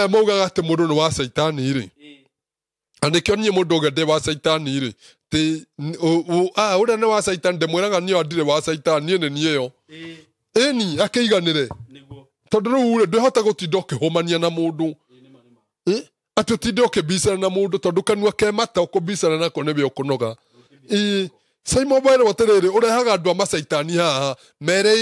Aya maugaga atĩ mũndũ nĩ wa caitani rĩ, na nĩkĩo niĩ mũndũ ũngĩ ndĩ wa caitani rĩ, ti ũrĩa nĩ wa caitani ndĩmwĩraga niĩ ndirĩ wa caitani, niĩ nĩ niĩ yo. Ĩni akĩiganĩre, tondũ rĩu rĩ ndwĩhota gũtinda ũkĩhũmania na mũndũ, atĩ ũtinde ũkĩmbicana na mũndũ, tondũ kanua ke mata ũkũmbicana nako nĩwe ũkũnoga. Ĩ Simon Mwerũ atĩrĩrĩ, ũrehaga andũ a macaitani haha mere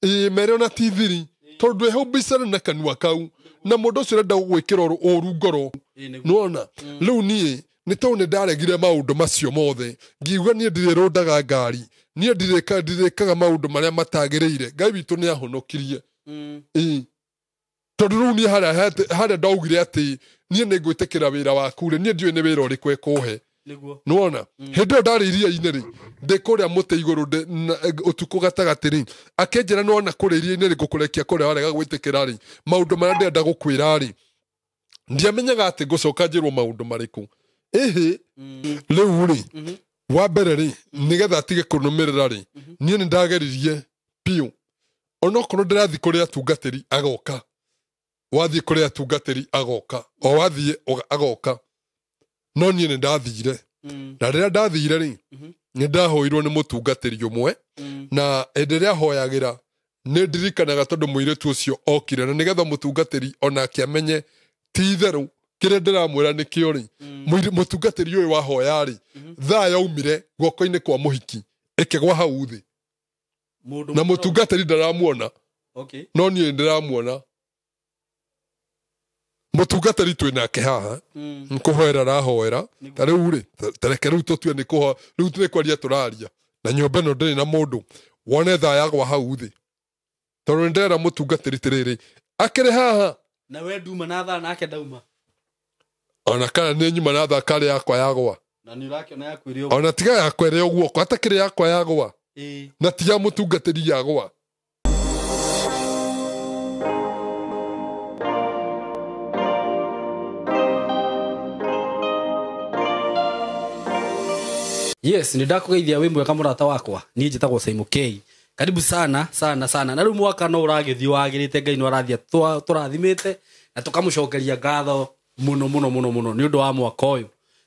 ĩ mere ona ti thiri, tondũ ndwĩhũmbicana na kanua kau na mũndũ ũcio ũrenda gũgwĩkĩra ũru ngoro. Nĩwona rĩu niĩ nĩ tondũ nĩ ndaregire maũndũ macio mothe, ngiuga niĩ ndirĩrũndaga ngari, niĩ ndirĩkaga maũndũ marĩa matagĩrĩire. Ngai witũ nĩ ahonokirie. Tondũ rĩu niĩ harĩa ndaugire atĩ niĩ nĩ ngwĩtĩkĩra wĩra waku rĩ, niĩ ndiũĩ nĩ wĩra ũrĩkũ ĩkũhe. Nĩwona hĩndĩ ĩyo ndarĩ iria-inĩ rĩ, ndĩ kũrĩa mũtĩ igũrũ ũtukũ gatagatĩ rĩ, akĩnjĩra nĩwona kũrĩa iria-inĩ rĩ, ngũkũrekia kũrĩa warega gwĩtĩkĩra rĩ, maũndũ marĩa ndĩrenda gũkwĩra rĩ, ndiamenyaga atĩ ngũcoka njĩrwo maũndũ marĩkũ. Ĩhĩ rĩu rĩ, wa mbere rĩ, nĩgetha atige kũnũmĩrĩra rĩ, niĩ nĩ ndageririe biũ, onokorwo ndĩrathiĩ kũrĩ atungatĩri agoka, wathiĩ kũrĩ atungatĩri agoka, o wathiĩ agoka, no niĩ nĩ ndathire. Na rĩrĩa ndathire rĩ, nĩ ndahoirwo nĩ mũtungatĩri ũmwe, na hĩndĩ ĩrĩa ahoyagĩra nĩ ndirikanaga tondũ mũirĩtu ũcio okire, na nĩgetha mũtungatĩri onake amenye ti itherũ kĩrĩa ndĩramwĩra nĩkĩo rĩ, mũtungatĩri ũyũ wahoya rĩ, thaa yaumire guoko-inĩ kwa mũhiki ĩkĩgwa hau thĩ, na mũtungatĩri ndaramuona, no niĩ ndĩramuona. Mũtungatĩri twĩ nake haha, nĩkũhoera arahoera, ta rĩu rĩ, ta reke rĩu tũtue nĩ kũho, rĩu nĩ kwaria tũraria, na nyũmba ĩno ndĩrĩ na mũndũ, wone thaa yagwa hau thĩ, tondũ nĩ ndĩrera mũtungatĩri tĩrĩrĩ, akĩrĩ haha. Na we nduma na thaa nake ndauma. Ona kana nĩ nyuma na thaa karĩ yakwa yagwa. Na nĩ ũrakĩona yaku ĩrĩ ũguo. Ona tiga yakwa ĩrĩ ũguo, kwa atakĩrĩ yakwa yagwa. Na tiga mũtungatĩri yagwa. Yes, nĩ ndakũgeithia wĩ mwega mũrata wakwa. Niĩ njĩtagwo Simon K. Karibu sana sana sana. Na rĩu mwaka no ũragĩthiĩ wagĩrĩte, Ngai no arathiĩ tũrathimĩte na tũkamũcokeria ngatho mũno mũno mũno mũno nĩ ũndũ wa mwaka ũyũ.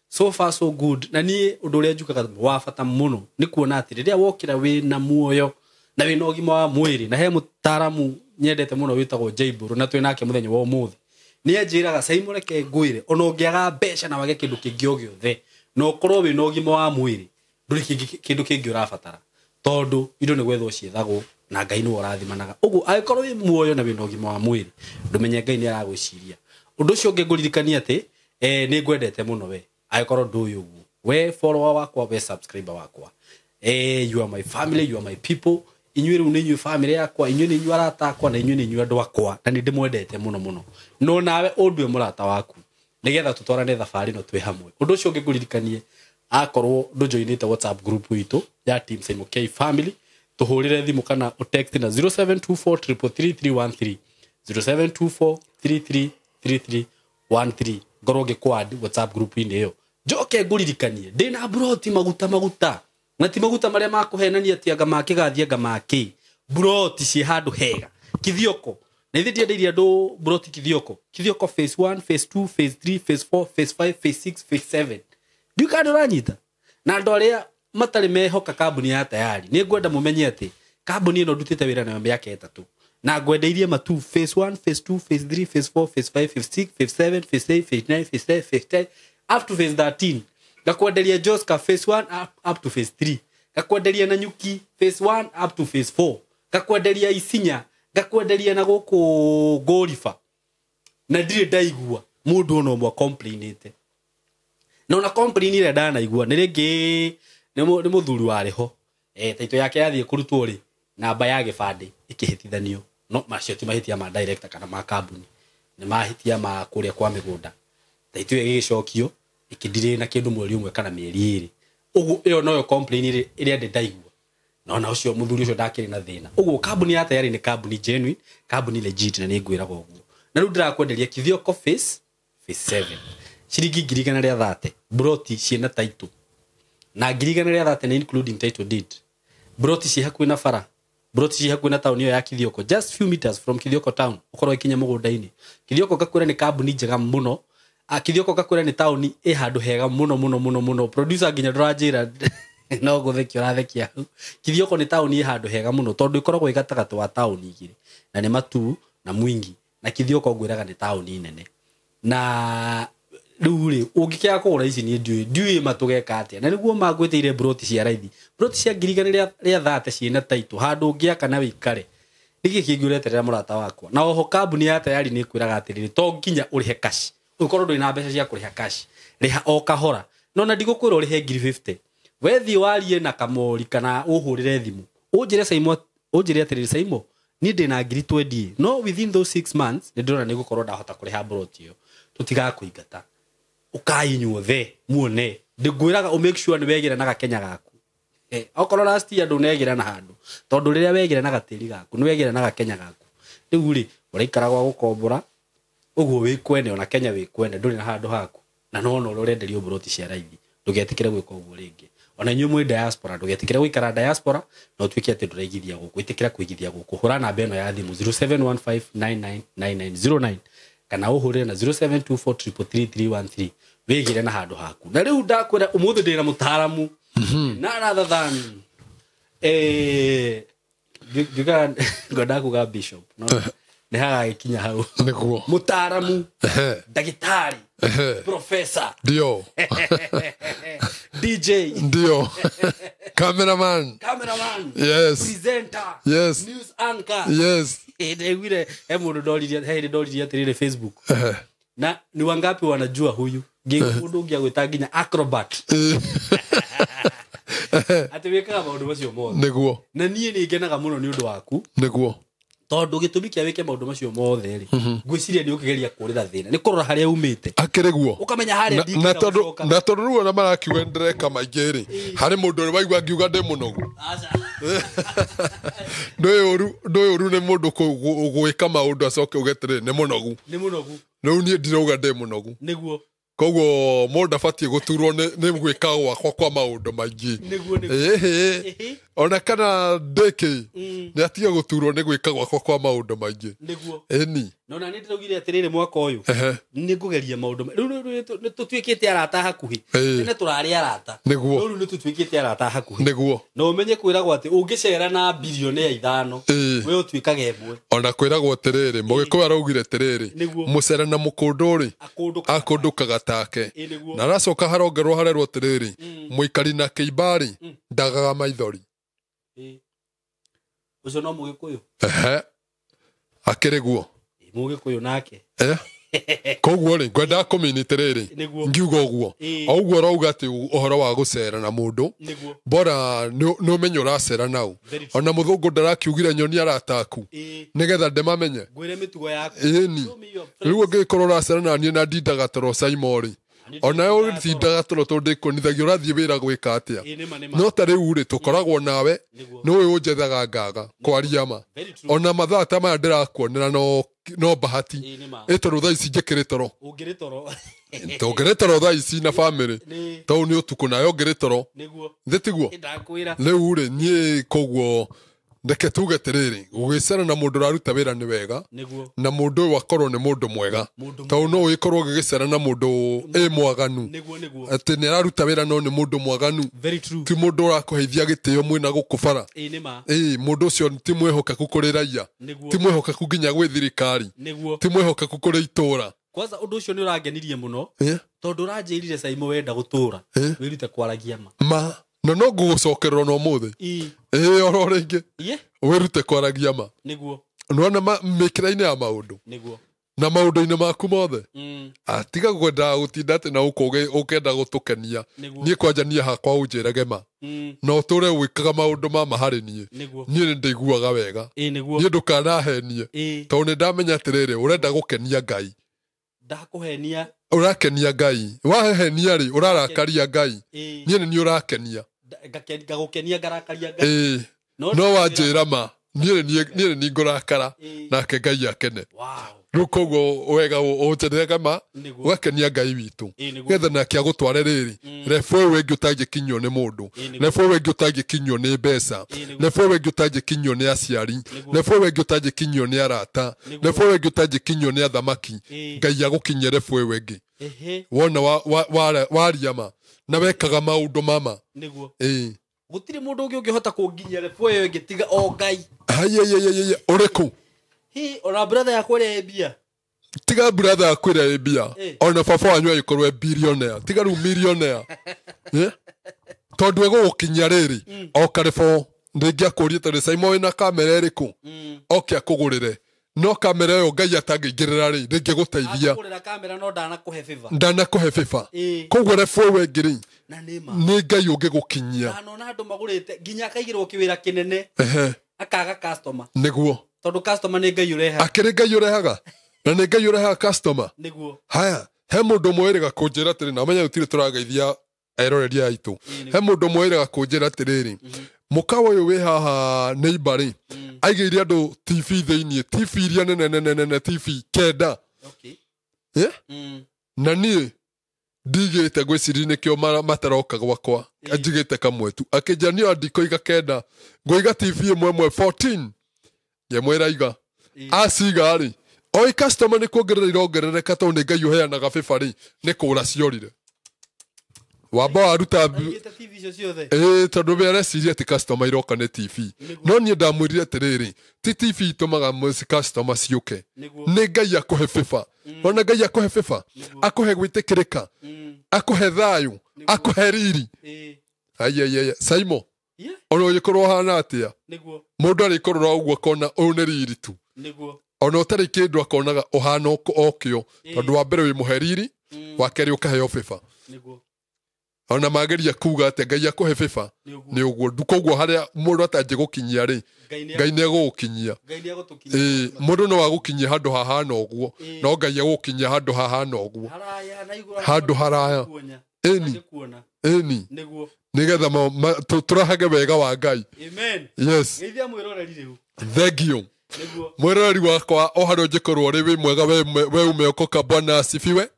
So far so good. Na niĩ ũndũ ũrĩa njugaga wa bata mũno nĩ kuona atĩ rĩrĩa wokĩra wĩ na muoyo na wĩ na ũgima wa mwĩrĩ, na he mũtaaramu nyendete mũno wĩtagwo Jay Mbũrũ, na twĩ nake mũthenya wa ũmũthĩ. Nĩ anjĩraga, Simon, reke ngwĩre, ona ũngĩaga mbeca na wage kĩndũ kĩngĩ o gĩothe, na ũkorwo wĩ na ũgima wa mwĩrĩ, ndũrĩ kĩndũ kĩngĩ ũrabatara, tondũ indo nĩ gwethwo ciethagwo na Ngai nĩwe ũrathimanaga. Ũguo angĩkorwo wĩ muoyo na wĩ na ũgima wa mwĩrĩ, ndũmenye Ngai nĩ aragwĩciria. Ũndũ ũcio ũngĩ ngũririkania atĩ, nĩ ngwendete mũno we, angĩkorwo ndũĩ ũguo, we follower wakwa, we subscriber wakwa, you are my family, you are my people. Inyuĩ rĩu nĩ inyuĩ family yakwa, inyuĩ nĩ inyuĩ arata akwa, na inyuĩ nĩ inyuĩ andũ akwa, na nĩ ndĩmwendete mũno mũno. No nawe ũndue mũrata waku, nĩgetha tũtwarane thabarĩ ĩno twĩ hamwe. Ũndũ ũcio ũngĩ ngũririkanie, akorwo ndũjoinĩte WhatsApp group itũ ya Team Simon K Family, tũhũrĩre thimũ kana ũtext na zero seven two four triple three three one three, zero seven two four three three three three one three. Ngorwo ngĩkũ add WhatsApp group-inĩ ĩyo. Njoke ngũririkanie, ndĩna broti maguta maguta, na ti maguta marĩa makũhenania atĩ anga ma kĩgathi anga ma kĩ. Broti ciĩ handũ hega Kithioko, na ithuĩ tiendeirie andũ broti Kithioko. Kithioko phase 1, phase 2, phase 3, phase 4, phase 5, phase 6, phase 7. Ndiũĩ kana ndũranyita. Na andũ arĩa matarĩ mehoka kambuni ya Tayari, nĩ ngwenda mũmenye atĩ kambuni ĩno ndutĩte wĩra nayo mĩaka ĩtatũ, na ngwendeirie matu phase 1, phase 2, phase 3, phase 4, phase 5, phase 6, phase 7, phase 8, phase 9, phase 10, phase 10 up to phase 13. Ngakwenderia Joska phase 1 up to phase 3. Ngakwenderia Nanyuki phase 1 up to phase 4. Ngakwenderia Isinya, ngakwenderia na gũkũ Ngũriba. Na ndirĩ ndaigua mũndũ ona ũmwe complainĩte. Na ona complain ĩrĩa ndanaigua nĩ rĩngĩ nĩ mũthuri warĩ ho. Taito yake yathiĩ kũrutwo rĩ, namba ya gĩbandĩ ĩkĩhĩtithanio. No macio ti mahĩtia ma director kana ma kambuni, nĩ mahĩtia ma kũrĩa kwa mĩgũnda. Taito ĩyo ĩgĩcokio ĩkĩndirĩ na kĩndũ mweri ũmwe kana mĩeri ĩrĩ. Ũguo ĩyo noyo complain ĩrĩa ndĩ ndaigua. Na ona ũcio mũthuri ũcio ndakĩrĩ na thĩna. Ũguo kambuni ya Tayari nĩ kambuni genuine, kambuni legit, na nĩ ngwĩraga ũguo. Na rĩu ndĩrakwenderia Kithioko phase 7. Ciringi ngiri igana rĩa thate, broti ciĩna title. Na ngiri igana rĩa thate nĩ including title deed. Broti ciĩ hakuhĩ na bara. Broti ci hakuhĩ na taũni ĩyo ya Kithioko, just few meters from Kithioko town, ũkorwo ikinya mũgũnda-inĩ. Kithioko ngakwĩra nĩ kambuni njega mũno. Kithioko ngakwĩra nĩ taũni ĩ handũ hega mũno mũno mũno mũno. Producer nginya ndũranjĩra no gũthekia ũrathekia hau. Kithioko nĩ taũni ĩ handũ hega mũno tondũ ĩkoragwo ĩ gatagatĩ wa taũni igĩrĩ, na nĩ Matuu na Mwingi, na Kithioko ngwĩraga nĩ taũni nene. Na rĩu rĩ, ũngĩkĩaga kũgũra ici niĩ ndiũĩ matũgeka atĩa. Na nĩguo mangwĩtĩire broti cia raithi, broti cia 100,000 rĩa 30 ciĩna taitũ, handũ ũngĩaka na wĩikare. Nĩkĩ kĩngĩ ũreterera mũrata wakwa? Na oho kambuni ya Tayari nĩ ĩkwĩraga atĩrĩrĩ, to nginya ũrĩhe cash. Ũngĩkorwo ndũrĩ na mbeca cia kũrĩha cash, rĩha o kahora. No na ndigũkwĩra ũrĩhe 50,000. Wethiĩ warie na kamori kana ũhũrĩre thimũ, ũnjĩre Saimo, ũnjĩre atĩrĩrĩ, Saimo, niĩ ndĩna 20,000, no within those 6 months nĩ ndĩrona nĩ ngũkorwo ndahota kũrĩha broti ĩyo. Tũtigakũingata, ũkai inyuothe muone. Ndĩngwĩraga ũ make sure nĩ wegĩra na gakenya gaku. Okorwo last year ndũnegĩra na handũ, tondũ rĩrĩa wegĩra na gatĩri gaku nĩ wegĩra na gakenya gaku. Rĩu rĩ, ũraikara gwa gũkombora ũguo wĩ kwene, ona Kenya wĩ kwene, ndũrĩ na handũ haku, na no ona ũrĩa ũrenderio broti cia raithi. Ndũgetĩkĩre gwĩka ũguo rĩngĩ. Ona inyuĩ mwĩ diaspora, ndũgetĩkĩre gũikara diaspora na ũtuĩke atĩ ndũraigithia gũkũ. Ĩtĩkĩra kũigithia gũkũ. Hũra namba ĩno ya thimũ 0715999909 kana ũhũrĩre na 0724333313 wĩgĩre na handũ haku. Na rĩu ndakwĩra ũmũthĩ ndĩna mũtaaramu na rather than njugaga ngwendaga kuga bishop, no nĩ hagagĩkinya hau. Nĩguo. Mũtaaramu, ndagĩtarĩ, professor, ndio, DJ, ndio, cameraman, cameraman, yes, presenter, yes, news anchor, yes. Ndaiguire he mũndũ ndoririe, he hĩndĩ ndoririe atĩrĩrĩ Facebook, na ni wangapi wanajua huyu mũndũ ũngĩ agwĩta nginya acrobat, atĩ wĩkaga maũndũ macio mothe. Nĩguo. Na niĩ nĩ ngenaga mũno nĩ ũndũ waku. Nĩguo. Tondũ gĩtũmi kĩa wĩke maũndũ macio mothe rĩ, ngwĩciria nĩ ũkĩgeria kũrĩra thĩna, nĩ kũrora harĩa umĩte, akĩrĩ guo, ũkamenya harĩa na ndingĩenda tondũ gũcoka. Na tondũ rĩu ona marakiuga nĩndĩreka maingĩ rĩ, harĩ mũndũ ũrĩ waigua ngiuga ndĩ mũnogu. Aca. Ndũĩ ũru nĩ mũndũ gwĩka maũndũ acoke uge atĩrĩrĩ, nĩ mũnogu. Nĩ mũnogu. Rĩu niĩ ndirauga ndĩ mũnogu. Nĩguo. Koguo mũndũ ndabatiĩ gũturwo nĩ gwĩka gwakwa kwa maũndũ maingĩ. Nĩguo, nĩguo. Ĩhĩ. Ona kana ndĩkĩ, nĩ atige gũturwo nĩ gwĩka gwakwa kwa maũndũ maingĩ. Nĩguo. Ĩni. No na nĩ ndĩraugire atĩrĩrĩ, mwaka ũyũ nĩ ngũgeria maũndũ rĩu nĩ tũtuĩkĩte arata hakuhĩ. Tene tũrarĩ arata. Nĩguo. No rĩu nĩ tũtuĩkĩte arata hakuhĩ. Nĩguo. Na ũmenye kwĩragwo atĩ ũngĩcera na bilionea 5, we ũtuĩkaga ĩmwe. Ona kwĩragwo atĩrĩrĩ, mũgĩkũyũ araugire atĩrĩrĩ, Nĩguo. mũcere na mũkũndũ rĩ, Akũndũkaga. akũndũkaga take. Nĩguo. Na aracoka harongerwo harerwo atĩrĩrĩ, mũikari na kĩimba rĩ, ndagaga maithori. Ũcio no mũgĩkũyũ. Ehe, akĩrĩ guo. Mũgĩkũyũ nake. Koguo rĩ, ngwendaga kũmini atĩrĩrĩ, Nĩguo. ngiuga ũguo, o ũguo ũrauga atĩ ũhoro wa gũcera na mũndũ, Nĩguo. bora nĩ ũmenye ũracera nau. Very true. Ona mũthũngũ ndarakiugire nyoni arata aku nĩgetha ndĩmamenye. Ngwĩre mĩtugo yaku. Ĩni. Show me your Rĩu friends. ũngĩkorwo ũracera na niĩ na ndindaga toro Saimo rĩ, ona ũtindaga toro tondũ ndĩkuonithagia ũrathiĩ wĩra gwĩka atĩa. Nĩma, nĩma. No ta rĩu rĩ, tũkoragwo nawe, Nĩguo. nĩũĩ ũnjethaga ngaga kwaria ma. Very true. Ona mathaa ta maya ndĩrakuonera no bahati. Nĩma. Ĩ tondũ thaa ici njĩkĩrĩ toro. Ũngĩrĩ toro. Tũngĩrĩ toro thaa ici na bamĩrĩ, Nĩ. tondũ nĩ ũtukũ nawe ũngĩrĩ toro. Nĩguo. Thĩ tiguo? Ndakwĩra. Rĩu rĩ, niĩ koguo reke tuge atĩrĩrĩ, gũgĩcera na mũndũ ũraruta wĩra nĩ wega, Nĩguo. na mũndũ ũyũ akorwo nĩ mũndũ mwega, Mũndũ tondũ no ũgĩkorwo ũgĩgĩcera na mũndũ ĩ mwaganu, Nĩguo, nĩguo. atĩ nĩ araruta wĩra no nĩ mũndũ mwaganu, Very true. ti mũndũ ũrakũheithia gĩtĩo mwĩna gũkũ bara. Nĩma. Ĩ mũndũ ũcio ti mwĩhokeku kũrĩ raia, Nĩguo. ti mwĩhokeku nginya gwĩ thirikari, Nĩguo. ti mwĩhokeku kũrĩ itũra. Kwanza ũndũ ũcio nĩ ũrangenirie mũno, tondũ ũranjĩrire Saimo wenda gũtũra, wĩrute kwaragia ma. Ma na no ngũgũcokerera na ũmũthĩ. Ĩ oro rĩngĩ, wĩrute kwaragia ma. Nĩguo. Nĩwona mĩkĩra-inĩ ya maũndũ Nĩguo. na maũndũ-inĩ maku mothe, atiga kwendaga gũtinda atĩ na ũkũ ũkenda gũtũkenia. Nĩguo. Niĩ kwanja niĩ hakwa ũnjĩrage ma, na ũtũre gwĩkaga maũndũ ma ma harĩ niĩ. Nĩguo. Niĩ nĩ ndĩiguaga wega. Nĩguo. Niĩ ndũkanahenie, tondũ nĩ ndamenya atĩrĩrĩ, ũrenda gũkenia Ngai. Ndakũhenia. Ũrakenia Ngai, wahenia rĩ, ũrarakaria Ngai. Niĩ nĩ niĩ ũrakenia. Ngagũkenia ngarakaria Ngai. Ĩ No no wanjĩra ma, niĩ nĩ niĩ ngũrakara, nake Ngai akene. Wow. Rĩu koguo wega ũnjenerega ma ũgakenia Ngai witũ getha nake agũtware rĩrĩ rebu ĩyo ĩngĩ ũtangĩkinyio nĩ mũndũ, rebu ĩyo ĩngĩ ũtangĩkinyio nĩ mbeca, rebu ĩyo ĩngĩ ũtangĩkinyio nĩ aciari, rebu ĩyo ĩngĩ ũtangĩkinyio nĩ arata, rebu ĩyo ĩngĩ ũtangĩkinyio nĩ athamaki. Ngai agũkinyie rebu ĩyo ĩngĩ. Wona waria ma na wekaga maũndũ mama. Ĩĩ. Gũtirĩ mũndũ ũngĩ ũngĩhota kũnginyia rebu ĩyo ĩngĩ tiga o Ngai. Haiya, ũrĩkũ? Hi, ona brother yakwa ĩrĩa ĩ mbia. Tiga brother yaku ĩrĩa ĩ mbia. Ona baba wanyu agĩkorwo e billionaire. Tiga rĩu millionaire. Tondũ egũgũkinyia rĩrĩ o karĩbo rĩngĩ akũrie tondũ Saimo wĩna kamera ĩrĩkũ? Oke akũgũrĩre. No kamera ĩyo Ngai atangĩingĩrĩra rĩ ndĩngĩgũteithia. Akũgũrĩra kamera no ndanakũhe favor. Ndanakũhe favor. Koguo rebu ĩyo ĩngĩ rĩ nĩ Ngai ũngĩgũkinyia. Ndanona andũ magũrĩte nginya akaigĩrwo kĩwĩra kĩnene. Akaga customer. Nĩguo. Tondũ customer nĩ Ngai ũrehaga. Akĩrĩ Ngai ũrehaga. Na nĩ Ngai ũrehaga customer. Nĩguo. Haya, he mũndũ ũmwe wĩrĩga kũnjĩra atĩrĩ, na ũmenye gũtirĩ tũrageithia eroreria aitũ. He mũndũ ũmwe wĩrĩga kũnjĩra atĩrĩrĩ, mũkawa ũyũ wĩ haha neighbor rĩ, aigĩire andũ TV thĩinĩ, TV iria nene nene nene, TV 9. Na niĩ ndigĩte ngwĩciria nĩkĩo mataroka gwakwa, njigĩte kamwe tu. Akĩnjĩra niĩ ndikũiga 9, ngũiga TV ĩmwe ĩmwe 14. Ngĩmwĩra iga. Aciga rĩ, oi customer nĩ kuongerera irongerereka tondũ nĩ Ngai ũheanaga favor rĩ, nĩ kũra ciorire. Wamba waruta tondũ we areciria atĩ customer iroka nĩ TV. No niĩ ndamwĩrire atĩrĩrĩ, ti TV itũmaga customer ciũke. Nĩ Ngai akũhe favor. Ona Ngai akũhe favor, akũhe gwĩtĩkĩrĩka, akũhe thayũ, akũhe riri. Aiya, Saimo. Ona ũgĩkorwo ũhana atĩa? Mũndũ arĩkorwo ũguo akona ũyũ nĩ riri tu. Ona ũtarĩ kĩndũ akonaga ũhana okĩo, tondũ wa mbere wĩ mũhe riri, wa kerĩ ũkaheo favor. Ona mageria kuga atĩ Ngai akũhe favor nĩ ũguo. Koguo harĩa mũndũ atangĩgũkinyia rĩ, Ngai nĩ egũgũkinyia. Mũndũ no agũkinyie handũ hahana ũguo, no Ngai egũgũkinyia handũ hahana ũguo. Handũ haraya. Ĩni. Ĩni. Nĩgetha tũrahage wega wa Ngai. Yes. Thank you. Mwĩroreri wakwa o harĩa ũngĩkorwo ũrĩ wĩ mwega, we umeokoka, Bwana asifiwe.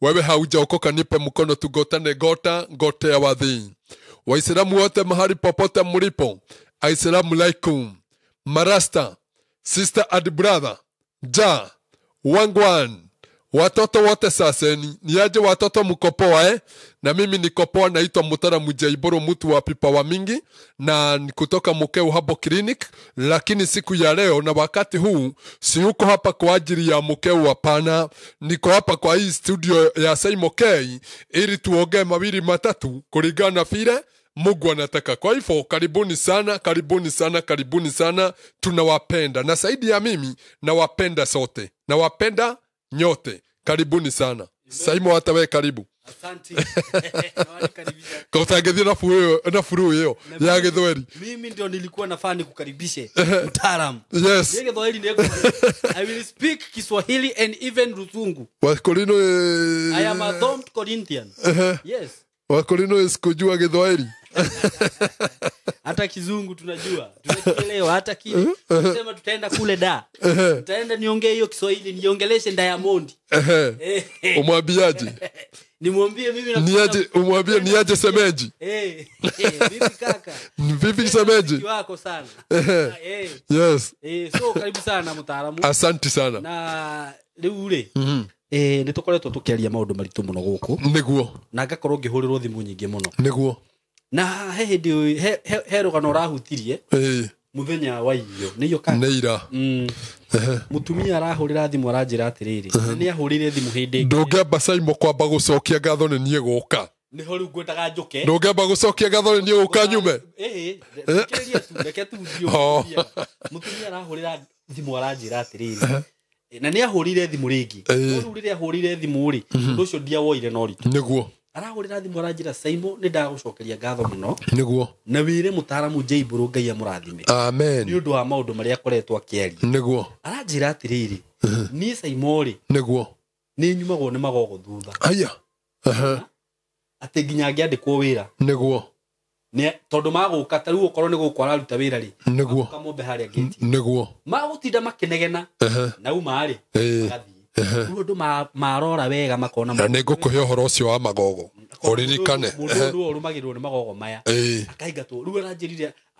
Wewe haujaokoka, nipe mkono tugotane gota ngote ya wadhi. Waislamu wote mahali popote mlipo, Assalamu alaikum. Marasta, sister and brother, ja, wangwan, watoto wote saseni, niaje watoto mkopoa eh? Na mimi nikopoa, naitwa Mutara Mujaiboro, mtu wa pipa wa mingi na kutoka Mukeu Herbal Clinic, lakini siku ya leo na wakati huu siuko hapa kwa ajili ya Mukeu, hapana. Niko hapa kwa hii studio ya Saimo K ili tuongee mawili matatu kulingana vile Mungu anataka. Kwa hivyo karibuni sana, karibuni sana, karibuni sana, tunawapenda. Na zaidi ya mimi nawapenda sote. Nawapenda nyote. Karibuni sana. Saimo hata wewe karibu. Asante. Kwa utangethia na furu hiyo ya Githweri. Mimi ndio nilikuwa nafaa nikukaribishe mtaalamu. Yes. Yeye Githweri ndiye. I will speak Kiswahili and even Ruzungu. Wakorino. I am a domed Corinthian. Yes. Wakorino sikujua Githweri. Hata Kizungu tunajua. Tunakielewa hata kile. Tunasema tutaenda kule da. Tutaenda niongee hiyo Kiswahili, niongeleshe Diamond. Umwambiaje? Nimwambie mimi na niaje, umwambie niaje semeji. Vipi kaka? Vipi semeji? Wako sana. Yes. So karibu sana mtaalamu. Asante sana. Na rĩu rĩ, nĩ tũkoretwo tũkĩaria maũndũ maritũ mũno gũkũ. Nĩguo. Na ngakorwo ngĩhũrĩrwo thimũ nyingĩ mũno. Nĩguo. Na he hĩndĩ he rũgano ũrahutirie mũthenya wa irio nĩ iyo kana nĩ ira. Mũtumia arahũrĩra thimũ aranjĩra atĩrĩrĩ, nĩ ahũrĩire thimũ hĩndĩ ĩngĩ. Ndũngĩamba Saimo kwamba gũcokia ngatho nĩ niĩ gũka. Nĩho rĩu ngwendaga njũke. Ndũngĩamba gũcokia ngatho nĩ niĩ gũka nyume. Thikĩrĩria tu, reke tu thiĩ. Mũtumia arahũrĩra thimũ aranjĩra atĩrĩrĩ, na nĩ ahũrĩire thimũ rĩngĩ. No rĩu rĩrĩa ahũrĩire thimũ rĩ, ũndũ ũcio ndiawoire na ũritũ. Nĩguo. Arahũrĩra thimũ aranjĩra Saimo nĩ ndagũcokeria ngatho mũno. Nĩguo. Na wĩre mũtaaramu Jaibũrũ Ngai amũrathime. Amen. Nĩ ũndũ wa maũndũ marĩa akoretwo akĩaria. Nĩguo. Aranjĩra atĩrĩrĩ, niĩ Saimo rĩ, Nĩguo. nĩ nyumagwo nĩ magogo thutha. Aya. Atĩ nginya ngĩandĩkwo wĩra. Nĩguo. Nĩ tondũ magũka ta rĩu okorwo nĩ gũkũ araruta wĩra rĩ, Nĩguo. kamombe harĩa gate, Nĩguo. magũtinda makĩnegena na uma rĩ, magathiĩ. Rĩu andũ marora wega makona Na nĩ ngũkũhe ũhoro ũcio wa magogo ũririkane. Mũndũ ũyũ ũrũmagĩrĩrwo nĩ magogo maya akaingatwo. Rĩu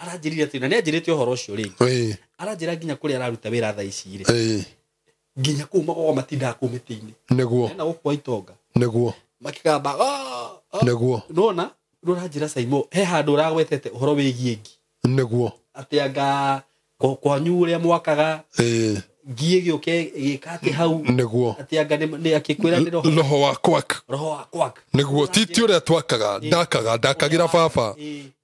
aranjĩrire atĩ, na nĩ anjĩrĩte ũhoro ũcio rĩngĩ, aranjĩra nginya kũrĩa araruta wĩra thaa ici rĩ, nginya kũu magogo matindaga kũu mĩtĩ-inĩ. Nĩguo. Hena gũkũ itonga Nĩguo. makĩgamba, Nĩguo. Nona rĩu ũranjĩra Saimo, he handũ ũragwetete ũhoro wĩgiĩ ngi. Nĩguo. Atĩ anga kwanyu ũrĩa mwakaga ngi ĩgĩũke ĩgĩka atĩ hau. Nĩguo. Atĩ anga nĩ akĩkwĩra nĩ roho. Roho wa kwak. Roho wa kwak. Nĩguo, ti ũrĩa twakaga, ndakagĩra baba.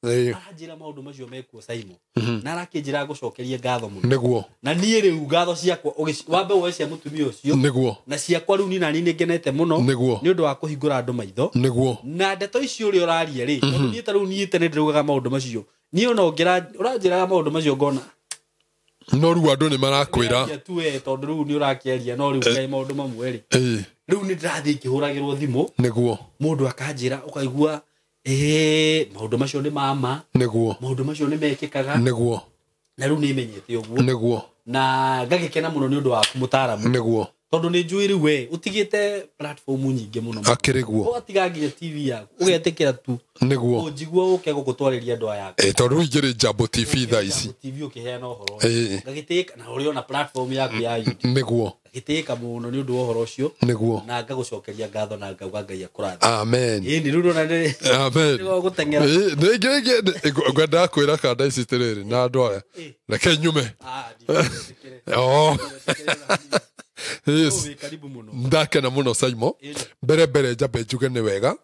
Aranjĩra maũndũ macio mekuo Saimo, na arakĩnjĩra ngũcokerie ngatho mũno. Nĩguo. Na niĩ rĩu ngatho ciakwa wambe woe cia mũtumia ũcio. Nĩguo. Na ciakwa rĩu niĩ nani nĩ ngenete mũno. Nĩguo. Nĩ ũndũ wa kũhingũra andũ maitho. Nĩguo. Na ndeto icio ũrĩa ũraria rĩ, tondũ niĩ ta rĩu niĩ tene ndĩraugaga maũndũ macio, niĩ ona ũranjĩraga maũndũ macio ngona no rĩu andũ nĩ marakwĩra tu we, tondũ rĩu nĩ ũrakĩaria, no rĩu kaĩ maũndũ mamwe rĩ, rĩu nĩ ndĩrathiĩ ngĩhũragĩrwo thimũ. Nĩguo. Mũndũ akanjĩra ũkaigua maũndũ macio nĩ mama. Nĩguo. Maũndũ macio nĩ mekĩkaga. Nĩguo. Na rĩu nĩ menyete ũguo. Nĩguo. Na ngagĩkena mũno nĩ ũndũ waku mũtaaramu. Nĩguo. Tondũ nĩ njũĩ rĩu we ũtigĩte platform nyingĩ mũno. Akĩrĩ guo. Ũgatiga nginya TV yaku ũgetĩkĩra tu. Nĩguo. Ũnjigua ũke gũkũtwarĩria andũ aya. Tondũ rĩu ingĩrĩ Jambo TV thaa ici. Jambo TV ũkĩheana ũhoro. Ngagĩtĩĩka na ũrĩ ona platform yaku ya YouTube. Nĩguo. Ngagĩtĩĩka mũno nĩ ũndũ wa ũhoro ũcio. Nĩguo. Na ngagũcokeria ngatho na ngauga Ngai akũrathime. Amen. Ĩĩ, nĩ rĩu ndona nĩ Amen. nĩ gũteng'era. Nĩ ngwendaga kwĩra kanda ici atĩrĩrĩ na andũ aya. Reke nyume. Ah, Yes. Karibu mũno. Ndakena mũno Saimo. Mbere njambe njuge nĩ wega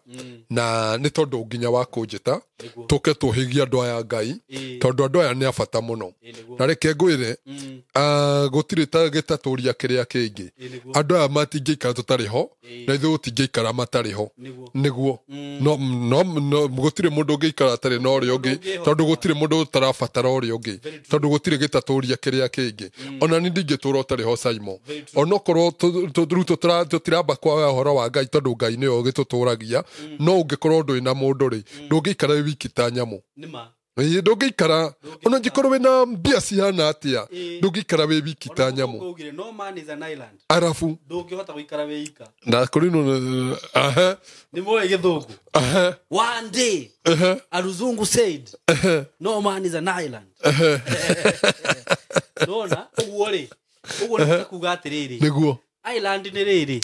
na nĩ tondũ nginya wa kũnjĩta tũke tũhĩgie andũ aya Ngai, tondũ andũ aya nĩ a bata mũno. Na reke ngwĩre, gũtirĩ ta gĩtatũria kĩrĩa kĩngĩ. Andũ aya matingĩikara tũtarĩ ho, na ithuĩ tũtingĩikara matarĩ ho. Nĩguo. No gũtirĩ mũndũ ũngĩikara atarĩ na ũrĩa ũngĩ, tondũ gũtirĩ mũndũ ũtarabatara ũrĩa ũngĩ, tondũ gũtirĩ gĩtatũria kĩrĩa kĩngĩ. Ona niĩ ndingĩtũra ũtarĩ ho Saimo. Onokorwo rĩu tũtiramba kwaga ũhoro wa Ngai, tondũ Ngai nĩwe ũgĩtũtũragia, no ũngĩkorwo ndũrĩ na mũndũ rĩ, ndũngĩikara wĩ wiki ta nyamũ. Ndũngĩikara ona ũngĩkorwo wĩna mbia cihana atĩa, ndũngĩikara wĩ wiki ta nyamũ. No man is an island. Arabu ndũngĩhota gũikara wĩ ika. Na kũrĩ no Nĩ moĩ gĩthũngũ. One day Aruzungu said no man is an island. Nona ũguo rĩ, ũguo nĩ kuga atĩrĩrĩ. Nĩguo. Island nĩ rĩrĩ.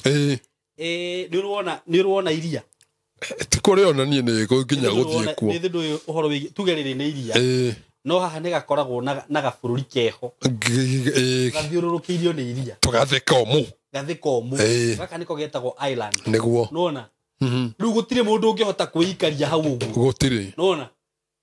Nĩ ũrona iria. Ti kũrĩ ona niĩ nĩ nginya gũthiĩ kuo. Nĩ ndũĩ ũhoro wĩgiĩ tuge rĩrĩ nĩ iria. No haha nĩ gakoragwo na gabũrũri keho. Gathiũrũrũkĩirio nĩ iria. Tũgathĩ komũ. Gathĩ komũ. Gaka nĩko getagwo island. Nĩguo. Nĩwona? Rĩu gũtirĩ mũndũ ũngĩhota kwĩikaria hau ũguo. Gũtirĩ. Nĩwona?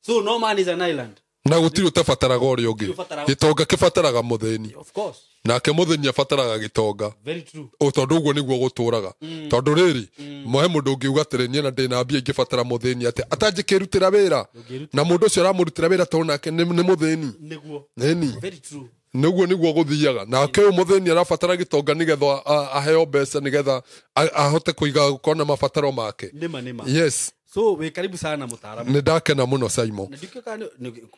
So no man is an island. Na gũtirĩ ũtabataraga ũrĩa ũngĩ. Gĩtonga kĩbataraga mũthĩni. Of course. Nake mũthĩni abataraga gĩtonga. Very true. Tondũ ũguo nĩguo gũtũraga. Tondũ rĩrĩ, mohe mũndũ ũngiuga atĩrĩ, niĩ na ndĩna mbia ingĩbatara mũthĩni atĩa, atanjĩkĩrutĩra wĩra. Na mũndũ ũcio aramũrutĩra wĩra tondũ nake nĩ mũthĩni. Nĩguo. Ĩni. Very true. Nĩguo nĩguo gũthiaga. Nake ũyũ mũthĩni arabatara gĩtonga nĩgetha aheo mbeca nĩgetha ahote kũiga gũkorwo na mabataro make. Nĩma nĩma. Yes. So we karibu sana mũtaaramu. Nĩ ndakena mũno Saimo. Na ndikio kana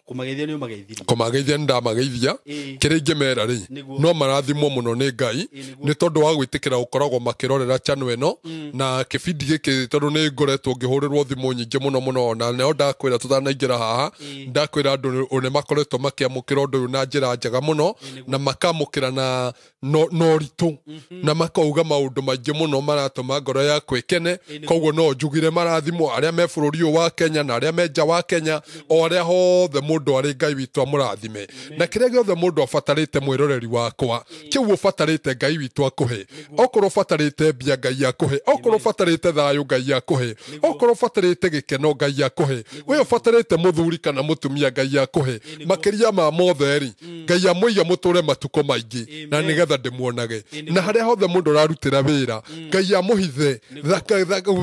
kũmageithia nĩ ũmageithirie. Kũmageithia nĩ ndamageithia. Kĩrĩa ingĩmera rĩ, no marathimwo mũno nĩ Ngai nĩ tondũ wa gwĩtĩkĩra gũkoragwo makĩrorera channel ĩno na kĩbindi gĩkĩ, tondũ nĩ ngoretwo ngĩhũrĩrwo thimũ nyingĩ mũno mũno, na nĩo ndakwĩra tũtanaingĩra haha, ndakwĩra andũ nĩ makoretwo makĩamũkĩra ũndũ ũyũ na njĩra njega mũno, na makamũkĩra na ũritũ, na makauga maũndũ maingĩ mũno maratũma ngoro yakwa ĩkene. Koguo no njugire marathimwo arĩa me bũrũri ũyũ wa Kenya na arĩa me nja wa Kenya, o arĩa hothe mũndũ arĩ, Ngai witũ amũrathime. Na kĩrĩa gĩothe mũndũ abatarĩte mwĩroreri wakwa, kĩu ũbatarĩte Ngai witũ akũhe. Okorwo ũbatarĩte mbia, Ngai akũhe. Okorwo ũbatarĩte thayũ, Ngai akũhe. Okorwo ũbatarĩte gĩkeno, Ngai akũhe. We ũbatarĩte mũthuri kana mũtumia, Ngai akũhe. Makĩria ma mothe rĩ, Ngai amũige mũtũre matukũ maingĩ, na nĩgetha ndĩmuonage. Na harĩa hothe mũndũ ararutĩra wĩra, Ngai amũhithe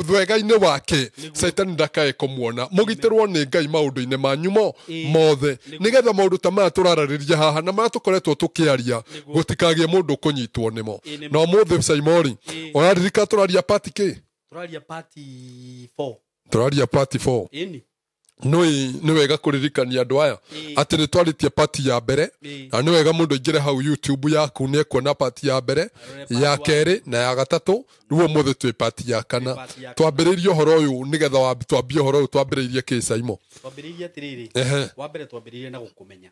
wega-inĩ wake, Caitani ndakae kũmuona. Mũgitĩrwo nĩ Ngai maũndũ-inĩ manyu mothe, nĩgetha maũndũ ta maya tũrararĩria haha na maya tũkoretwo tũkĩaria gũtikagĩe mũndũ ũkũnyitwo nĩmo. Na ũmũthĩ Saimori, ũraririka tũraria part kĩ? Tũraria part 4. Tũraria part 4. Ĩni. Nĩ wega kũririkania andũ aya atĩ nĩ twarĩtie pati ya mbere, na nĩ wega mũndũ aingĩre hau YouTube yaku nĩ ekuona pati ya mbere, ya kerĩ na ya gatatũ. Rĩu ũmũthĩ twĩ pati ya kana. Twambĩrĩirie ũhoro ũyũ nĩgetha twambie ũhoro ũyũ twambĩrĩirie kĩ, Saimo? Twambĩrĩirie atĩrĩrĩ, wa mbere twambĩrĩirie na gũkũmenya.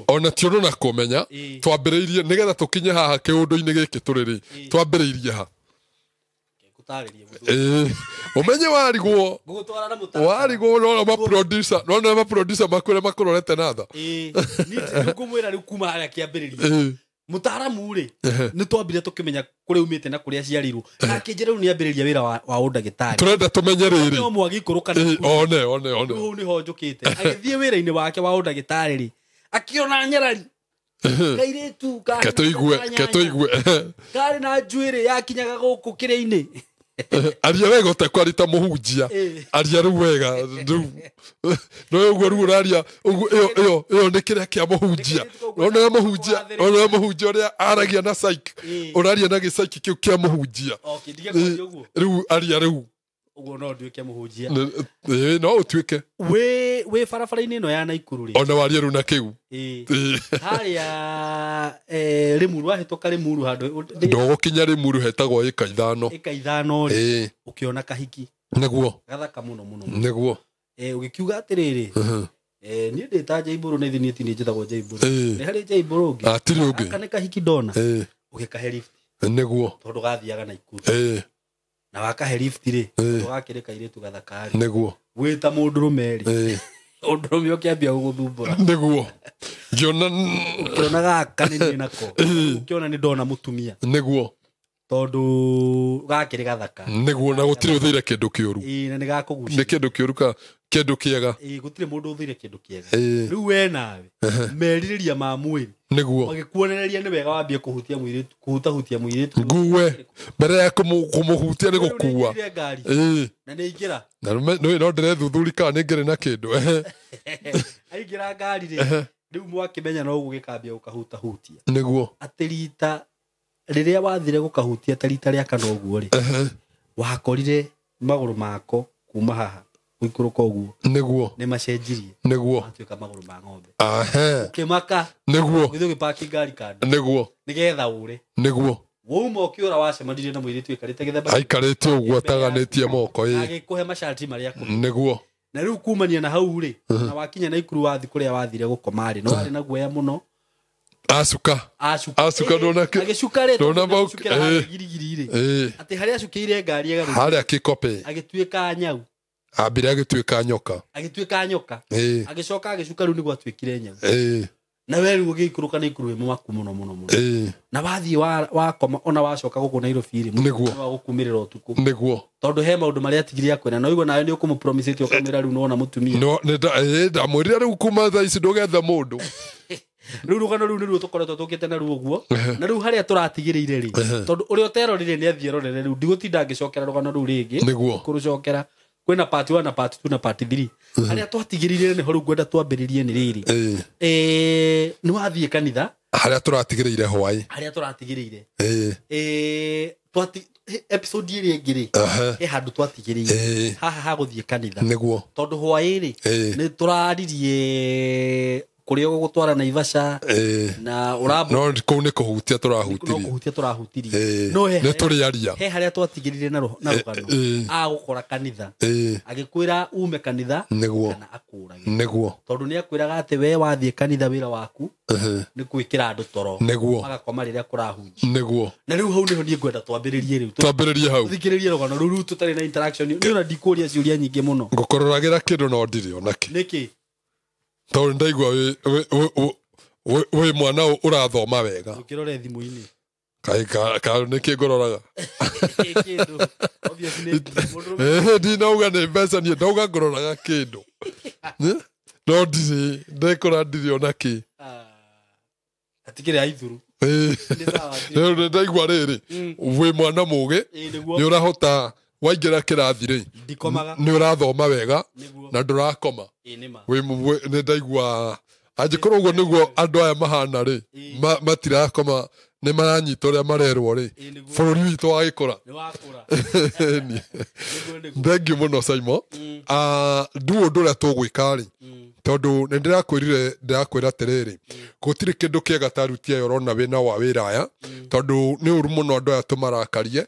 Ona ti ũndũ na kũmenya, twambĩrĩirie nĩgetha tũkinye haha kĩũndũ-inĩ gĩkĩ tũrĩ rĩ, twambĩrĩirie ha? Umenye warigwo warigwo nona maproducer nona maproducer makwĩre makũrorete na tha. Ngũmwĩra rĩu kuma harĩa kĩambĩrĩria mũtaaramu rĩ, nĩ twambire tũkĩmenya kũrĩa umĩte na kũrĩa aciarirwo, na akĩnjĩra rĩu nĩ ambĩrĩria wĩra wa ũndagĩtarĩ. Tũrenda tũmenye rĩrĩ no mwagĩikũrũka one one one hau nĩho njũkĩte. Agĩthiĩ wĩra-inĩ wake wa ũndagĩtarĩ rĩ, akĩona nyarari kairĩtu ketũigue karĩ na njuĩrĩ yakinyaga gũkũ kĩrĩa-inĩ. Aria wega ũtekwarita mũhunjia, aria rĩu wega rĩu no ũguo rĩu ũraria ũguo ĩyo ĩyo nĩ kĩrĩa kĩa mũhunjia. Ona mũhunjia, ona mũhunjia ũrĩa aragia na psych, ũraria na gĩpsych kĩu kĩa mũhunjia. Rĩu aria rĩu ũguo no nduĩke mũhunjia. No ũtuĩke wĩ barabara-inĩ ĩno ya Naikuru rĩ, ona warie rĩu na kĩu harĩa Limuru, wahĩtũka Limuru handũ ndũgũkinya Limuru hetagwo ĩka ithano, ĩka ithano rĩ, ũkĩona kahiki nĩguo gathaka mũno mũno nĩguo. Ũgĩkiuga atĩrĩrĩ, niĩ ndĩ ta Jaimbũrũ na ithuĩ niĩ ti niĩ njĩtagwo Jaimbũrũ, nĩ harĩ Jaimbũrũ ũngĩ atirĩ ũngĩ, aka nĩ kahiki ndona, ũgĩkahe lift nĩguo tondũ gathiaga Naikuru na wakahe lift rĩ, tondũ gakĩrĩ kairĩtu gathaka rĩ, nĩguo wĩta mũndũrũme rĩ, ũndũrũme ũkĩambia gũgũthumbũra nĩguo. Ngĩona gaka nĩ niĩ nako, ũkĩona nĩ ndona mũtumia nĩguo, tondũ gakĩrĩ gathaka nĩguo, na gũtirĩ ũthĩire kĩndũ kĩũru, na nĩ gakũgucia nĩ kĩndũ kĩũru ka kĩndũ kĩega, gũtirĩ mũndũ ũthĩire kĩndũ kĩega. Rĩu we nawe merirĩria ma mwĩrĩ nĩguo magĩkuonereria nĩ wega wambie kũhutia mũirĩtu, kũhutahutia mũirĩtu ngue mbere ya kũmũhutia nĩ gũkua na nĩ aingĩra na no ndĩrethuthuri kana nĩ ngĩrĩ na kĩndũ. Aingĩra ngari rĩ, rĩu mwakĩmenya no gũgĩkambia gũkahutahutia nĩguo, atĩ rita rĩrĩa wathire gũkahutia ta rita rĩa kana ũguo rĩ, wakorire magũrũ mako kuma haha gũikũrũka ũguo nĩguo, nĩ macenjirie nĩguo, matuĩka magũrũ ma ng'ombe. Ũkĩmaka nĩguo, ũgĩthiĩ ũgĩpaki ngari kando nĩguo, nĩgetha ũre nĩguo. Wauma ũkĩũra wacemanirie na mũirĩtu aikarĩte gĩthemba, aikarĩte ũguo ataganĩtie moko, agĩkũhe macarti marĩa akũhe nĩguo. Na rĩu kumania na hau rĩ, na wakinya Naikuru wathi kũrĩa wathire gũkoma rĩ, no warĩ na guoya mũno. Acuka acuka ndona agĩcuka rĩ, ndona girigiri rĩ, atĩ harĩa acukĩire ngari ĩgarũrũka harĩa kĩkope agĩtuĩka nyau, ambire agĩtuĩka nyoka, agĩtuĩka nyoka, agĩcoka agĩcuka rĩu nĩguo atuĩkire nyau. Na we rĩu ũgĩikũrũka Naikuru wĩ mũmaku mũno mũno mũno, na wathiĩ wakoma ona wacoka gũkũ Nairobi rĩ, nĩguo wagũkumĩrĩra ũtukũ nĩguo, tondũ he maũndũ marĩa atigire akwĩra, na ũigua nawe nĩ ũkũmũpromisĩte ũkamwĩra rĩu nĩwona mũtumia. Ndamwĩrire rĩu kuma thaa ici ndũgethe mũndũ. Rĩu rũgano rũu nĩruo tũkoretwo tũkĩte naruo ũguo, na rĩu harĩa tũratigĩrĩire rĩ, tondũ ũrĩa ũterorire nĩ athiĩ erorere rĩu, ndigũtinda ngĩcokera rũgano rũu rĩngĩ nĩguo kũrũcokera. Kwĩna part 1 na part 2 na part 3. Harĩa twatigĩrĩire nĩho rĩu ngwenda twambĩrĩrie nĩ rĩrĩ, nĩ wathiĩ kanitha harĩa tũratigĩrĩire hwaĩ, harĩa tũratigĩrĩire episode ĩrĩa ĩngĩ rĩ, he handũ twatigĩrĩire haha ha gũthiĩ kanitha nĩguo, tondũ hwaĩ rĩ nĩ tũraririe kũrĩa ũgũgũtwara Naivasha na ũrambo, no kũu nĩ kũhutia tũrahutirie, no kũhutia tũrahutirie, no nĩ tũrĩaria he harĩa twatigĩrĩire na rũgano agũkora kanitha agĩkwĩra ume kanitha nĩguo, kana akũrage nĩguo, tondũ nĩ akwĩraga atĩ we wathiĩ kanitha wĩra waku nĩ gwĩkĩra andũ toro nĩguo, magakoma rĩrĩa kũrahunjia nĩguo. Na rĩu hau nĩho niĩ ngwenda twambĩrĩrie rĩu, twambĩrĩrie hau, tũthikĩrĩrie rũgano rũu rĩu tũtarĩ na interaction. Niĩ ona ndikũria ciũria nyingĩ mũno, ngũkũroragĩra kĩndũ no ndirĩ ona kĩ. Nĩkĩ? Tondũ ndaigua wĩ mwana ũrathoma wega, ũkĩrore thimũ-inĩ nĩkĩ ngũroraga? Ndinauga nĩ mbeca niĩ, ndauga ngũroraga kĩndũ no ndirĩ, ndekora ndirĩ ona kĩ. Atikĩrĩ aithuru. Rĩu ndaigua rĩrĩ, wĩ mwana mũgĩ, nĩ ũrahota waingĩra kĩrathi rĩ, nĩ ũrathoma wega na ndũrakoma. Nĩ ndaigua angĩkorwo ũguo nĩguo andũ aya mahana rĩ, matirakoma nĩ maranyita ũrĩa marerwo rĩ, bũrũri witũ wagĩkũra. Nĩ wakũra. Thengiũ mũno Simon. Ndu ũndũ ũrĩa tũgwĩka rĩ, tondũ nĩ ndĩrakwĩrire, ndĩrakwĩra atĩrĩrĩ, gũtirĩ kĩndũ kĩega ta aruti aya ũrona wĩna wa wĩra aya, tondũ nĩ ũru mũno andũ aya tũmarakarie,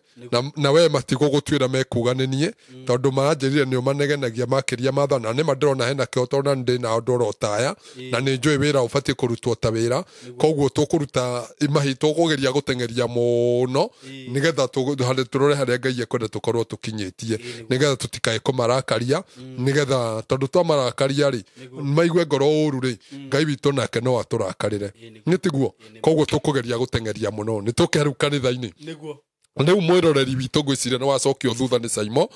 na we matigũgũtuĩra mekuga nĩ niĩ, tondũ maranjĩrire nĩ ũmanegenagia makĩria matha, na nĩma ndĩrona hena kĩo tondũ na ndĩ na andũ oro ta aya, na nĩ njũĩ wĩra ũbatiĩ kũrutwo ta wĩra, koguo tũkũruta mahi, tũkũgeria gũteng'eria mũno nĩgetha tũrore harĩa Ngai ekwenda tũkorwo tũkinyĩtie, nĩgetha tũtikae kũmarakaria, nĩgetha tondũ twamarakaria rĩ, maigue ngoro ũru rĩ, Ngai witũ nake no atũrakarĩre, nĩ tiguo? Koguo tũkũgeria gũteng'eria mũno, nĩ tũke rĩu kanitha-inĩ. Nĩguo. Rĩu mwĩroreri witũ ngwĩciria nĩ wacokio thutha nĩ Simon.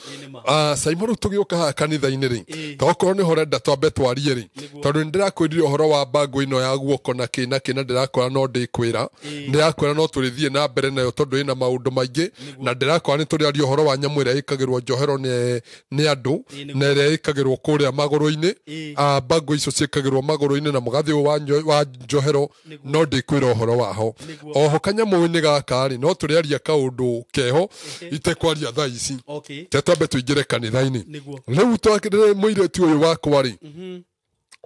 Simon, rĩu tũgĩũka haha kanitha-inĩ rĩ, ta okorwo nĩho ũrenda twambe twarie rĩ, tondũ nĩ ndĩrakwĩrire ũhoro wa bango ĩno ya guoko na kĩ na kĩ, na ndĩrakwĩra no ndĩkwĩra, ndĩrakwĩra no tũrĩthiĩ na mbere nayo tondũ ĩna maũndũ maingĩ, na ndĩrakwĩra nĩ tũrĩaria ũhoro wa nyamũ ĩrĩa ĩkagĩrwo njohero nĩ andũ, na ĩrĩa ĩkagĩrwo kũrĩa magũrũ-inĩ. Bango icio ciĩkagĩrwo magũrũ-inĩ na mũgathĩ ũyũ wa njohero, no ndĩkwĩra ũhoro waho. Oho kanyamũ-inĩ gaka rĩ, no tũrĩaria kaũndũ keho itekwaria thaa ici. Te twambe tũingĩre kanitha-inĩ. Rĩu twakĩrĩ mũirĩtu ũyũ wakwa rĩ,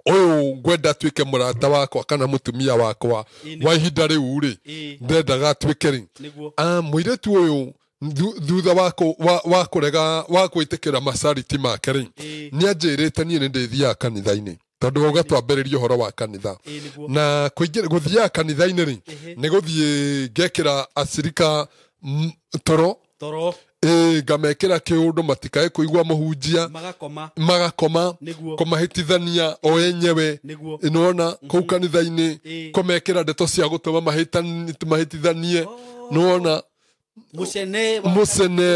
ũyũ ngwenda atuĩke mũrata wakwa kana mũtumia wakwa wa ihinda rĩu rĩ, ndendaga atuĩke rĩ, mũirĩtu ũyũ thutha wa kũrega wa gwĩtĩkĩra macariti make rĩ, nĩ anjĩrĩte niĩ nĩ ndĩthiaga kanitha-inĩ, tondũ wauga twambĩrĩrie ũhoro wa kanitha. Na gũthiaga kanitha-inĩ rĩ, nĩ gũthiĩ ngekĩra acirika toro, ngamekĩra kĩũndũ matikae kũigua mũhunjia, magakoma, kũmahĩtithania o enyewe, nĩwona kũu kanitha-inĩ, kũmekĩra ndeto cia gũtũma mahĩtithanie, nĩwona mũcene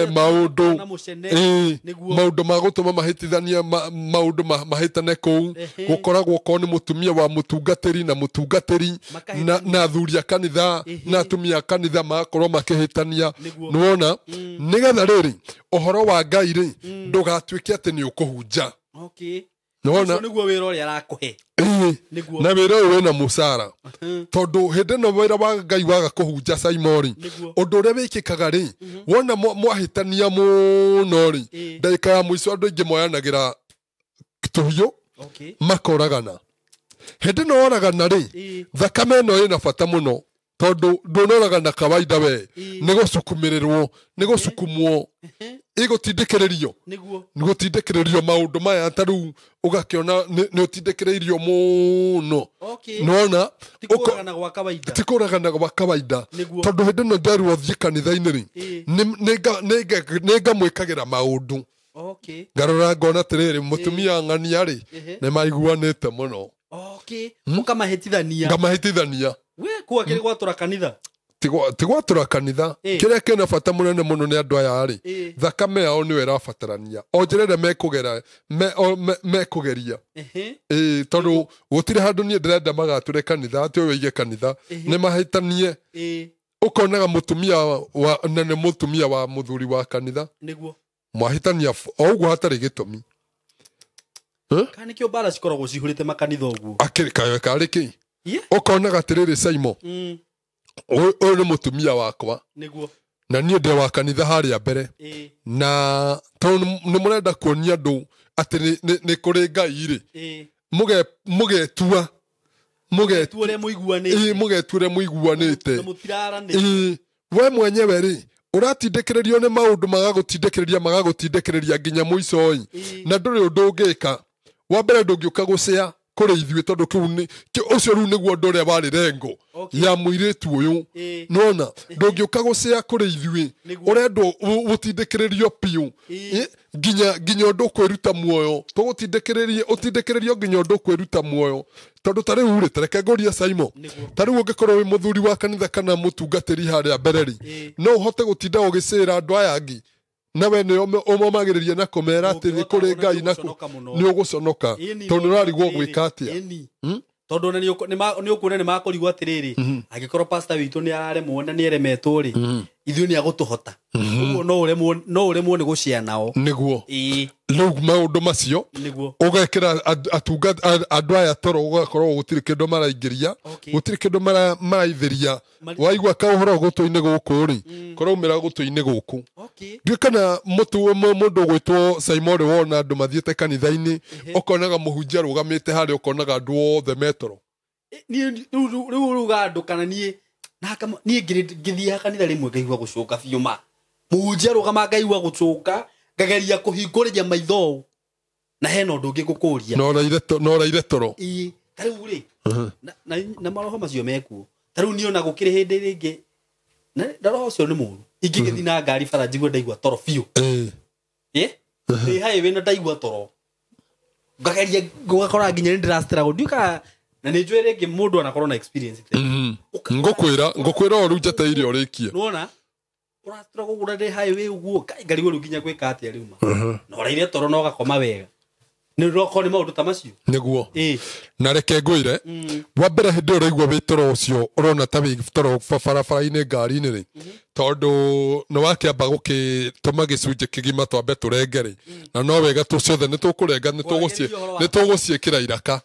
maũndũ, maũndũ ma gũtũma mahĩtithanie, maũndũ mahĩtane kũu. Gũkoragwo korwo nĩ mũtumia wa mũtungatĩri na mũtungatĩri na athuri a kanitha na atumia a kanitha magakorwo makĩhĩtania, nĩwona, nĩgetha rĩrĩ ũhoro wa Ngai rĩ ndũgatuĩke atĩ nĩ ũkũhunja. Nĩwona nĩguo wĩra ũrĩa arakũhe. Na wĩra ũyũ wĩna mũcara, tondũ hĩndĩ ĩno wĩra wa Ngai waga kũhunja Simon rĩ, ũndũ ũrĩa wĩkĩkaga rĩ, wona mwahĩtania mũno rĩ, ndagĩka ya mũico andũ aingĩ moyanagĩra tũhiũ, makoragana. Hĩndĩ ĩno oragana rĩ, thakame ĩno ĩna bata mũno, tondũ ndũnoragana kawaida we, nĩ gũcukumĩrĩrwo, nĩ gũcukumwo, ĩgũtindĩkĩrĩrio, nĩ gũtindĩkĩrĩrio maũndũ maya ta rĩu ũgakĩona nĩ ũtindĩkĩrĩirio mũno, nĩwona, ti kũragana gwa kawaida, tondũ hĩndĩ ĩno nderwo thiĩ kanitha-inĩ rĩ, nĩ ngamwĩkagĩra maũndũ, ngarora ngona atĩrĩrĩ, mũtumia ng'ania rĩ, nĩ maiguanĩte mũno. Mũkamahĩtithania. Ngamahĩtithania. We kũu akĩrĩ gwatũra kanitha. Ti gwatũra kanitha. Kĩrĩa kĩna bata mũnene mũno nĩ andũ aya rĩ, thakame yao nĩyo ĩrabatarania, o njĩra ĩrĩa mekũgera, mekũgeria. Tondũ gũtirĩ handũ niĩ ndĩrenda magatũre kanitha, atĩ ũyũ oige kanitha, nĩ mahĩtanie. Ũkonaga mũtumia wa, na nĩ mũtumia wa mũthuri wa kanitha. Nĩguo. Mwahĩtania o ũguo hatarĩ gĩtũmi. Kana nĩkĩo mbara cikoragwo cihũrĩte makanitha ũguo? Akĩrĩ kayo karĩ kĩ? Ũkonaga atĩrĩrĩ Simon, ũyũ nĩ mũtumia wakwa, Nĩguo. na niĩ ndĩ wa kanitha harĩa mbere, na tondũ nĩ mũrenda kuonia andũ atĩ nĩ kũrĩ Ngai rĩ, mũgetua, Mũgetua ũrĩa mũiguanĩte. Mũgetua ũrĩa mũiguanĩte. Na mũtiraranĩria. We mwenyewe rĩ, ũratindĩkĩrĩrio nĩ maũndũ magagũtindĩkĩrĩria, magagũtindĩkĩrĩria nginya mũico ĩ, na ndũrĩ ũndũ ũngĩka. Wa mbere ndũngĩũka gũcea kũrĩ ithuĩ, tondũ kĩu nĩ, ũcio rĩu nĩguo ũndũ ũrĩa warĩ rengo ya mũirĩtu ũyũ. Nĩwona, ndũngĩũka gũcea kũrĩ ithuĩ, ũrendwo ũtindĩkĩrĩrio biũ, nginya ũndũ ũkwĩruta muoyo. Tũgũtindĩkĩrĩrie, ũtindĩkĩrĩrio nginya ũndũ ũkwĩruta muoyo. Tondũ ta rĩu rĩ, ta reke ngũrie Simon, ta rĩu ũngĩkorwo wĩ mũthuri wa kanitha kana mũtungatĩri harĩa mbere rĩ, no ũhote gũtinda ũgĩcĩra andũ aya angĩ, na we nĩo ũmomagĩrĩria na kũmera atĩ nĩ kũrĩ Ngai na nĩ ũgũconoka, tondũ nĩũrarigwo gwĩka atĩa. Tondũ ona nĩ ũkuona nĩ makũrigwo atĩrĩrĩ, angĩkorwo pastor witũ nĩ araremwo na nĩ aremetwo rĩ, ithuĩ nĩ agũtũhota. Ũguo no ũremwo nĩ gũshare nao. Nĩguo. Ĩĩ. Rĩu maũndũ macio nĩguo ũgekĩra andũ aya toro, ũgakorwo gũtirĩ kĩndũ maraingĩria, gũtirĩ kĩndũ maraithĩria. Waigua kaũhoro gũtũ-inĩ gũkũ rĩ, kũraumĩra gũtũ-inĩ gũkũ. Ndiũĩ kana mũndũ ũgwĩtwo Simon wona andũ mathiĩte kanitha-inĩ, ũkonaga mũhunjia arũgamĩte harĩa, ũkonaga andũ othe metoro. Niĩ rĩu ruga andũ kana niĩ niĩ ngĩthiaga kanitha rĩmwe ngaigua gũcũka biũ ma. Mũhunjia arũgama ngaigua gũcũka, ngageria kũhingũrĩria maitho na hena ũndũ ũngĩ ngũkũria. No ũraire toro. Ĩĩ, ta rĩu rĩ, na maroho macio mekuo. Ta rĩu niĩ ona gũkĩrĩ hĩndĩ rĩngĩ, na roho ũcio nĩ mũũru. Ingĩgĩthiĩ na ngari bara njigue ndaigua toro biũ. Ĩ? Ndĩ highway na ndaigua toro. Ngageria gũgakora nginya nĩ ndĩrastruggle. Ndiũĩ kana na nĩ njũĩ rĩngĩ mũndũ anakorwo na experience te. Ngũkwĩra o rĩu njetereire ũrĩkie. Nĩwona? Ũrastruggle ũguo ndĩ highway ũguo, ngarigwo rĩu nginya gwĩka atĩa rĩu ma. Na ũraire toro na ũgakoma wega. Nĩ ũrokorwo nĩ maũndũ ta macio. Nĩguo. Na reke ngwĩre, wa mbere hĩndĩ ĩyo ũraigua wĩ toro ũcio, ũrona ta wĩ toro barabara-inĩ ngari-inĩ rĩ, tondũ nĩ wakĩamba gũkĩtũma gĩcunjĩ kĩgima twambe tũrenge rĩ, na no wega ciothe nĩ tũkũrenga, nĩ tũgũciĩkĩra iraka.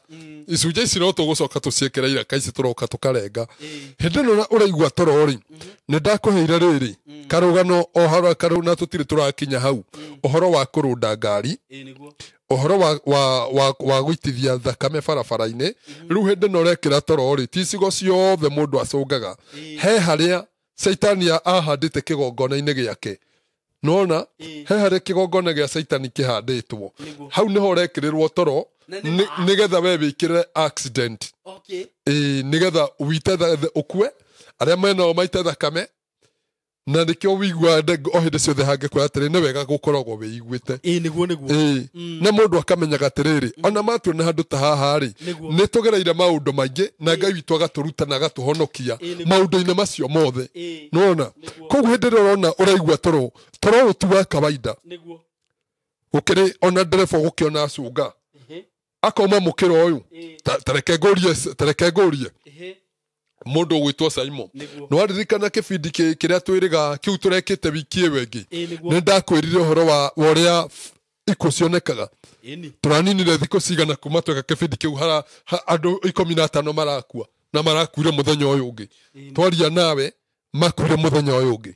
Icunjĩ ici no tũgũcoka tũciĩkĩra iraka ici tũroka tũkarenga. Hĩndĩ ĩno ũraigua toro rĩ, nĩ ndakũheire rĩrĩ karũgano o harĩa karũ, na tũtirĩ tũrakinya hau, ũhoro wa kũrũnda ngari, ũhoro wa gũitithia thakame barabara-inĩ. Rĩu hĩndĩ ĩno ũrekĩra toro rĩ, ti icigo ciothe mũndũ acũngaga. He harĩa Caitani ahandĩte kĩgongona-inĩ gĩake. Nĩwona? He harĩa kĩgongona gĩa Caitani kĩhandĩtwo. Hau nĩho ũrekĩrĩrwo toro, nĩgetha we wĩkĩre accident. Ĩĩ, nĩgetha wite ũkue, arĩa menao maite thakame, na nĩkĩo wĩiguaga o hĩndĩ ciothe hangĩkwĩra atĩrĩ, nĩ wega gũkoragwo wĩiguĩte. Ĩĩ, nĩguo, nĩguo. Ĩĩ, na mũndũ akamenyaga atĩrĩrĩ, ona matuona handũ ta haha rĩ, nĩ tũgereire maũndũ maingĩ, na Ngai witũ agatũruta na agatũhonokia maũndũ-inĩ macio mothe. Nĩwona? Koguo hĩndĩ ĩrĩa ũrona ũraigua toro, toro ũyũ ti wa kawaida. Gũkĩrĩ ona ndereba gũkĩona acũnga, akauma mũkĩra ũyũ, ta reke ngũrie mũndũ ũgwĩtwo Simon. Nĩ waririkana kĩbindi kĩrĩa twĩrĩga kĩu tũrekĩte wiki ĩyo ĩngĩ? Nĩ ndakwĩrire ũhoro wa ũrĩa ikuũ cionekaga. Tũraninire thikũ cigana kuma tweka kĩbindi kĩu, andũ 15 marakua, na marakuire mũthenya ũyũ ũngĩ. Twaria nawe makuire mũthenya ũyũ ũngĩ.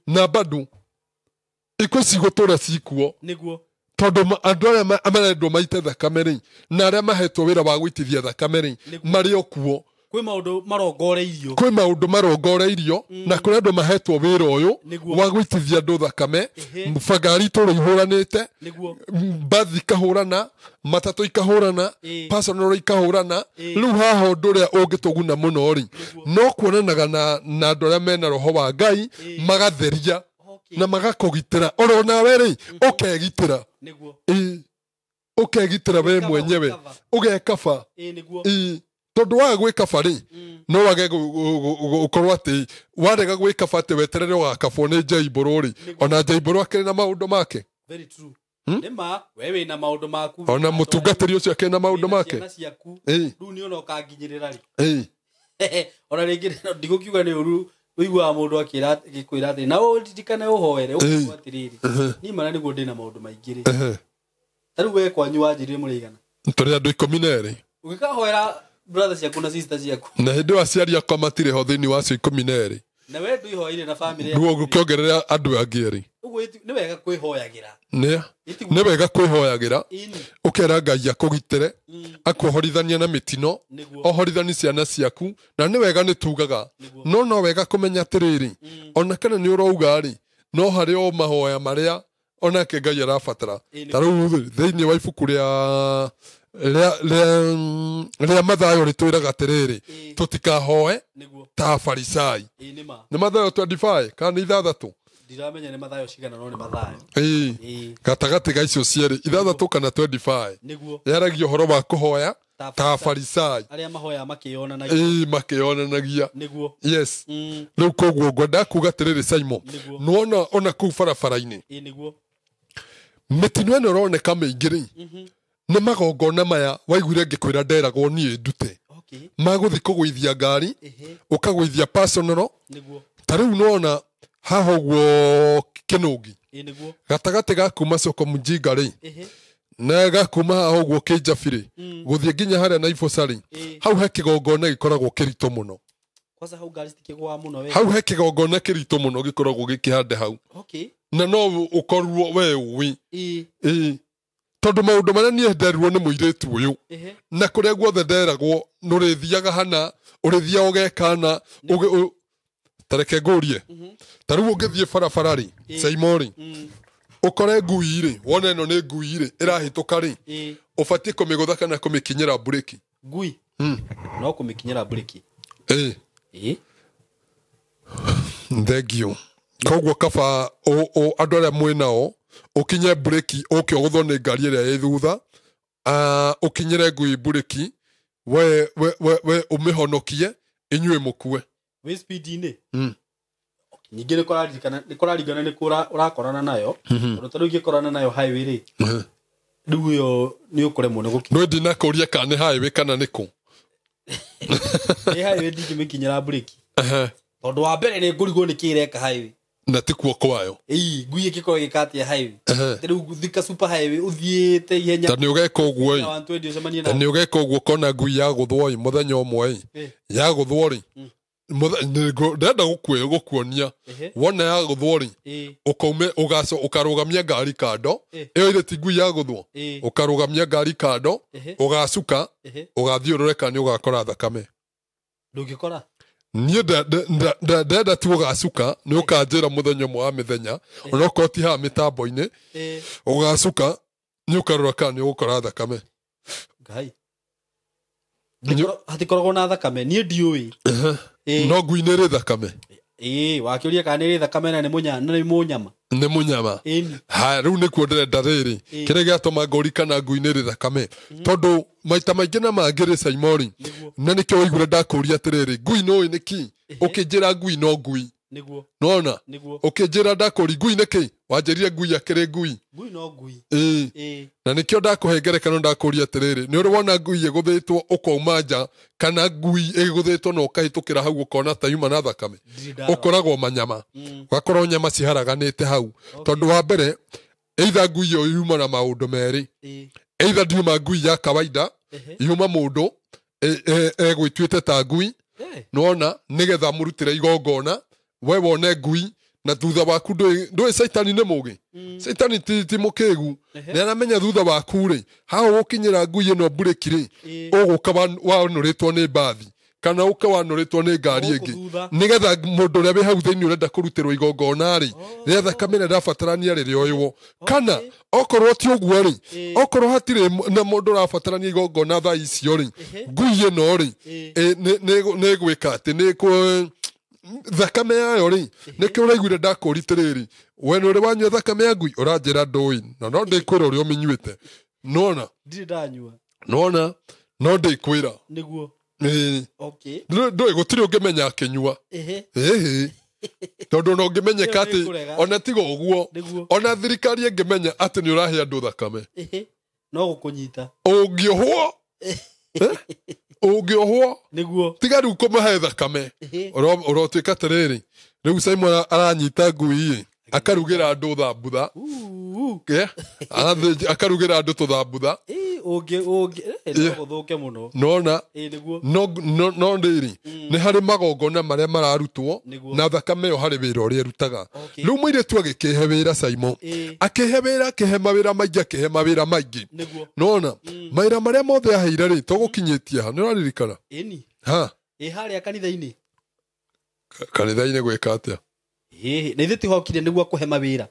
Na bado ikuũ cigũtũra cikuo. Tondũ andũ arĩa marendwo maite thakame rĩ, na arĩa mahetwo wĩra wa gũitithia thakame rĩ, marĩ o kuo. Kwĩ maũndũ marongoreirio. Kwĩ maũndũ marongoreirio, na kũrĩ andũ mahetwo wĩra ũyũ wa gũitithia andũ thakame, ngari itũra ihũranĩte, mbathi ikahũrana, matatũ ikahũrana, personal ikahũrana. Rĩu haha ũndũ ũrĩa ũngĩtũguna mũno rĩ, no kuonanaga na andũ arĩa mena roho wa Ngai, magatheria na magakũgitĩra. Oro nawe rĩ, ũkegitĩra. Ũkegitĩra we mwenyewe, ũgekaba. Tondũ waga gwĩkaba rĩ, no wage gũkorwo atĩ warega gwĩkaba atĩ weterere ũgakabwo nĩ Njaimbũrũ rĩ, ona Njaimbũrũ akĩrĩ na maũndũ make. Very true. Nĩ ma, we wĩna maũndũ maku. Ona mũtungatĩri ũcio akĩrĩ na maũndũ make. Ciana ciaku. Rĩu nĩ ona ũkanginyĩrĩra rĩ. Ona rĩngĩ ndigũkiuga nĩ ũru, ũiguaga mũndũ agĩkwĩra atĩrĩ, na ũririkane ũhoere, ũkiuga atĩrĩrĩ, niĩ mana nĩguo ndĩna maũndũ maingĩ rĩ. Ta rĩu we kwanyu wanjĩrire mũrĩ aigana? Tũrĩ andũ 12. Ũgĩkahoera brother ciaku na sister ciaku. Na hĩndĩ ĩyo aciari akwa matirĩ ho thĩinĩ wa acio 12. Na we ndũihoeire na family yaku. Rĩu ũkĩongerera andũ angĩ erĩ. Ũguo nĩ wega kwĩhoyagĩra. Nĩ wega kwĩhoyagĩra. Ũkera Ngai akũgitĩre, akuohorithanie na mĩtino, ohoritanie ciana ciaku, na nĩ wega nĩ tugaga. No no wega kũmenya atĩrĩrĩ, ona kana nĩ ũrauga rĩ, no harĩ o mahoya marĩa onake Ngai arabatara. Ta rĩu thĩinĩ wa ibuku rĩa Mathayo rĩtwĩraga atĩrĩrĩ, tũtikahoe ta Farisai. Nĩ Mathayo 25 kana nĩ 6? Ndiramenya nĩ Mathayo cigana, no nĩ Mathayo. Gatagatĩ ga icio cierĩ, 6 kana 25. Yaragia ũhoro wa kũhoya ta Farisai. Arĩa mahoya makĩonanagia. Makĩonanagia. Yes. Rĩu koguo ngwenda kuga atĩrĩrĩ Simon, nĩwona ona kũu barabara-inĩ. Mĩtino ĩno ĩroneka mĩingĩ rĩ, nĩ magongona maya waiguire ngĩkwĩra nderagwo niĩ ndute. Magũthiĩ kũgũithia ngari, ũkagũithia personal. Ta rĩu nĩwona Haha ũguo Kĩnũngi. Ĩ nĩguo. Gatagatĩ ga kuma soko mjinga rĩ, Ehe. na ga kuma haha ũguo Kĩnjabi rĩ, Mm. gũthiĩ nginya harĩa Naivasha rĩ, Ĩ. hau he kĩgongona gĩkoragwo kĩritũ mũno. Kwanza hau ngari citikĩgũaga mũno we. Hau he kĩgongona kĩritũ mũno gĩkoragwo gĩkĩhande hau. Okay. Na no ũkorwo we ũĩ. Ĩ. Ĩ. Tondũ maũndũ marĩa niĩ nderirwo nĩ mũirĩtu ũyũ, Ehe. na kũrĩa guothe nderagwo nũrĩthiaga hana, ũrĩthiaga ũgeka hana, ta reke ngũrie. Ta rĩu ũngĩthiĩ barabara rĩ, Ĩ. Saimo rĩ, Mm. ũkore ngui rĩ, wone ĩno nĩ ngui rĩ, ĩrahĩtũka rĩ, Ĩ. ũbatiĩ kũmĩgũtha kana kũmĩkinyĩra mburĩki. Ngui. No kũmĩkinyĩra mburĩki. Ĩ. Ĩ. Thank you. Koguo kaba andũ arĩa mwĩ nao ũkinye mburĩki ũke ũgũthwo nĩ ngari ĩrĩa ĩ thutha, ũkinyĩre ngui mburĩki, we ũmĩhonokie inyuĩ mũkue. Wĩ speed-inĩ. Mm. Ningĩ nĩ kũraringana nĩ kũ ũrakorana nayo. Tondũ ta rĩu ingĩkorana nayo highway rĩ, rĩu ĩyo nĩ ũkũremwo nĩ gũkinya. Nĩ ndinakũria kana nĩ highway kana nĩ kũ. Nĩ highway ndingĩmĩkinyĩra mburĩki. Ehe. Tondũ wa mbere nĩ ngũrigwo nĩ kĩ ĩreka highway. Na ti kuo kwayo. Ĩĩ, ngui ĩngĩkorwo ĩgĩka atĩa highway? Ehe. Ta rĩu Thika super highway ũthiĩte ihenya. Ta nĩ ũgeka ũguo ĩ. Na 120 ũcemanie Ta na. nĩ ũgeka ũguo ũkona ngui yagũthwo ĩ mũthenya ũmwe ĩ. Ĩ. Yagũthwo rĩ. Ndĩrenda gũkuonia. Ehe. Wona yagũthwo rĩ, Ĩ. ũkaume ũgaco ũkarũgamia ngari kando. Ĩ. Ĩyo ĩrĩ ti ngui yagũthwo. Ĩ. Ũkarũgamia ngari kando, Ehe. ũgacuka, Ehe. ũgathiĩ ũrore kana nĩ ũgakora thakame. Ndũngĩkora. Niĩ ndenda tu ũgacuka, nĩ ũkanjĩra mũthenya ũmwe wa mĩthenya, onokorwo ti haha mĩtambo-inĩ, Ĩ. ũgacuka, nĩ ũkarora kana nĩ ũgũkora thakame. Ngai. Hatikoragwo na thakame, niĩ ndiũĩ. Ĩ. No ngui nĩ ĩrĩ thakame. Ĩ, wakĩũria kana nĩ ĩrĩ thakame na nĩ mũnyama. Nĩ mũnyama. Ĩni. Haya, rĩu nĩkuo ndĩrenda rĩrĩ. Ĩ. Kĩrĩa gĩatũma ngũri kana ngui nĩ ĩrĩ thakame. Tondũ maita maingĩ na mangĩ rĩ Saimori, Nĩguo. na nĩkĩo waiguire ndakũria atĩrĩrĩ, ngui nĩũĩ nĩkĩ? Ũkĩnjĩra ngui no ngui. Nĩguo. Nĩwona? Nĩguo. Ũkĩnjĩra ndakũri ngui nĩkĩ? Wanjĩrire ngui akĩrĩ ngui. Ngui no ngui. Ĩ. Ĩ. Na nĩkĩo ndakũhe ngerekano ndakũria atĩrĩrĩ, nĩ ũrĩ wona ngui ĩgũthĩtwo ũkauma nja, kana ngui ĩgũthĩtwo na ũkahĩtũkĩra hau ũkona ta yuma na thakame? Ndirĩ ndarora. Ũkoragwo manyama. Mm. Ũgakorwo nyama ciharaganĩte hau. Tondũ wa mbere, either ngui ĩyo yuma na maũndũ merĩ. Ĩ. Either ndiuma ngui ya kawaida, Ehe. yuma mũndũ egwĩtuĩte ta ngui, Eh. nĩwona, nĩgetha mũrutĩre igongona, we wone ngui, na thutha waku ndũĩ caitani nĩ mũgĩ. Caitani ti mũkĩgu. Ehe. Nĩ aramenya thutha waku rĩ, haha ũgũkinyĩra ngui ĩno mburĩki rĩ, Ĩ. ũgũka wanũrĩtwo nĩ mbathi, kana ũke wanũrĩtwo nĩ ngari Gũkũ ĩngĩ. thutha. Nĩgetha mũndũ ũrĩa wĩ hau thĩinĩ ũrenda kũrutĩrwo igongona rĩ, rĩa thakame ĩrĩa ĩrabatarania rĩrĩoywo. Kana okorwo ti ũguo rĩ, Ĩ. okorwo hatirĩ na mũndũ ũrabatarania igongona thaa icio rĩ, Ehe. ngui ĩno rĩ, Ĩ. nĩ ĩgwĩka atĩ nĩ thakame yayo rĩ, nĩkĩo ũraiguire ndakũũria atĩrĩrĩ, we nĩ ũrĩ wanyua thakame ya ngui? Ũranjĩra ndũĩ, na no ndĩkwĩra ũrĩa ũmĩnyuĩte. Nĩwona? Ndirĩ ndanyua. Nĩwona? No ndĩkwĩra. Nĩguo. Ĩ. Okay. Ndũĩ gũtirĩ ũngĩmenya akĩnyua. Ehe. Ĩhĩ. Tondũ ona ũngĩmenyeka Ĩyo atĩ, nĩ kũrega. ona tiga ũguo, Nĩguo. ona thirikari ĩngĩmenya atĩ nĩ ũrahe andũ thakame. Ehe. No gũkũnyita. Ũngĩohwo. Ũngĩohwo. Nĩguo. Tiga rĩu kũmahe thakame. Ehe. Ũrotuĩka atĩrĩrĩ, rĩu Simon aranyita ngui ĩ, akarugĩra andũ thambutha. Uu. Akarugĩra andũ tũthambutha. Ĩ, ũngĩ no gũthũke mũno. Nona. Ĩ, nĩguo. No rĩrĩ, nĩ harĩ magongona marĩa mararutwo Nĩguo. na thakame ĩyo harĩ wĩra ũrĩa ĩrutaga. Okay. Rĩu mũirĩtu agĩkĩhe wĩra Simon. Ĩ. Akĩhe wĩra, akĩhe mawĩra maingĩ, akĩhe mawĩra maingĩ. Nĩguo. Nona, mawĩra marĩa mothe aheire rĩ, tũgũkinyĩtie ha, nĩ ũraririkana? Ĩni. Ha? Ĩ, harĩa kanitha-inĩ. Kanitha-inĩ gwĩka atĩa? Ĩ, na ithuĩ tihokire nĩguo akũhe mawĩra.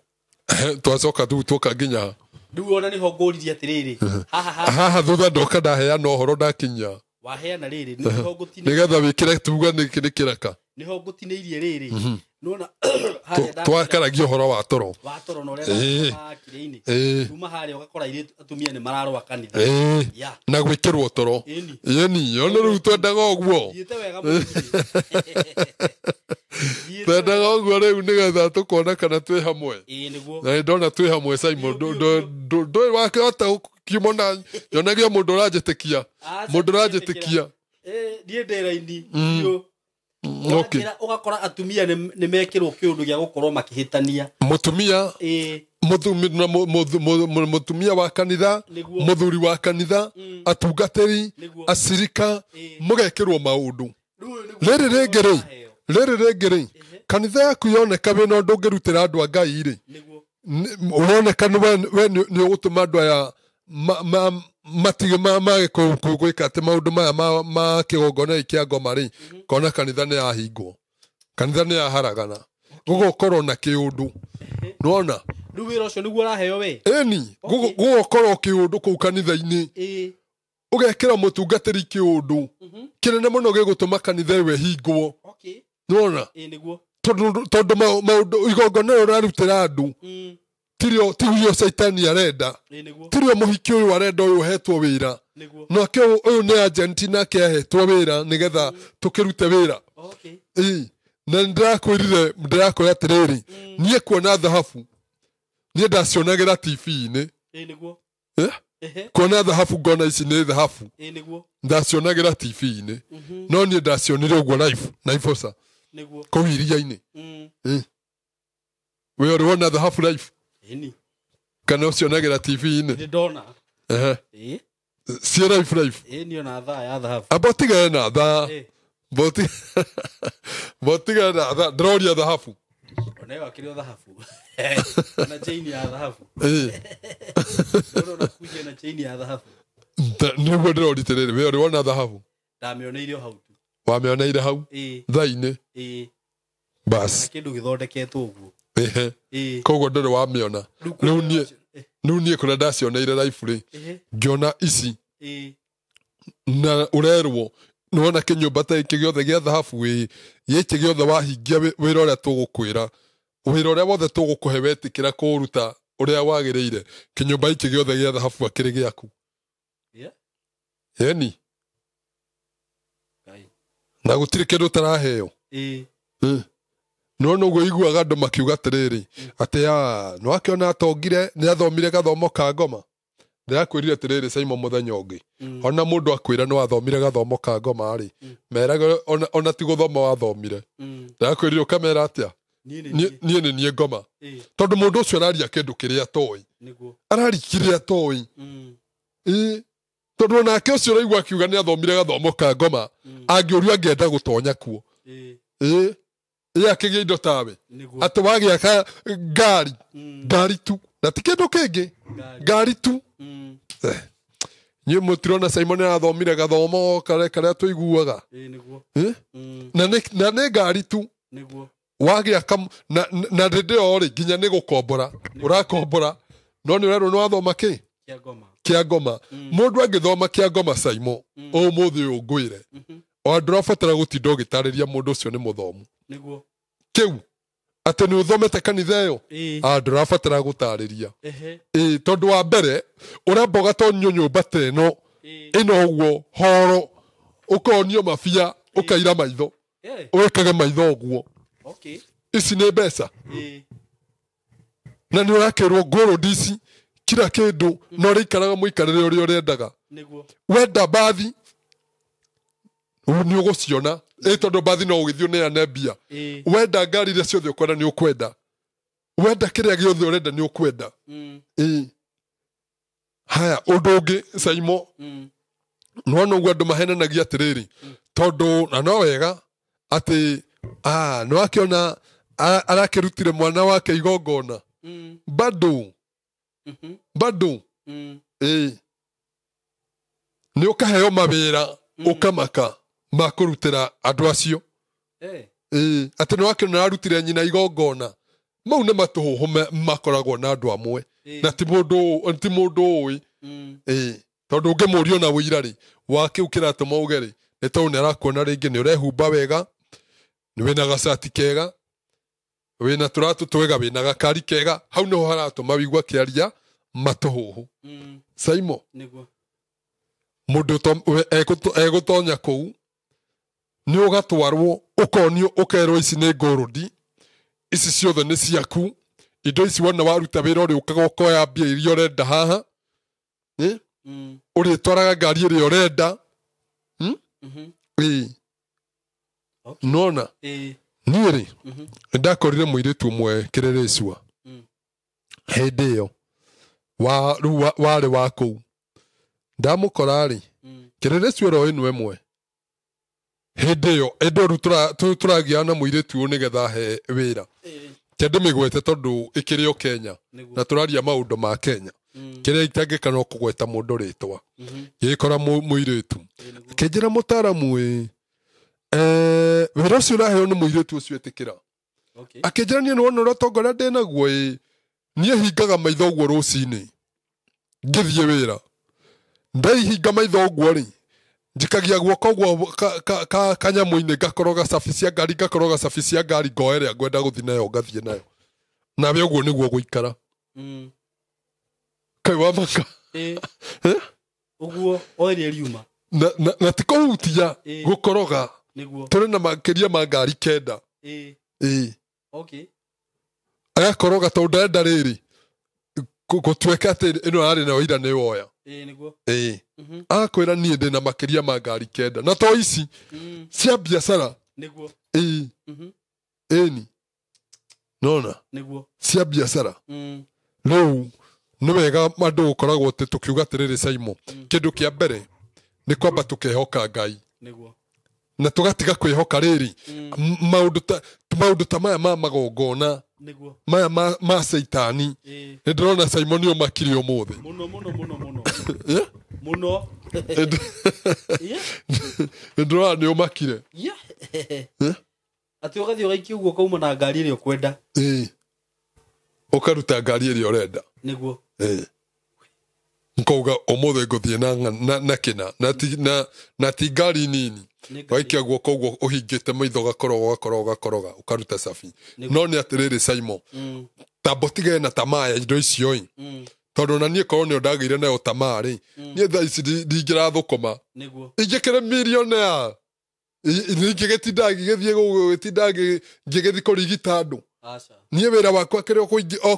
Twacoka rĩu tuoka nginya ha. Rĩu ona nĩho ngũririe atĩrĩrĩ, haha haha. Haha thutha ndoka ndaheana ũhoro ndakinyia. Waheana rĩrĩ, nĩho ngũtinĩ. Nĩgetha wĩkĩre tuga nĩ kĩraka. Nĩho ngũtinĩirie rĩrĩ. Nĩwona harĩa Twakaragia ũhoro wa toro. wa toro na ũrĩa Ĩ. ndakĩrĩ-inĩ. Ĩ. Kuma harĩa ũgakora airĩtu atumia nĩ mararũa kanitha. Ĩ. Ya. Na gwĩkĩrwo toro. Ĩni. Ĩni, ona rĩu twendaga ũguo. Thiĩte wega mũno. Thiĩte Twendaga ũguo rĩu nĩgetha tũkona kana twĩ hamwe. Ĩ, nĩguo. Na nĩndona twĩ hamwe Simon, ndũĩ wakĩhota kiumo na nyonagia mũndũ ũranjĩtĩkia. Aca, Mũndũ ũranjĩtĩkia. Ĩ, niĩ ndĩ raini biũ. Okay. Ũgakora atumia nĩ mekĩrwo kĩũndũ gĩa gũkorwo makĩhĩtania. Mũtumia mũtumia wa kanitha, mũthuri wa kanitha, atungatĩri, acirika, mũgekĩrwo maũndũ. Rĩrĩ rĩngĩ rĩ, kanitha yaku yoneka wĩna ũndũ ũngĩrutĩra andũ a Ngai rĩ, ũroneka we nĩ ũgũtũma andũ aya matige mage gwĩka atĩ maũndũ maya ma kĩgongona gĩkĩ kĩa ngoma rĩ, kona kanitha nĩ yahingwo, kanitha nĩ yaharagana, gũgũkorwo na kĩũndũ. Nĩwona? Rĩu wĩra ũcio nĩguo ũraheo we? Ĩni, gũgũkorwo kĩũndũ kũu kanitha-inĩ. Ũgekĩra mũtungatĩri kĩũndũ kĩnene mũno gĩgũtũma kanitha ĩyo ĩhingwo. Nĩwona? Tondũ maũndũ igongona rĩrĩa ũrarutĩra andũ tirio tiguo Caitani arenda, tirio mũhiki ũyũ arenda ũyũ ũhetwo wĩra, nake ũyũ nĩ agent nake ahetwo wĩra nĩgetha tũkĩrute wĩra. Na ndĩrakwĩrire, ndĩrakwĩra atĩrĩrĩ, niĩ kuona thahabu niĩ ndacionagĩra TV-inĩ. Kuona thahabu ngona ici nĩ thahabu, ndacionagĩra TV-inĩ, no niĩ ndacionire ũguo live Naiboca kũu iria-inĩ. We ũrĩ wona thahabu live? Kana ũcionagĩra TV-inĩ? Ndona. Ciĩ live live? Niĩ ona thaa ya thahabu. Amba ũtigane na thaa. Botigane na thaa, ndĩroria thahabu. Ona ĩyo akĩrĩ o thahabu. Na chain ya thahabu. Ndona kuja na chain ya thahabu. Nĩguo ndĩroria atĩrĩrĩ, we ũrĩ wona thahabu? Ndamĩoneire o hau tu. Wamĩoneire hau? Thaa-inĩ? Bas. Na kĩndũ gĩthondeketwo ũguo. Koguo ndũrĩ wamĩona. Rĩu niĩ kũrĩa ndacioneire live rĩ, ngĩona ici na ũrerwo nĩwona kĩnyũmba ta gĩkĩ gĩothe gĩa thahabu ĩ, gĩkĩ gĩothe wahingia wĩra ũrĩa tũgũkwĩra, wĩra ũrĩa wothe tũgũkũhe wetĩkĩra kũũruta ũrĩa wagĩrĩire, kĩnyũmba gĩkĩ gĩothe gĩa thahabu akĩrĩ gĩaku. Ĩni. Na gũtirĩ kĩndũ ũtaraheo. No ũguo iguaga andũ makiuga atĩrĩrĩ, atĩ nĩwakĩona atongire, nĩathomire gathomo ka ngoma. Ndĩrakwĩrire atĩrĩrĩ Simon mũthenya ũngĩ, ona mũndũ akwĩra nĩwathomire gathomo ka ngoma rĩ, meraga ona ti gũthoma wathomire. Ndĩrakwĩrire ũkamera atĩa? Niĩ nĩ niĩ ngoma. Tondũ mũndũ ũcio araria kĩndũ kĩrĩa atoĩ. Araria kĩrĩa atoĩ. Tondũ onake ũcio ũraigua akiuga nĩathomire gathomo ka ngoma, angĩũrio angĩenda gũtonya kuo. Ĩ akĩgĩa indo tawe. Atĩ wagĩaka ngari, ngari tu, na ti kĩndũ kĩngĩ, ngari tu. Inyuĩ mũtirona Simon nĩarathomire gathomo karĩa tũiguaga. Na nĩ ngari tu. Wagĩaka na hĩndĩ ĩyo rĩ, nginya nĩ gũkombora, ũrakombora, no nĩ ũrerwo nĩwathoma kĩ? Kĩa ngoma. Mũndũ angĩthoma kĩa ngoma Simon, ũmũthĩ ũyũ ngwĩre, o ndũrabatara gũtinda ũgĩtarĩria mũndũ ũcio nĩ mũthomu. Kĩu atĩ nĩ ũthomete kanitha ĩyo, ndũrabatara gũtarĩria. Tondũ wa mbere ũramba ũgatonyo nyũmba ta ĩno ĩno ũguo horo, ũkonio mabia, ũkaira maitho, ũĩkage maitho ũguo. Ici nĩ mbeca. Na nĩ ũrakĩrwo gold ici kila kĩndũ, na ũrĩikaraga mũikarĩre ũrĩa ũrendaga. Wenda bathi nĩ ũgũciona, tondũ bathi no ũgĩthiĩ ũneane mbia. Wenda ngari iria ciothe ũkwenda nĩ ũkwenda. Wenda kĩrĩa gĩothe ũrenda nĩ ũkwenda. Haya, ũndũ ũngĩ Simon, nĩwona ũguo andũ mahenanagia atĩrĩrĩ, tondũ na no wega atĩ nĩwakĩona arakĩrutire mwana wake igongona. Bado. Bado. Nĩ ũkaheo mawĩra ũkamaka ma kũrutĩra andũ acio. Atĩ nĩwakĩona ararutire nyina igongona. Mau nĩ matũhũhũ makoragwo na andũ amwe, na ti mũndũ ũĩ. Tondũ ũngĩmũria ona ũira rĩ, wa kĩu kĩratũma uge rĩ, nĩ tondũ nĩ arakuona rĩngĩ nĩ ũrehumba wega, nĩ wĩna gacati kega, wĩna tũratũ twega, wĩna gakari kega, hau nĩho haratũma wĩigue akĩaria matũhũhũ. Simon, mũndũ egũtonya kũu, nĩ ũgatwarwo, ũkonio, ũkerwo ici nĩ ngũrũndi, ici ciothe nĩ ciaku, indo ici wona waruta wĩra ũrĩ ũkaga ũkoya mbia iria ũrenda haha, ũrĩtwaraga ngari ĩrĩa ũrenda. Nona niĩ rĩ ndakorire mũirĩtu ũmwe kĩrĩrĩcua hĩndĩ ĩyo warĩ wa kũu ndamũkora rĩ kĩrĩrĩcua ro ĩno ĩmwe hĩndĩ ĩyo ĩndĩ rĩu tũragiana na mũirĩtu ũyũ nĩgetha he wĩra kĩndĩ mĩgwete tondũ ĩkĩrĩ o Kenya na tũraria maũndũ ma Kenya kĩrĩa itangĩka no kũgweta mũndũ rĩtwa gĩgĩkora mũirĩtu kĩnjĩra mũtaaramu ĩ wĩra ũcio ũraheo nĩ mũirĩtu ũcio ĩtĩkĩra akĩnjĩra niĩ nĩwona ũrĩa ũtonga ũrĩa ndĩnaguo ĩ niĩ hingaga maitho ũguo rũcinĩ ngĩthiĩ wĩra ndaihinga maitho ũguo rĩ njikagia guoko ũguo kanyamũ-inĩ ngakoroga cabi cia ngari ngakoroga cabi cia ngari ngoya ĩrĩa ngwenda gũthiĩ nayo ngathiĩ nayo nawe ũguo nĩguo gũikara kaĩ wamaka ũguo o ĩrĩa riuma na ti kũhutia gũkoroga tũrĩ na makĩria ma ngari 9 agakoroga tondũ ndarenda rĩrĩ gũtuĩka atĩ ĩno arĩ nayo ira nĩ woya akwĩra niĩ ndĩna makĩria ma ngari 9 na to ici cia biacara ĩni nona cia biacara rĩu nĩ wega andũ gũkoragwo atĩ tũkiuga atĩrĩrĩ Saimo kĩndũ kĩa mbere nĩ kwamba tũkehoka Ngai na tũgatiga kwĩhoka rĩrĩ maũndũ ta maya ma magongona maya ma caitani nĩ ndĩrona Simon nĩ ũmakire ũmũthĩ mũno mũno mũno mũno mũno nĩ ndĩrona nĩ ũmakire atĩ ũgathiĩ ũgaikia ũguo ũkauma na ngari ĩrĩa ũkwenda ũkaruta ngari ĩrĩa ũrenda nĩguo nkauga ũmũthĩ ngũthiĩ na kĩna na ti ngari nini waikia guoko ũguo ũhingĩte maitho ũgakoroga ũgakoroga ũgakoroga ũkaruta cabi no nĩ atĩrĩrĩ Saimo tamba ũtigane na tamaa ya indo icio ĩ tondũ na niĩ korwo nĩyo ndagĩire nayo tamaa rĩ niĩ thaa ici ndingĩrathũkũma ingĩkĩrĩ millionaire ingĩgĩtinda ngĩgĩthiĩ gũgĩtinda ngĩgĩthiĩ kũrigita andũ niĩ wĩra wakwa kĩrĩ o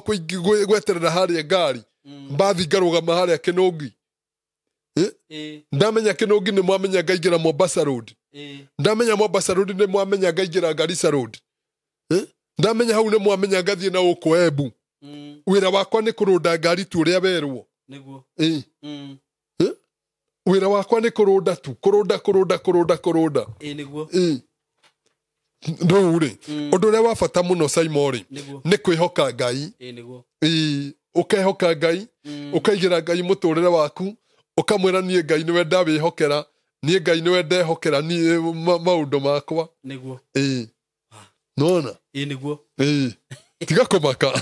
gweterera harĩa ngari mbathi ngarũgama harĩa Kĩnũngi ndamenya Kĩnũngi nĩ mwamenya ngaingĩra Mombasa Road ndamenya Mombasa Road nĩ mwamenya ngaingĩra Garissa Road ndamenya hau nĩ mwamenya ngathiĩ na gũkũ Embu wĩra wakwa nĩ kũrũnda ngari tu ũrĩa werwo wĩra wakwa nĩ kũrũnda tu kũrũnda kũrũnda kũrũnda kũrũnda rĩu rĩ ũndũ ũrĩa wa bata mũno Saimo rĩ nĩ kwĩhoka Ngai ũkehoka Ngai ũkaigĩra Ngai mũtũrĩre waku ũkamwĩra niĩ Ngai nĩwe ndawĩhokera niĩ Ngai nĩwe ndehokera niĩ maũndũ makwa nona tiga kũmaka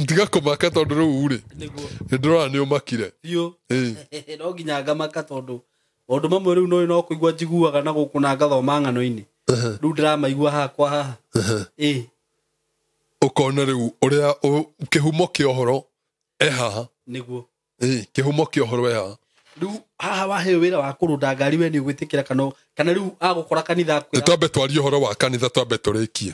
tiga kũmaka tondũ rĩu rĩ nĩ ndĩrona nĩ ũmakire no nginya ngamaka tondũ maũndũ mamwe rĩu no kũigua njiguaga na gũkũ na ngathoma ng'ano-inĩ rĩu ndĩramaigua hakwa haha ũkona rĩu ũrĩa kĩhumo kĩa ũhoro e haha nĩguo kĩhumo kĩa ũhoro e haha rĩu haha waheo wĩra wa kũrũnda ngari we nĩ ũgwĩtĩkĩra kana rĩu agũkora kanitha akwĩra twambe twarie ũhoro wa kanitha twambe tũrĩkie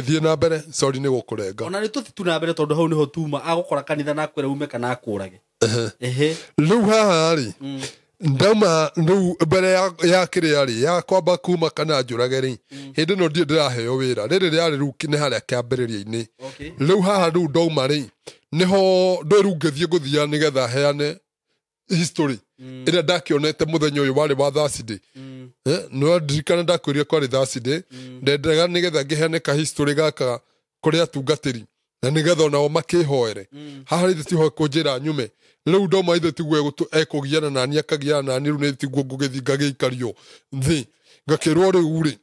thiĩ na mbere sorry nĩ gũkũrenga ona nĩ tũthiĩ tu na mbere tondũ hau nĩho tuma agũkora kanitha na akwĩra ume kana akũrage rĩu haha rĩ ndauma rĩu mbere ya kĩrĩa rĩ ya kwamba kuma kana njũrage rĩ hĩndĩ ĩno ndirĩ ndĩraheo wĩra rĩrĩ rĩarĩ rĩu nĩ harĩa kĩambĩrĩria-inĩ rĩu haha rĩu ndauma rĩ nĩho ndũĩ rĩu ngĩthiĩ ngũthia nĩgetha heane history ĩrĩa ndakĩonete mũthenya ũyũ warĩ wa Thursday no ndirikana ndakwĩrire kwarĩ Thursday ndendaga nĩgetha ngĩheane ka history gaka kũrĩ atungatĩri na nĩgetha onao makĩhoere haha ithe tiho kũnjĩra nyume rĩu ndauma ithe tiguo ekũgiana nani akagiana nani rĩu nĩ tiguo ngũgĩthiĩ ngagĩikario thĩ ngakĩrwo rĩu rĩ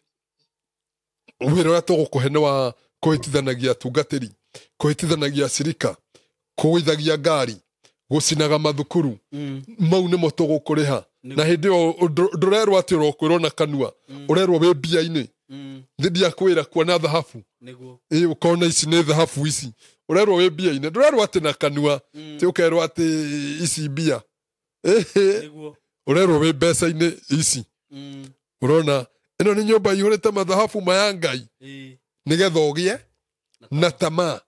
wĩra ũrĩa tũgũkũhe nĩ wa kũhĩtithanagia atungatĩri kũhĩtithanagia acirika kũgũithagia ngari gũcinaga mathukuru mau nĩmo tũgũkũrĩha na hĩndĩ ĩyo ndũrerwo atĩ ũrokwĩrwo na kanua ũrerwo wĩ mbia-inĩ thĩ ndiakwĩra kuona thahabu ũkona ici nĩ thahabu ici ũrerwo wĩ mbia-inĩ ndũrerwo atĩ na kanua ti ũkerwo atĩ ici mbia ũrerwo wĩ mbeca-inĩ ici ũrona ĩno nĩ nyũmba ĩihũrĩte mathahabu maya Ngai nĩgetha ũgĩe na tamaa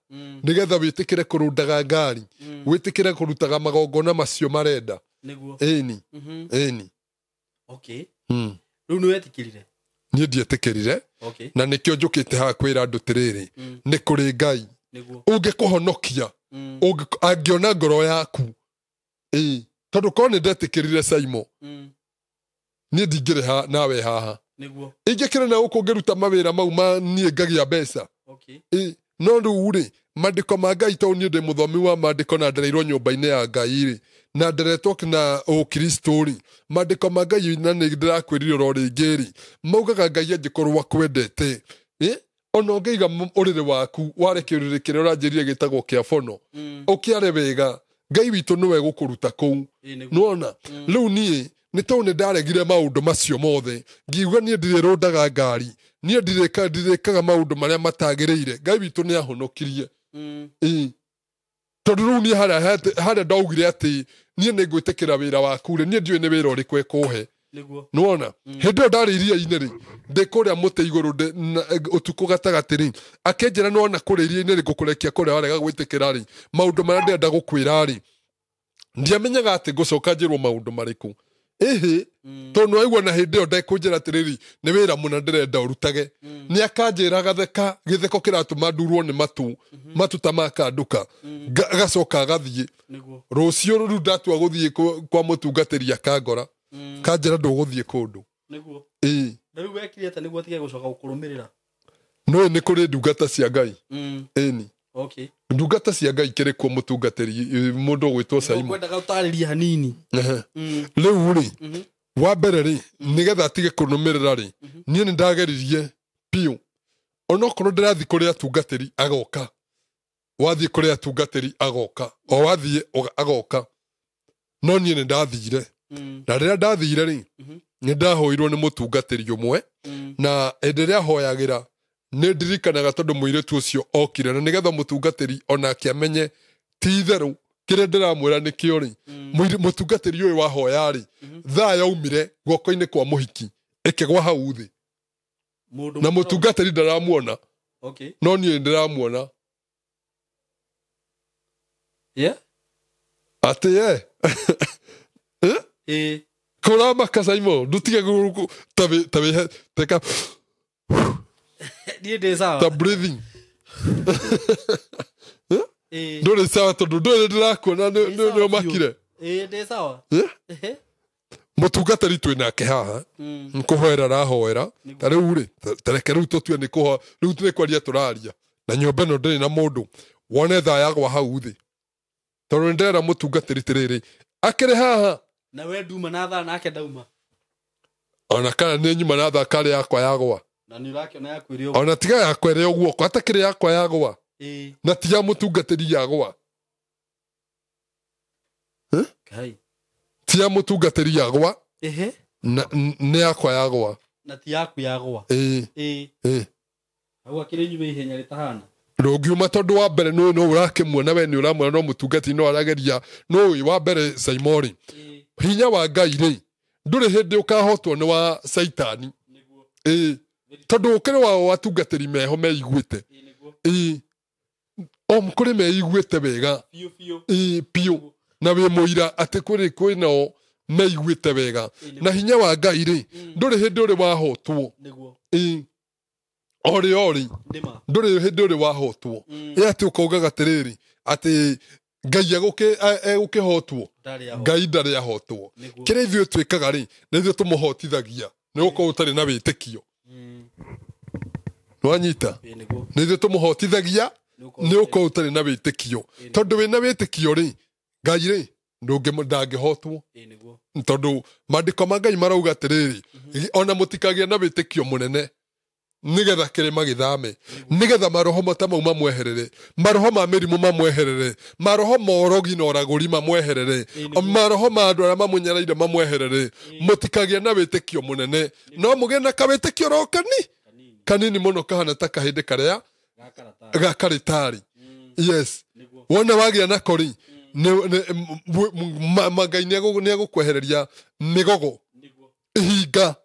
nĩgetha wĩtĩkĩre kũrũndaga ngari wĩtĩkĩre kũrutaga magongona macio marenda ĩni ĩni Okay. Rĩu nĩ wetĩkĩrire? Niĩ ndietĩkĩrire. Okay. Na nĩkĩo njũkĩte haha kwĩra andũ tĩrĩrĩ, nĩ kũrĩ Ngai Nĩguo. ũngĩkũhonokia, angĩona ngoro yaku. Ĩĩ, tondũ korwo nĩ ndetĩkĩrire Saimo, niĩ ndingĩrĩ nawe haha. Nĩguo. Ingĩkĩrĩ na gũkũ ngĩruta mawĩra mau ma niĩ ngagĩa mbeca. Okay. Ĩĩ, no rĩu rĩ, maandĩko ma Ngai, tondũ niĩ ndĩ mũthomi wa maandĩko na ndereirwo nyũmba-inĩ ya Ngai rĩ, na nderetwo na ũkristo rĩ, maandĩko ma Ngai, na nĩ ndĩrakwĩrire oro rĩngĩ rĩ, maugaga Ngai angĩkorwo akwendete, ĩ ona ũngĩiga ũrĩrĩ waku ware kĩũrĩrĩ kĩrĩa ũranjĩrire gĩtagwo kĩa bono, ũkĩare wega, Ngai witũ nĩwe gũkũruta kũu. Ĩĩ, nĩguo. Nĩwona rĩu niĩ nĩ tondũ nĩ ndaregire maũndũ macio mothe, ngiuga niĩ ndirĩrũndaga ngari, niĩ ndirĩkaga maũndũ marĩa matagĩrĩire, Ngai witũ nĩ ahonokirie. Ĩĩ, tondũ rĩu niĩ harĩa ndaugire atĩ niĩ nĩ ngwĩtĩkĩra wĩra waku rĩ, niĩ ndiũĩ nĩ wĩra ũrĩkũ ekũhe. Nĩguo. Nĩwona hĩndĩ ĩyo ndarĩ iria-inĩ rĩ, ndĩ kũrĩa mũtĩ igũrũ ũtukũ gatagatĩ rĩ, akĩnjĩra nĩwona kũrĩa iria-inĩ rĩ, ngũkũrekia kũrĩa warega gwĩtĩkĩra rĩ, maũndũ marĩa ndĩrenda gũkwĩra rĩ, ndiamenyaga atĩ ngũcoka njĩrwo maũndũ marĩkũ. Ĩhĩ, tondũ nĩwaigua na hĩndĩ ĩyo ndekũnjĩra atĩrĩrĩ, nĩ wĩra mũna ndĩrenda ũrutage, nĩ akanjĩra gatheka gĩtheko kĩratũma ndurwo nĩ matu, matu ta makanduka, agacoka agathiĩ. Nĩguo. Rũciũ rũu ndatua gũthiĩ kwa mũtungatĩri akangora, kanjĩra ndũgũthiĩ kũndũ. Nĩguo. Ĩĩ. Na rĩu wekire atĩa nĩguo atige gũcoka gũkũrũmĩrĩra? Nĩũĩ nĩ kũrĩ ndungata cia Ngai. Ĩni. Okay. Ndungata cia Ngai kĩrĩ kuo mũtungatĩri mũndũ ũgwĩtwo Saimo. Ngwendaga ũtarĩrie hanini. Rĩu rĩ, wa mbere rĩ, nĩgetha atige kũnũmĩrĩra rĩ, niĩ nĩ ndageririe biũ. Onokorwo ndĩrathiĩ kũrĩ atungatĩri agoka, wathiĩ kũrĩ atungatĩri agoka, o wathiĩ agoka, no niĩ nĩ ndathire. Na rĩrĩa ndathire rĩ, nĩ ndahoirwo nĩ mũtungatĩri ũmwe, na hĩndĩ ĩrĩa ahoyagĩra nĩ ndirikanaga tondũ mũirĩtu ũcio okire, na nĩgetha mũtungatĩri onake amenye ti itherũ kĩrĩa ndĩramwĩra nĩkĩo rĩ, mũtungatĩri ũyũ wahoya rĩ, thaa yaumire guoko-inĩ kwa mũhiki ĩkĩgwa hau thĩ, na mũtungatĩri ndaramuona. Okay. No niĩ ndĩramuona. Yeah. Atĩ ye. Eh. Kũramaka Saimo, ndũtige ta wĩhe teka. Niĩ ndĩ sawa. Ta breathing. Ndũrĩ sawa tondũ ndũrĩ ndĩrakuona nĩ ũmakire. Ĩĩ, ndĩ sawa. Mũtungatĩri twĩ nake haha, nĩkũhoera arahoera. Ta rĩu rĩ, ta reke rĩu tũtue nĩ kũho, rĩu nĩ kwaria tũraria. Na nyũmba ĩno ndĩrĩ na mũndũ, wone thaa yagwa hau thĩ. Tondũ nĩ ndĩrera mũtungatĩri tĩrĩrĩ, akĩrĩ haha. Na we nduma na thaa nake ndauma. Ona kana nĩ nyuma na thaa karĩ yakwa yagwa. Na nĩ ũrakĩona yaku ĩrĩ ũguo. Ona tiga yakwa ĩrĩ ũguo, kwata kĩrĩ yakwa yagwa. Ĩĩ. Na tiga mũtungatĩri yagwa. Kai. Tiga mũtungatĩri yagwa. Ehe. Na nĩ yakwa yagwa. Na ti yaku yagwa. Ĩĩ. Ĩĩ. Ĩĩ. Hau akĩrĩ nyume ihenya rĩtahana. Ndũngiuma tondũ wa mbere nĩ no ũrakĩmuona we nĩ ũramuona no mũtungatĩri no arageria. Nũĩ wa mbere Saimori. Hinya wa Ngai rĩ, ndũrĩ hĩndĩ ũkahotwo nĩ wa Saitani. Ĩĩ. Tondũ ũkĩrĩ wa atungatĩri meho meiguĩte. Ĩĩ. O kũrĩ meiguĩte wega. Ĩĩ, biũ. Na wĩ mũira atĩ kũrĩ kwĩnao meiguĩte wega. Na hinya wa Ngai rĩ, ndũrĩ hĩndĩ ũrĩ wahotwo. Ĩĩ. Orĩ orĩ. Ndũrĩ hĩndĩ ũrĩ wahotwo. Ĩ atĩ ũkaugaga atĩrĩrĩ, atĩ Ngai egũkĩhotwo. Ngai ndarĩ ahotwo. Kĩrĩa ithuĩ twĩkaga rĩ, nĩ ithuĩ tũmũhotithagia. Nĩ gũkorwo ũtarĩ na wĩtĩkio. Nĩwanyita? Nĩ ithuĩ tũmũhotithagia, nĩ gũkorwo ũtarĩ na wĩtĩkio. Tondũ wĩna wĩtĩkio rĩ, Ngai rĩ, ndangĩhotwo. Tondũ maandĩko ma Ngai marauga atĩrĩrĩ, ona mũtikagĩa na wĩtĩkio mũnene, nĩgetha kĩrĩma gĩthame, nĩgetha maroho ta mau mamweherere, maroho ma mĩrimũ mamweherere, maroho ma ũrogi na ũragũri mamweherere, maroho ma andũ arĩa mamũnyereire mamweherere. Mũtikagĩa na wĩtĩkio mũnene, no mũgĩe na kawĩtĩkio ro kanini mũno kahana ta kahĩndĩ karĩa ga karĩtarĩ. Yes. Wona wagĩa nako rĩ, Ngai nĩ egũkwehereria mĩgogo, ihinga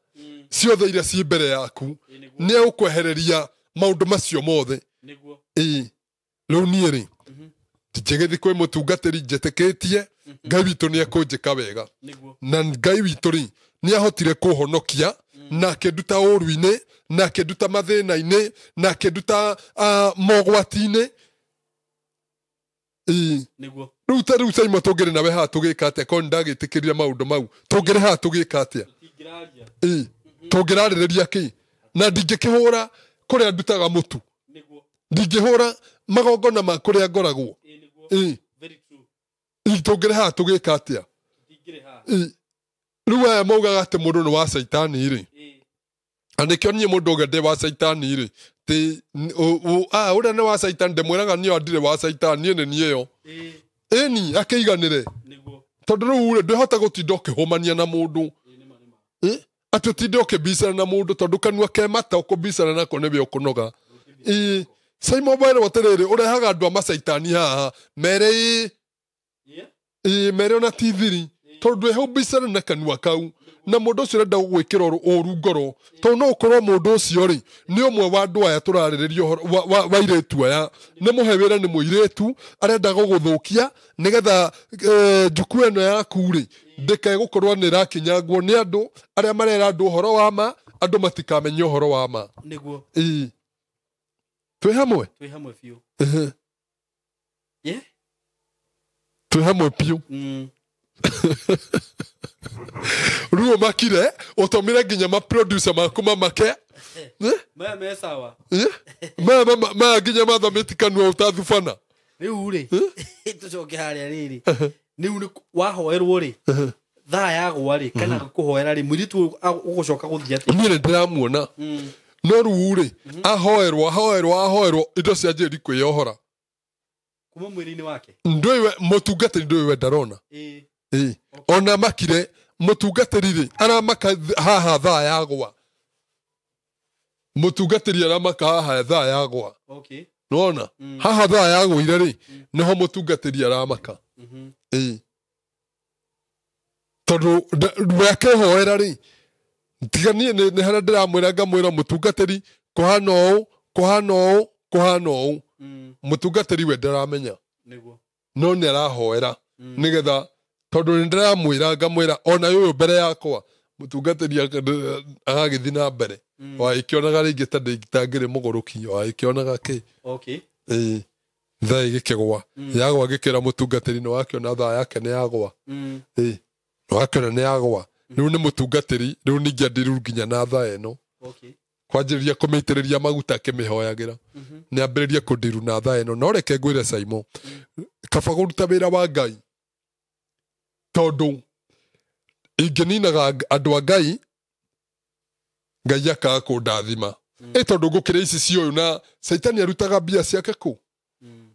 ciothe iria ci mbere yaku, nĩ egũkwehereria maũndũ macio mothe. Ĩĩ. Rĩu niĩ rĩ, njĩgĩthiĩ kwĩ mũtungatĩri njĩtĩkĩtie Ngai witũ nĩ ekũnjĩka wega. Na Ngai witũ rĩ, nĩ ahotire kũhonokia Na akĩnduta ũru-inĩ, na akĩnduta mathĩna-inĩ, na akĩnduta mogwati-inĩ. Nĩguo. Rĩu ta rĩu Saimo tũngĩrĩ nawe haha tũgĩka atĩa korwo nĩndagĩtĩkĩrire maũndũ mau? Tũngĩrĩ haha tũgĩka atĩa? Tũngĩrarĩrĩria kĩ? Na ndingĩkĩhũra kũrĩa ndutaga mũtu. Ndingĩhũra magongona ma kũrĩa ngoragwo. Tũngĩrĩ haha tũgĩka atĩa? Rĩu aya maugaga atĩ mũndũ nĩ wa caitani rĩ. Na nĩkĩo niĩ mũndũ ũngĩ ndĩ wa caitani rĩ. Ti ũrĩa nĩ wa caitani ndĩmwĩraga niĩ ndirĩ wa caitani, niĩ nĩ niĩ yo. Ĩni akĩiganĩre. Tondũ rĩu rĩ ndwĩhota gũtinda ũkĩhũmania na mũndũ. Atĩ ũtinde ũkĩmbicana na mũndũ tondũ kanua ke mata ũkũmbicana nako nĩwe ũkũnoga. Saimo werwo atĩrĩrĩ ũrehaga andũ a macaitani haha mere mere ona ti thiri tondũ ndwĩhũmbicana na kanua kau na mũndũ ũcio ũrenda gũgwĩkĩra ũru ngoro tondũ no ũkorwo mũndũ ũcio rĩ nĩ ũmwe wa andũ aya tũrarĩrĩria ũhoro wa airĩtu aya nĩ mũhe wĩra nĩ mũirĩtu arenda gũgũthũkia nĩgetha njuku ĩno yaku rĩ ndĩkae gũkorwo nĩ ĩrakinyangwo nĩ andũ arĩa marera andũ ũhoro wa ma andũ matikamenye ũhoro wa ma. Nĩguo. Twĩ hamwe? Twĩ hamwe biũ. Twĩ hamwe biũ. Rĩu ũmakire ũtũmire nginya ma-producer maku mamake. Maya me sawa. Maya nginya mathamĩti kanua ũtathubana. Rĩu rĩ tũcoke harĩa rĩrĩ rĩu nĩ wahoerwo rĩ thaa yagwa rĩ kana kũhoera rĩ mũirĩtu ũgũcoka gũthiĩ atĩa? Niĩ nĩ ndĩramuona. No rĩu rĩ ahoerwo indo cia njĩri kwĩyohora kuma mwĩrĩ-inĩ wake. Ndũĩ mũtungatĩri ndũĩ we ndarona. Ona makire mũtungatĩri rĩ aramaka haha thaa yagwa. Mũtungatĩri aramaka haha thaa yagwa. Nĩwona? Haha thaa yagũire rĩ nĩho mũtungatĩri aramaka. Tondũ we akĩhoera rĩ tiga niĩ nĩ harĩa ndĩramwĩra ngamwĩra mũtungatĩri kũhana ũũ kũhana ũũ kũhana ũũ. Mũtungatĩri we ndaramenya. No nĩ arahoera nĩgetha tondũ nĩ ndĩramwĩra ngamwĩra ona ũyũ mbere yakwa mũtungatĩri agagĩthiĩ na mbere. Wagĩkĩonaga rĩngĩ ta ndangĩrĩ mũgũrũki wagĩkĩonaga kĩ. Thaa ĩgĩkĩgwa yagwa ngĩkĩra mũtungatĩri nĩ wakĩona thaa yake nĩ yagwa. Nĩ wakĩona nĩ yagwa. Rĩu nĩ mũtungatĩri rĩu ningĩ andiru nginya na thaa ĩno. Kwanjĩrĩria kũmĩitĩrĩria maguta akĩmĩhoyagĩra. Nĩ ambĩrĩrie kũndiru na thaa ĩno. No reke ngwĩre Saimo kaba kũruta wĩra wa Ngai tondũ ingĩninaga andũ a Ngai Ngai akaga kũndathima. Tondũ ngũkĩra ici ciũyũ na Caitani arutaga mbia ciake kũ?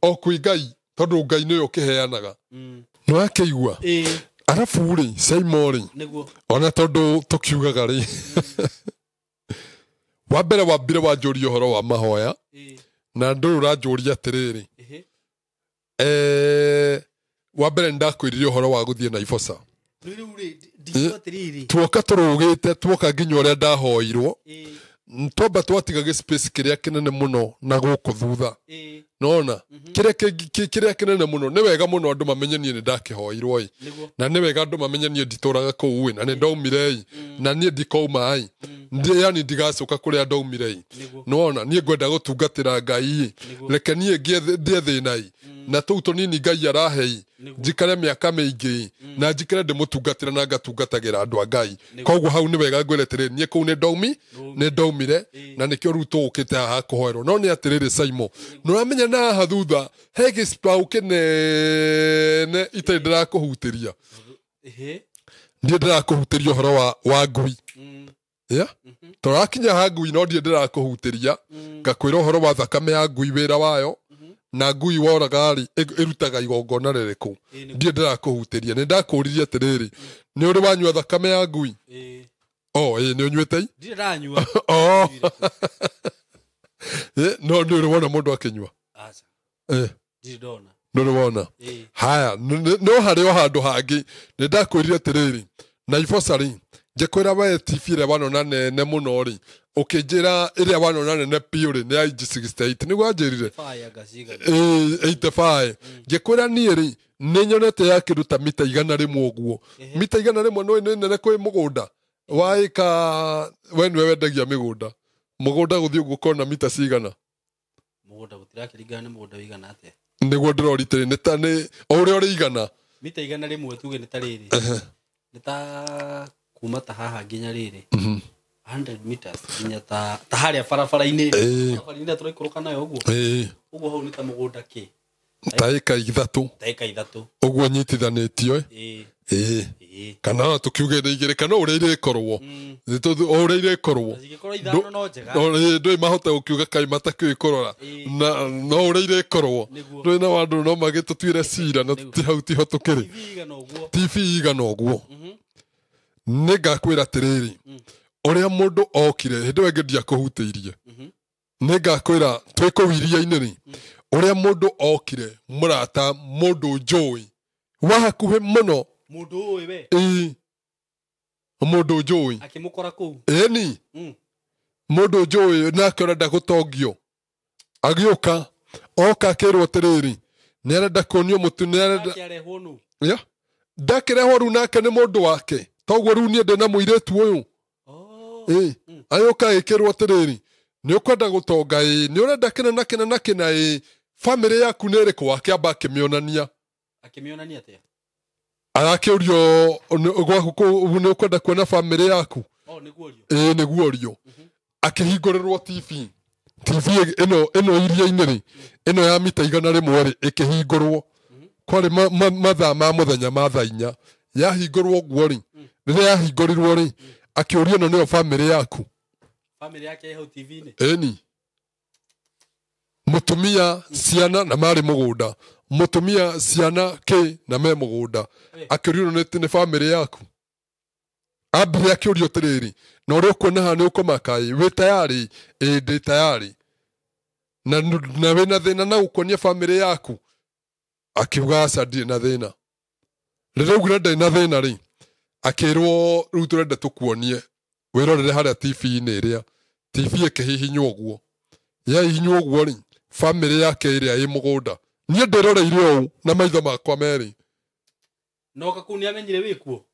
O kwĩ Ngai tondũ Ngai nĩwe ũkĩheanaga. Nĩ wakĩigua? Arabu rĩ Saimo rĩ ona tondũ tũkiugaga rĩ wa mbere wambire wanjũria ũhoro wa mahoya na ndũyũ ũranjũria atĩrĩrĩ wa mbere nĩndakwĩrire ũhoro wa gũthiĩ Naiboca. Tuoka tũrũgĩte tuoka nginya ũrĩa ndahoirwo twamba twatiga gĩ-space kĩrĩa kĩnene mũno na gũkũ thutha. Nona kĩrĩa kĩnene mũno nĩ wega mũno andũ mamenye niĩ nĩ ndakĩhoirwo ĩ na nĩ wega andũ mamenye niĩ nditũraga kũu ĩ na nĩ ndaumire ĩ na niĩ ndikauma ĩ yani ndigacoka kũrĩa ndaumire ĩ. Nona niĩ ngwenda gũtungatĩra Ngai ĩ reke niĩ ndĩe thĩna ĩ na tũu tũnini Ngai arahe ĩ njikare mĩaka mĩingĩ na njikare ndĩmũtungatĩra na ngatungatagĩra andũ a Ngai. Koguo hau nĩ wega ngwĩre atĩrĩrĩ niĩ kũu nĩ ndaumire na nĩkĩo rĩu tũũkĩte haha kũhoerwo. No nĩ atĩrĩrĩ Saimo nĩ ũramenya na haha thutha he gĩcipaũ kĩnene itarĩ ndĩrakũhutĩria. Ndiĩ ndĩrakũhutĩria ũhoro wa ngui. Tũrakinya ha ngui no ndiĩ ndĩrakũhutĩria ngakwĩra ũhoro wa thakame ya ngui wĩra wayo na ngui woraga rĩ ĩrutaga igongona rĩrĩkũ. Ndiĩ ndĩrakũhutĩria. Nĩ ndakũririe atĩrĩrĩ nĩ ũrĩ wanyua thakame ya ngui? Nĩ ũnyuĩte? Ndirĩ ndanyua. No nĩ ũrĩ wona mũndũ akĩnyua? Aca. Ndirĩ ndona. Nĩ ũrĩ wona? Haya no harĩ o handũ hangĩ nĩ ndakwĩrire atĩrĩrĩ Naiboca rĩ njĩkwĩra we TV ĩrĩa wanona nene mũno rĩ ũkĩnjĩra ĩrĩa wanona nene biũ rĩ nĩ ya inji 68 nĩguo wanjĩrire? 85. Ngĩkwĩra niĩ rĩ nĩ nyonete ya kĩndũ ta mita 100 ũguo. Mita 100 nĩ nene kwĩ mũgũnda. Wa ĩka we nĩwe wendagia mĩgũnda. Mũgũnda gũthiĩ ũguo ũkona mita cigana? Mũgũnda gũtirakĩringana nĩ mũgũnda wĩigana atĩa. Nĩguo ndĩrorite nĩ ta nĩ o ũrĩa ũrĩigana. Mita 100 tuge nĩ ta rĩrĩ. Nĩ ta kuma ta haha nginya rĩrĩ. 100 meters nginya ta harĩa barabara-inĩ. Barabara-inĩ tũraikũrũka nayo ũguo. Ũguo hau nĩ ta mũgũnda kĩ? Ta ĩka 3. Ta ĩka 3. Ũguo nyitithanĩtio. Kana no tũkiuge nĩ 2 kana ũrĩa irĩkorwo. O ũrĩa irĩkorwo. Cingĩkorwo 5 no njega. Ndũĩ mahota gũkiuga kaĩ matakĩũĩ kũrora. Na no ũrĩa irĩkorwo. Ndũĩ na andũ no magĩtũtuĩre cira na hau tiho tũkĩrĩ. TV igana ũguo. Nĩ ngakwĩra atĩrĩrĩ. Ũrĩa mũndũ okire hĩndĩ ĩyo ĩngĩ ndiakũhutĩirie. Nĩ ngakwĩra twĩ kũu iria-inĩ rĩ. Ũrĩa mũndũ okire mũrata mũndũ njũĩ wa hakuhĩ mũno. Mũndũ ũĩ we? Ĩĩ. Mũndũ njũĩ. Akĩmũkora kũu? Ĩni. Mũndũ njũĩ nake ũrenda gũtongio. Agĩũka oka akĩrwo atĩrĩrĩ nĩ arenda kuonio mũtu nĩ arenda. Akĩarehwo nũ? Ya. Ndakĩrehwo rĩu nake nĩ mũndũ wake. Toguo rĩu niĩ ndĩ na mũirĩtu ũyũ. Ĩĩ. Agĩũka agĩkĩrwo atĩrĩrĩ nĩ ũkwenda gũtonga ĩĩ nĩ ũrenda kĩna na kĩna na kĩna ĩĩ bamĩrĩ yaku nĩ ĩrĩkũ? Akĩamba akĩmĩonania. Akĩmĩonania atĩa? Arakĩũrio gwaku nĩ ũkwenda kuona bamĩrĩ yaku? Nĩguo ũrio. Ĩĩ nĩguo ũrio. Akĩhingũrĩrwo TV. TV ĩno iria-inĩ rĩ, ĩno ya mita 100 rĩ ĩkĩhingũrwo. Kwarĩ mathaa ma mũthenya ma thaa 4. Yahingũrwo ũguo rĩ, rĩrĩa yahingũrirwo rĩ, akĩũrio ĩno nĩyo bamĩrĩ yaku. Bamĩrĩ yake ĩ hau TV-inĩ? Ĩni. Mũtumia ciana na marĩ mũgũnda. Mũtumia ciana kĩ na me mũgũnda. Akĩũrio nĩ bamĩrĩ yaku. Ambire akĩũrio atĩrĩrĩ, na ũrĩa ũkuona haha nĩ ũkũmaka ĩ, wĩ tayarĩ? Ĩ ndĩ tayarĩ. Na wĩna thĩna na gũkuonia bamĩrĩ yaku? Akiuga aca ndirĩ na thĩna. Rĩrĩa augire ndarĩ na thĩna rĩ, akĩrwo rĩu tũrenda tũkuonie wĩrorere harĩa TV-inĩ ĩrĩa. TV ĩkĩhihinywo ũguo. Yahihinywo ũguo rĩ, bamĩrĩ yake ĩrĩa ĩ mũgũnda. Niĩ ndĩroreire ũũ na maitho makwa merĩ. No kau nĩ amenyire wĩ kuo?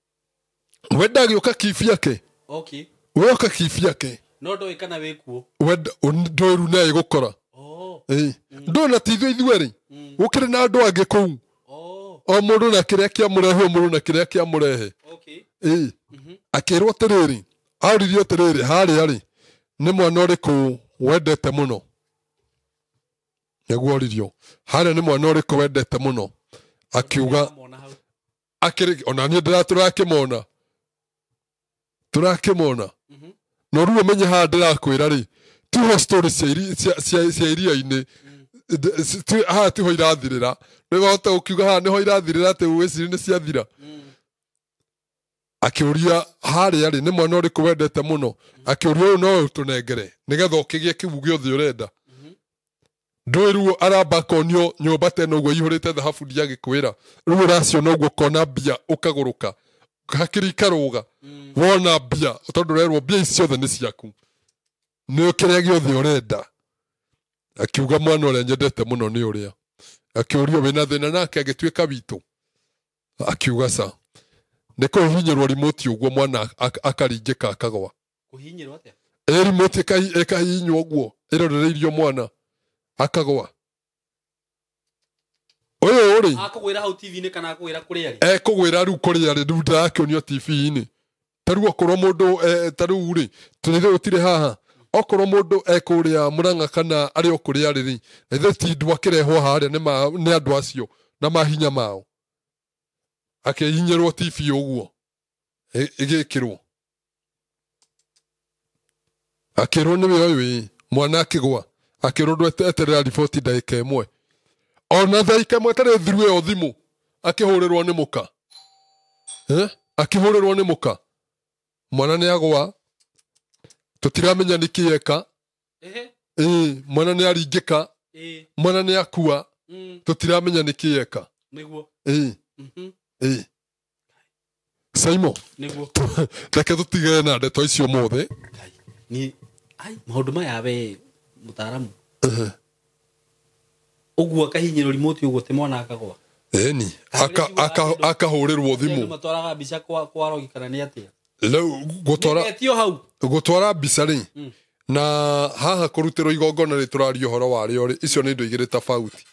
We ndagĩũka kibi yake. Okay. We oka kibi yake. No ndoĩ kana wĩ kuo. We ndoĩ rĩu nĩ agĩgũkora. Ĩĩ. Ndũĩ na ti ithuĩ ithuerĩ. Gũkĩrĩ na andũ angĩ kũu. O mũndũ na kĩrĩa kĩamũrehe, o mũndũ na kĩrĩa kĩamũrehe. Ĩĩ. Akĩrwo atĩrĩrĩ, aũririo atĩrĩrĩ, harĩa rĩ, nĩ mwana ũrĩkũ wendete mũno? Nĩguo oririo. Harĩa nĩ mwana ũrĩkũ wendete mũno? Akiuga akĩrĩ ona niĩ tũrakĩmona. Tũrakĩmona. No rĩu ũmenye haha ndĩrakwĩra rĩ, tiho story cia iria-inĩ. Haha tiho irathirĩra. Nĩ wahota gũkiuga haha nĩho irathirĩra atĩ wĩcirie nĩ ciathira. Akĩũria harĩa rĩ, nĩ mwana ũrĩkũ wendete mũno? Akĩũria ũyũ no ũtũnengere nĩgetha ũkĩgĩe kĩu gĩothe ũrenda. Ndũĩ rĩu aramba akonio nyũmba ta ĩno ũguo ĩihũrĩte thahabu ndiagĩkwĩra. Rĩu ũraciona ũguo ũkona mbia ũkagũrũka. Hakiri ikarũga. Wona mbia tondũ ũrerwo mbia ici ciothe nĩ ciaku. Nĩ kĩrĩa gĩothe ũrenda. Akiuga mwana ũrĩa nyendete mũno nĩ ũrĩa. Akĩũrio wĩna thĩna nake agĩtuĩka witũ. Akiuga ca. Nĩ kũhihinyĩrwo remote ũguo mwana akaringĩka akagwa. Kũhihinyĩrwo atĩa? Ĩ remote ĩkahihinywo ũguo ĩrorereirio mwana akagwa. Ũyũ rĩ akũgwĩra hau TV-inĩ kana akũgwĩra kũrĩa rĩ? Ekũgwĩra rĩu kũrĩa rĩ, rĩu ndĩrakĩonio TV-inĩ. Ta rĩu okorwo mũndũ ta rĩu rĩ, tũrĩ gũtirĩ haha. Okorwo mũndũ ekũrĩa Mũrang'a kana arĩ o kũrĩa rĩ, na ithuĩ ti ndũ akĩrehwo harĩa nĩ andũ acio na mahinya mao. Akĩhihinyĩrwo TV ũguo ĩgĩkĩrwo. Akĩrwo nĩwe ũyũ ĩ, mwana akĩgwa. Akĩrwo ndũ eterera riboti ndagĩka ĩmwe. Ona ndagĩka ĩmwe ĩtarĩ thiru ĩyo thimũ akĩhũrĩrwo nĩ mũka. Akĩhũrĩrwo nĩ mũka. Mwana nĩ agwa. Tũtiramenya nĩ kĩ eka. Ĩĩ, mwana nĩ aringĩka. Mwana nĩ akua. Tũtiramenya nĩ kĩ eka. Nĩguo. Ĩĩ. Ĩĩ. Saimo. Nĩguo. Reke tũtigane na ndeto icio ũmũthĩ. Ni ai maũndũ maya we mũtaaramu. Ũguo akahihinyĩrwo remote ũguo ti mwana akagwa. Ĩni. Akahũrĩrwo thimũ. Matwaraga mbica kwa rogi kana nĩ atĩa? Rĩu gũtwara Etio hau. Gũtwara mbica rĩ, na haha kũrutĩrwo igongona rĩ tũraria ũhoro warĩo rĩ, icio nĩ indo igĩrĩ tofauti.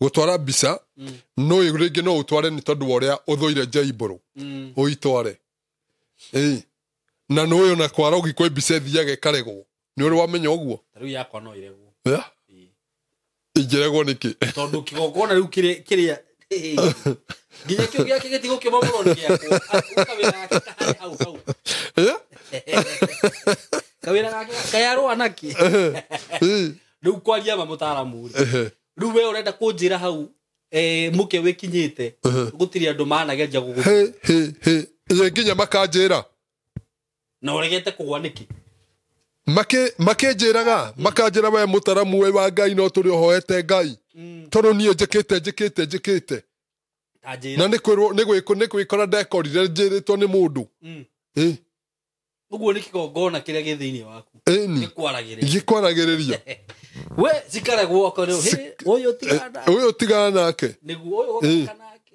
Gũtwara mbica no rĩngĩ no ũtware nĩ tondũ wa ũrĩa ũthũire Jaimbũrũ, ũitware. Ĩĩ, na nĩ ona kwarogi kwĩ mbica ĩthiaga ĩkaregwo. Nĩ ũrĩ wamenya ũguo? Ta rĩu yakwa no iregwo. Yeah? Ingĩregwo nĩkĩ? Tondũ kĩgongona rĩu kĩrĩa nginya kĩo gĩake gĩtigũkĩuma mũno nĩ gĩakwa. Kawĩra gake kaharĩ hau hau. Yeah? Kawĩra gake kayarũa naki. Rĩu kwaria ma mũtaaramu rĩ, rĩu we ũrenda kũnjĩra hau mũke wĩkinyĩte gũtirĩ andũ manageria gũgũ. He he he. Ĩ nginya makanjĩra. Na ũregete kũgwa nĩkĩ? Makĩnjĩraga, makanjĩra we mũtaramu we wa Ngai no tũrĩ ũhoete Ngai. Tondũ niĩ njĩkĩte. Na nĩ kwĩrwo, nĩ gwĩkora ndekorire njĩrĩtwo nĩ mũndũ. Ũguo nĩ kĩgongona kĩrĩa gĩ thĩinĩ waku. Gĩkwaragĩrĩria. Gĩkwaragĩrĩria. We cikaragwo okorwo ũyũ tigana. Ũyũ tigana nake. Nĩguo ũyũ ũgaka nake.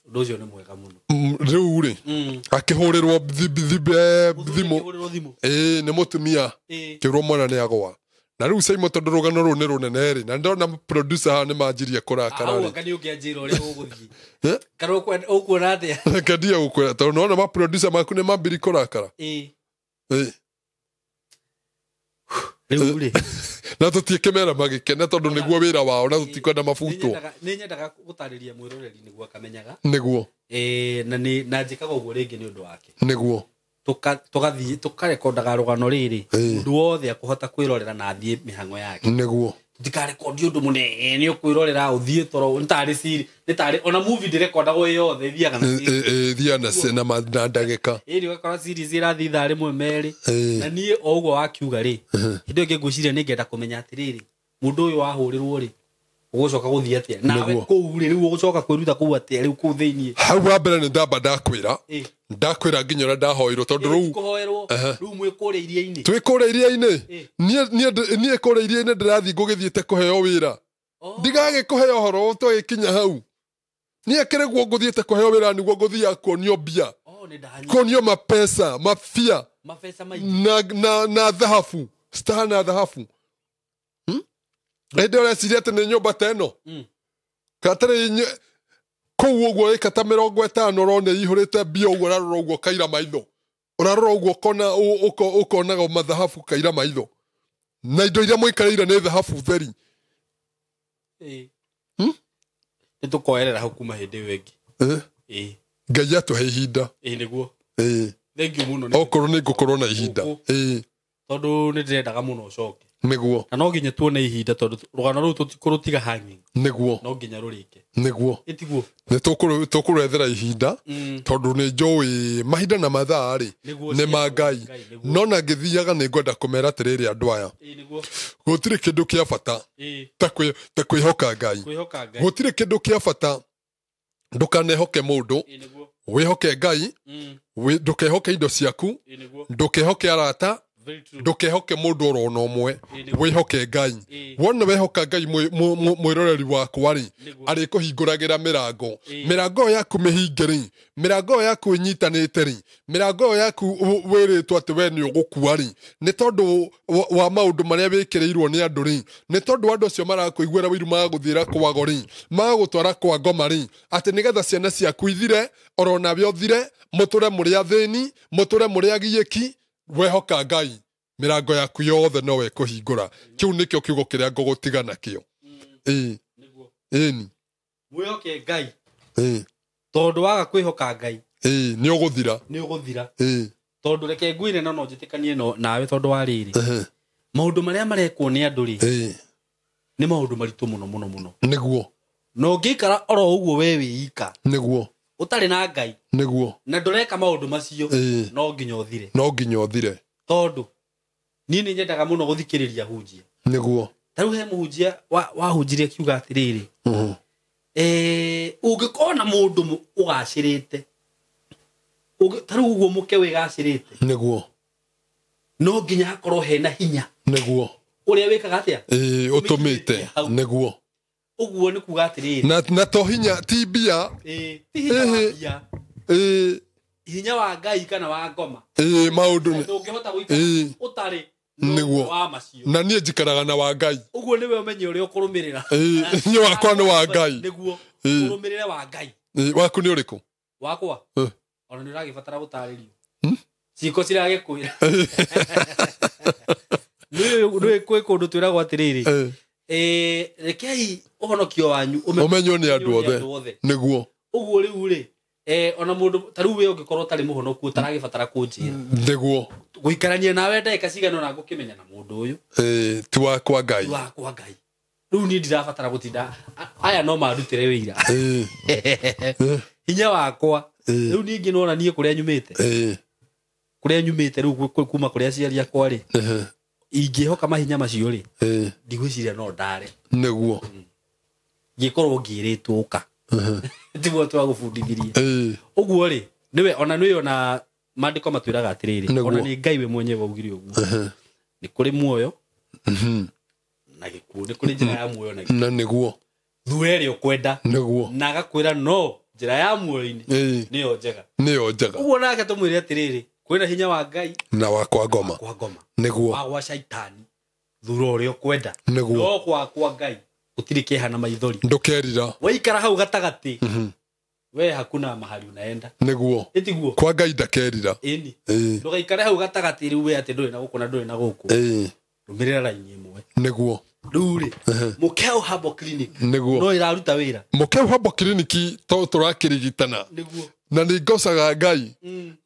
Ũndũ ũcio nĩ mwega mũno. Rĩu rĩ, akĩhũrĩrwo thimũ. Ĩĩ, nĩ mũtumia. Kĩrwo mwana nĩ agwa. Na rĩu Saimo tondũ rũgano rũu nĩ rũnene rĩ, na ndona producer haha nĩ manjirie kũrakara rĩ. Hau anga nĩ ũngĩanjĩra ũrĩa ũgũthiĩ. Kana ũkuona atĩa? Reke ndige gũkwĩra tondũ nĩwona ma producer maku nĩ mambirie kũrakara. Ĩĩ. Rĩu rĩ. Na tũtiĩkĩmera magĩkena tondũ nĩguo wĩra wao na tũtikwenda mabutwo. Nĩ nyendaga gũtarĩria mwĩroreri nĩguo akamenyaga. Nĩguo. Na nĩ na njĩkaga ũguo rĩngĩ nĩ ũndũ wake. Nĩguo. Tũgathiĩ tũkarekondaga rũgano rĩrĩ, mũndũ wothe akũhota kwĩrorera na athiĩ mĩhang'o yake. Nĩguo. Tũtikarekondi ũndũ mũnene ũkwĩrorera ũthiĩ toro, nĩ tarĩ siri, nĩ tarĩ ona movie ndĩrekondagwo ĩ yothe, ĩthiaga na series. Ĩthiaga na ndagĩka. Ĩĩ, ũgakora series ĩrathiĩ ithaa rĩmwe merĩ. Na niĩ o ũguo wakiuga rĩ, hĩndĩ ĩyo ĩngĩ ngwĩciria nĩ ngenda kũmenya atĩrĩrĩ, mũndũ ũyũ wahũrĩrwo rĩ, ũgũcoka gũthiĩ atĩa? Nawe kũu rĩ, rĩu ũgũcoka kwĩruta kũu atĩa rĩu kũu thĩinĩ? Hau wa mbere nĩ ndamba ndakwĩra. Ndakwĩra nginya ũrĩa ndahoirwo tondũ rĩu kũhoerwo, rĩu mwĩ kũrĩa iria-inĩ. Twĩ kũrĩa iria-inĩ. Niĩ kũrĩa iria-inĩ ndĩrathiĩ ngũgĩthiĩte kũheo wĩra. Ndigagĩkũheo ũhoro twagĩkinya hau. Niĩ kĩrĩ guo ngũthiĩte kũheo wĩra nĩguo ngũthiaga kuonio mbia. Nĩ ndanyita. Kuonio mapesa, mabia. Mabesa maingĩ. Na thahabu. Star na thahabu. Hĩndĩ ĩyo ũreciria atĩ nĩ nyũmba ta ĩno? Katarĩ kũu ũguo ĩka ta 50 ũrona ĩihũrĩte mbia ũguo ũrarora ũguo kaira maitho. Ũrarora ũguo ũkonaga mathahabu kaira maitho. Na indo iria mũikarĩire nĩ thahabu theri. Nĩ tũkoerera hau kuma hĩndĩ ĩyo ĩngĩ. Ngai atũhe ihinda. Ĩĩ, nĩguo. Thank you mũno. Okorwo nĩ ngũkorwo na ihinda. Tondũ nĩ ndĩrendaga mũno ũcoke. Nĩguo. Na no nginya tuone ihinda tondũ rũgano rũu tũtikũrũtiga hanging. Nĩguo. No nginya rũrĩke. Nĩguo. Ĩtiguo. Nĩ tũkũrethera ihinda tondũ nĩ njũĩ mahinda na mathaa rĩ nĩ ma Ngai. No na ngĩthiaga nĩ ngwenda kũmera atĩrĩrĩ andũ aya. Nĩguo. Gũtirĩ kĩndũ kĩa bata ta kwĩhoka Ngai. Kwĩhoka Ngai. Gũtirĩ kĩndũ kĩa bata ndũkanehoke mũndũ. Nĩguo. Wĩhoke Ngai. Ndũkehoke indo ciaku. Nĩguo. Ndũkehoke arata. Ndũkehoke mũndũ oro na ũmwe. Wĩhoke Ngai. Wona wehoka Ngai mwĩroreri wakwa rĩ, arĩkũhingũragĩra mĩrango. Mĩrango ĩyo yaku mĩhinge rĩ, mĩrango ĩyo yaku ĩnyitanĩte rĩ, mĩrango ĩyo yaku wĩrĩtwo atĩ we nĩ ũgũkua rĩ, nĩ tondũ wa maũndũ marĩa wĩkĩrĩirwo nĩ andũ rĩ, nĩ tondũ andũ acio marakũiguĩra ũiru magagũthiĩra kwago rĩ, magagũtwara kwa ngoma rĩ, atĩ nĩgetha ciana ciaku ithire, oro nawe ũthire, mũtũre mũrĩ athĩni, mũtũre mũrĩ agiĩki. Wehoka Ngai, mĩrango yaku yothe no ĩkũhingũra. Kĩu nĩkĩo kiugo kĩrĩa ngũgũtiga nakĩo. Nĩguo. Ĩni. Mwĩhoke Ngai. Tondũ waga kwĩhoka Ngai. Nĩ ũgũthira. Nĩ ũgũthira. Tondũ reke ngwĩre no njĩtĩkanie nawe tondũ wa rĩrĩ. Maũndũ marĩa marekwo nĩ andũ rĩ, nĩ maũndũ maritũ mũno mũno mũno. Nĩguo. Na ũngĩikara oro ũguo we wĩika. Nĩguo. Ũtarĩ na Ngai. Nĩguo. Na ndũreka maũndũ macio, no nginya ũthire. No nginya ũthire. Tondũ niĩ nĩ nyendaga mũno gũthikĩrĩria hunjia. Nĩguo. Ta rĩu he mũhunjia wahunjirie akiuga atĩrĩrĩ, ũngĩkona mũndũ ũgacĩrĩte, ta rĩu ũguo mũke wĩgacĩrĩte. Nĩguo. No nginya hakorwo hena hinya. Nĩguo. Ũrĩa wĩkaga atĩa? Ũtũmĩte. Nĩguo. Ũguo nĩ kuga atĩrĩrĩ. Na to hinya ti mbia. Ti hinya wa mbia. Hinya wa Ngai kana wa ngoma. Maũndũ ndũngĩhota gũikara ũtarĩ nĩguo wa macio. Na niĩ njikaraga na wa Ngai. Ũguo nĩwe ũmenye ũrĩa ũkũrũmĩrĩra. Niĩ wakwa nĩ wa Ngai. Nĩguo ũrũmĩrĩre wa Ngai. Waku nĩ ũrĩkũ? Wakwa? Ona nĩ ũragĩbatara gũtarĩrio. Ciĩko ciragĩkwĩra. Nĩ kwĩ kũndũ twĩragwo atĩrĩrĩ. Rekei ũhonokio wanyu ũmenywo nĩ andũ othe. Nĩguo. Ũguo rĩu rĩ, ona mũndũ ta rĩu we ũngĩkorwo ũtarĩ mũhonoku ũtaragĩbatara kũnjĩra. Nĩguo. Gũikarania nawe ndagĩka cigana ũna ngũkĩmenya na mũndũ ũyũ. Ti wakwa Ngai. Ti wakwa Ngai. Rĩu niĩ ndirabatara gũtinda aya no mandutĩre wĩira. Hinya wakwa. Rĩu ningĩ nĩwona niĩ kũrĩa nyumĩte. Kũrĩa nyumĩte rĩu kuma kũrĩa aciari akwa rĩ. Ingĩhoka mahinya macio rĩ. Ndigwĩciria no ndare. Nĩguo. Ngĩkorwo ngĩrĩtwo ũka. Tiguo twagũbundithirie. Ũguo rĩ, nĩwe ona nĩwe ona maandĩko matwĩraga atĩrĩrĩ, ona nĩ Ngai we mwenyewe waugire ũguo. Nĩ kũrĩ muoyo na gĩkuũ, nĩ kũrĩ njĩra ya muoyo na gĩkuũ. Na nĩguo. Thura ĩrĩa ũkwenda. Nĩguo. Na agakwĩra no njĩra ya muoyo-inĩ nĩyo njega. Nĩyo njega. Ũguo nake tũmwĩre atĩrĩrĩ, kwĩna hinya wa Ngai na wakwa ngoma. Kwa ngoma. Nĩguo. Wa gwa caitani. Thura ũrĩa ũkwenda. Nĩguo. No gwakwa Ngai gũtirĩ kĩeha na maithori. Ndũkerira. Waikara hau gatagatĩ. We hakuna mahali unaenda. Nĩguo. Ĩtiguo. Kwa Ngai ndakerira. Ĩni. Ndũgaikare hau gatagatĩ rĩu we atĩ ndũrĩ na gũkũ na ndũrĩ na gũkũ. Rũmĩrĩra raini ĩmwe. Nĩguo. Rĩu rĩ, Mũkeu Herbal Clinic. Nĩguo. No ĩraruta wĩra. Mũkeu Herbal Clinic to tũrakĩrigitana. Nĩguo. Na nĩ ngocaga Ngai.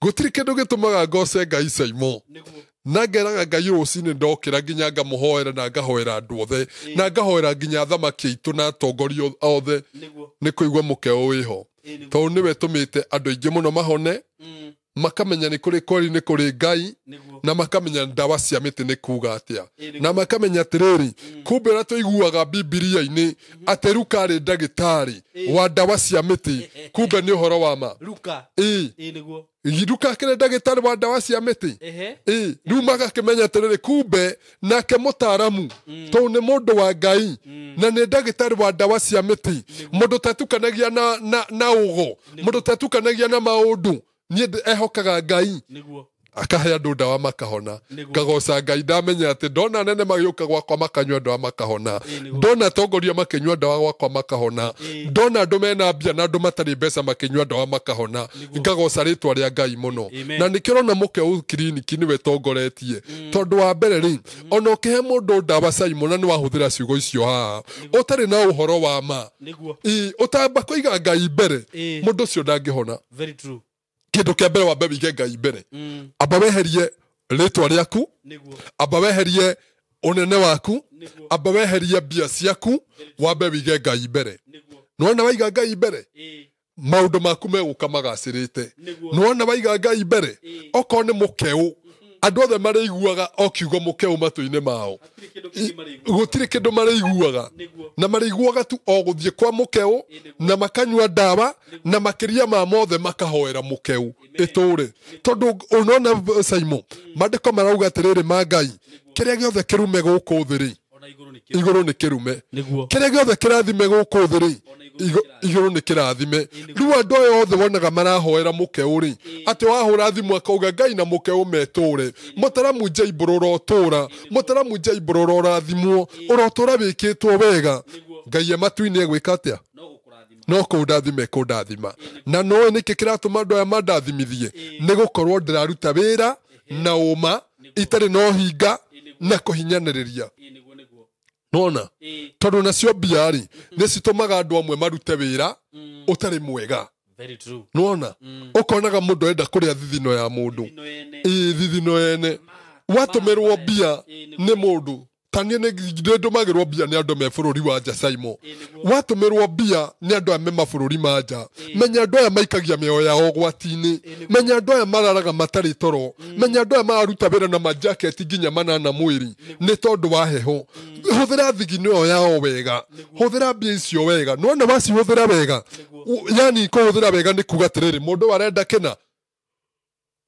Gũtirĩ kĩndũ gĩtũmaga ngoce Ngai Saimo. Nĩguo. Na ngeraga Ngai rũcinĩ ndokĩra nginya ngamũhoera na ngahoera andũ othe. Na ngahoera nginya athamaki aitũ na atongoria othe. Nĩ kũigua Mũkeu wĩho. Tondũ nĩwe tũmĩte andũ aingĩ mũno mahone. Makamenya nĩ kũrĩ kweri nĩ kũrĩ Ngai. Na makamenya ndawa cia mĩtĩ nĩ kuga atĩa. Na makamenya atĩrĩrĩ, kumbe ũrĩa tũiguaga Bibilia-inĩ atĩ Luka arĩ ndagĩtarĩ wa ndawa cia mĩtĩ, kumbe nĩ ũhoro wa ma. Luka. Nĩguo. Luka akĩrĩ ndagĩtarĩ wa ndawa cia mĩtĩ. Rĩu magakĩmenya atĩrĩrĩ, kumbe nake mũtaaramu tondũ nĩ mũndũ wa Ngai na nĩ ndagĩtarĩ wa ndawa cia mĩtĩ, mũndũ ũtetukanagia na ũgo, mũndũ ũtetukanagia na maũndũ. Niĩ ehokaga Ngai. Nĩguo. Akahe andũ ndawa makahona. Ngagoca Ngai ndamenya atĩ ndona nene magĩũka gwakwa makanyua ndawa makahona. Ndona atongoria makĩnyua ndawa gwakwa makahona. Ndona andũ mena mbia na andũ matarĩ mbeca makĩnyua ndawa makahona. Ngagoca rĩtwa rĩa Ngai mũno. Na nĩkĩo ũrona Mũkeu Clinic nĩwe tongoretie. Tondũ wa mbere rĩ, ona ũkĩhe mũndũ ndawa Saimo na nĩwahũthĩra ciugo icio haha, ũtarĩ na ũhoro wa ma. Ũtamba kũiga Ngai mbere, mũndũ ũcio ndangĩhona. Very true. Kĩndũ kĩa mbere wambe wĩige Ngai mbere. Amba weherie rĩtwa rĩaku, amba weherie ũnene waku, amba weherie mbia ciaku, wambe wĩige Ngai mbere. Nĩwona waiga Ngai mbere, maũndũ maku megũka magacĩrĩte. Nĩwona waiga Ngai mbere, okorwo nĩ Mũkeu, andũ othe marĩiguaga o kiugo Mũkeu matũ-inĩ mao. Gũtirĩ kĩndũ marĩiguaga. Na marĩiguaga tu o gũthiĩ kwa Mũkeu na makanyua ndawa na makĩria ma mothe makahoera Mũkeu ĩtũre. Tondũ ũnona Saimo, maandĩko marauga atĩrĩrĩ ma Ngai, kĩrĩa gĩothe kĩrume gũkũ thĩ rĩ, igũrũ nĩ kĩrume. Kĩrĩa gĩothe kĩrathime gũkũ thĩ rĩ, igũrũ nĩ kĩrathime. Rĩu andũ aya othe wonaga marahoera Mũkeu rĩ, atĩ wahũra thimũ akauga Ngai na Mũkeu metũre. Mũtaramu Njaibũrũ ũrotũra, mũtaramu Njaibũrũ ũrorathimwo, ũrotũra wĩkĩtwo wega. Ngai e matu-inĩ egwĩka atĩa? No kũndathima kũndathima. Na noĩ nĩkĩ kĩratũma andũ aya mandathimithie? Nĩ gũkorwo ndĩraruta wĩra na ũma, itarĩ na ũhinga na kũhinyanĩrĩria. Nona tondũ nacio mbia rĩ, nĩ citũmaga andũ amwe marute wĩra ũtarĩ mwega. Very true. Nona ũkonaga mũndũ enda kũrĩa thithino ya mũndũ. Thithino ene. Watũmĩrwo mbia nĩ mũndũ. Ta niĩ nĩ ndũmagĩrwo mbia nĩ andũ me bũrũri wa nja Saimo. Watũmĩrwo mbia nĩ andũ aya me mabũrũri ma nja. Menya andũ aya maikagia mĩoyo yao ũgwati-inĩ. Menya andũ aya mararaga matarĩ toro. Menya andũ aya mararuta wĩra na majaketi nginya manana mwĩrĩ nĩ tondũ wa heho. Hũthĩra thigino ĩyo yao wega. Hũthĩra mbia icio wega. Nĩwona wacihũthĩra wega. Yani kũhũthĩra wega nĩ kuga atĩrĩrĩ, mũndũ arenda kĩna.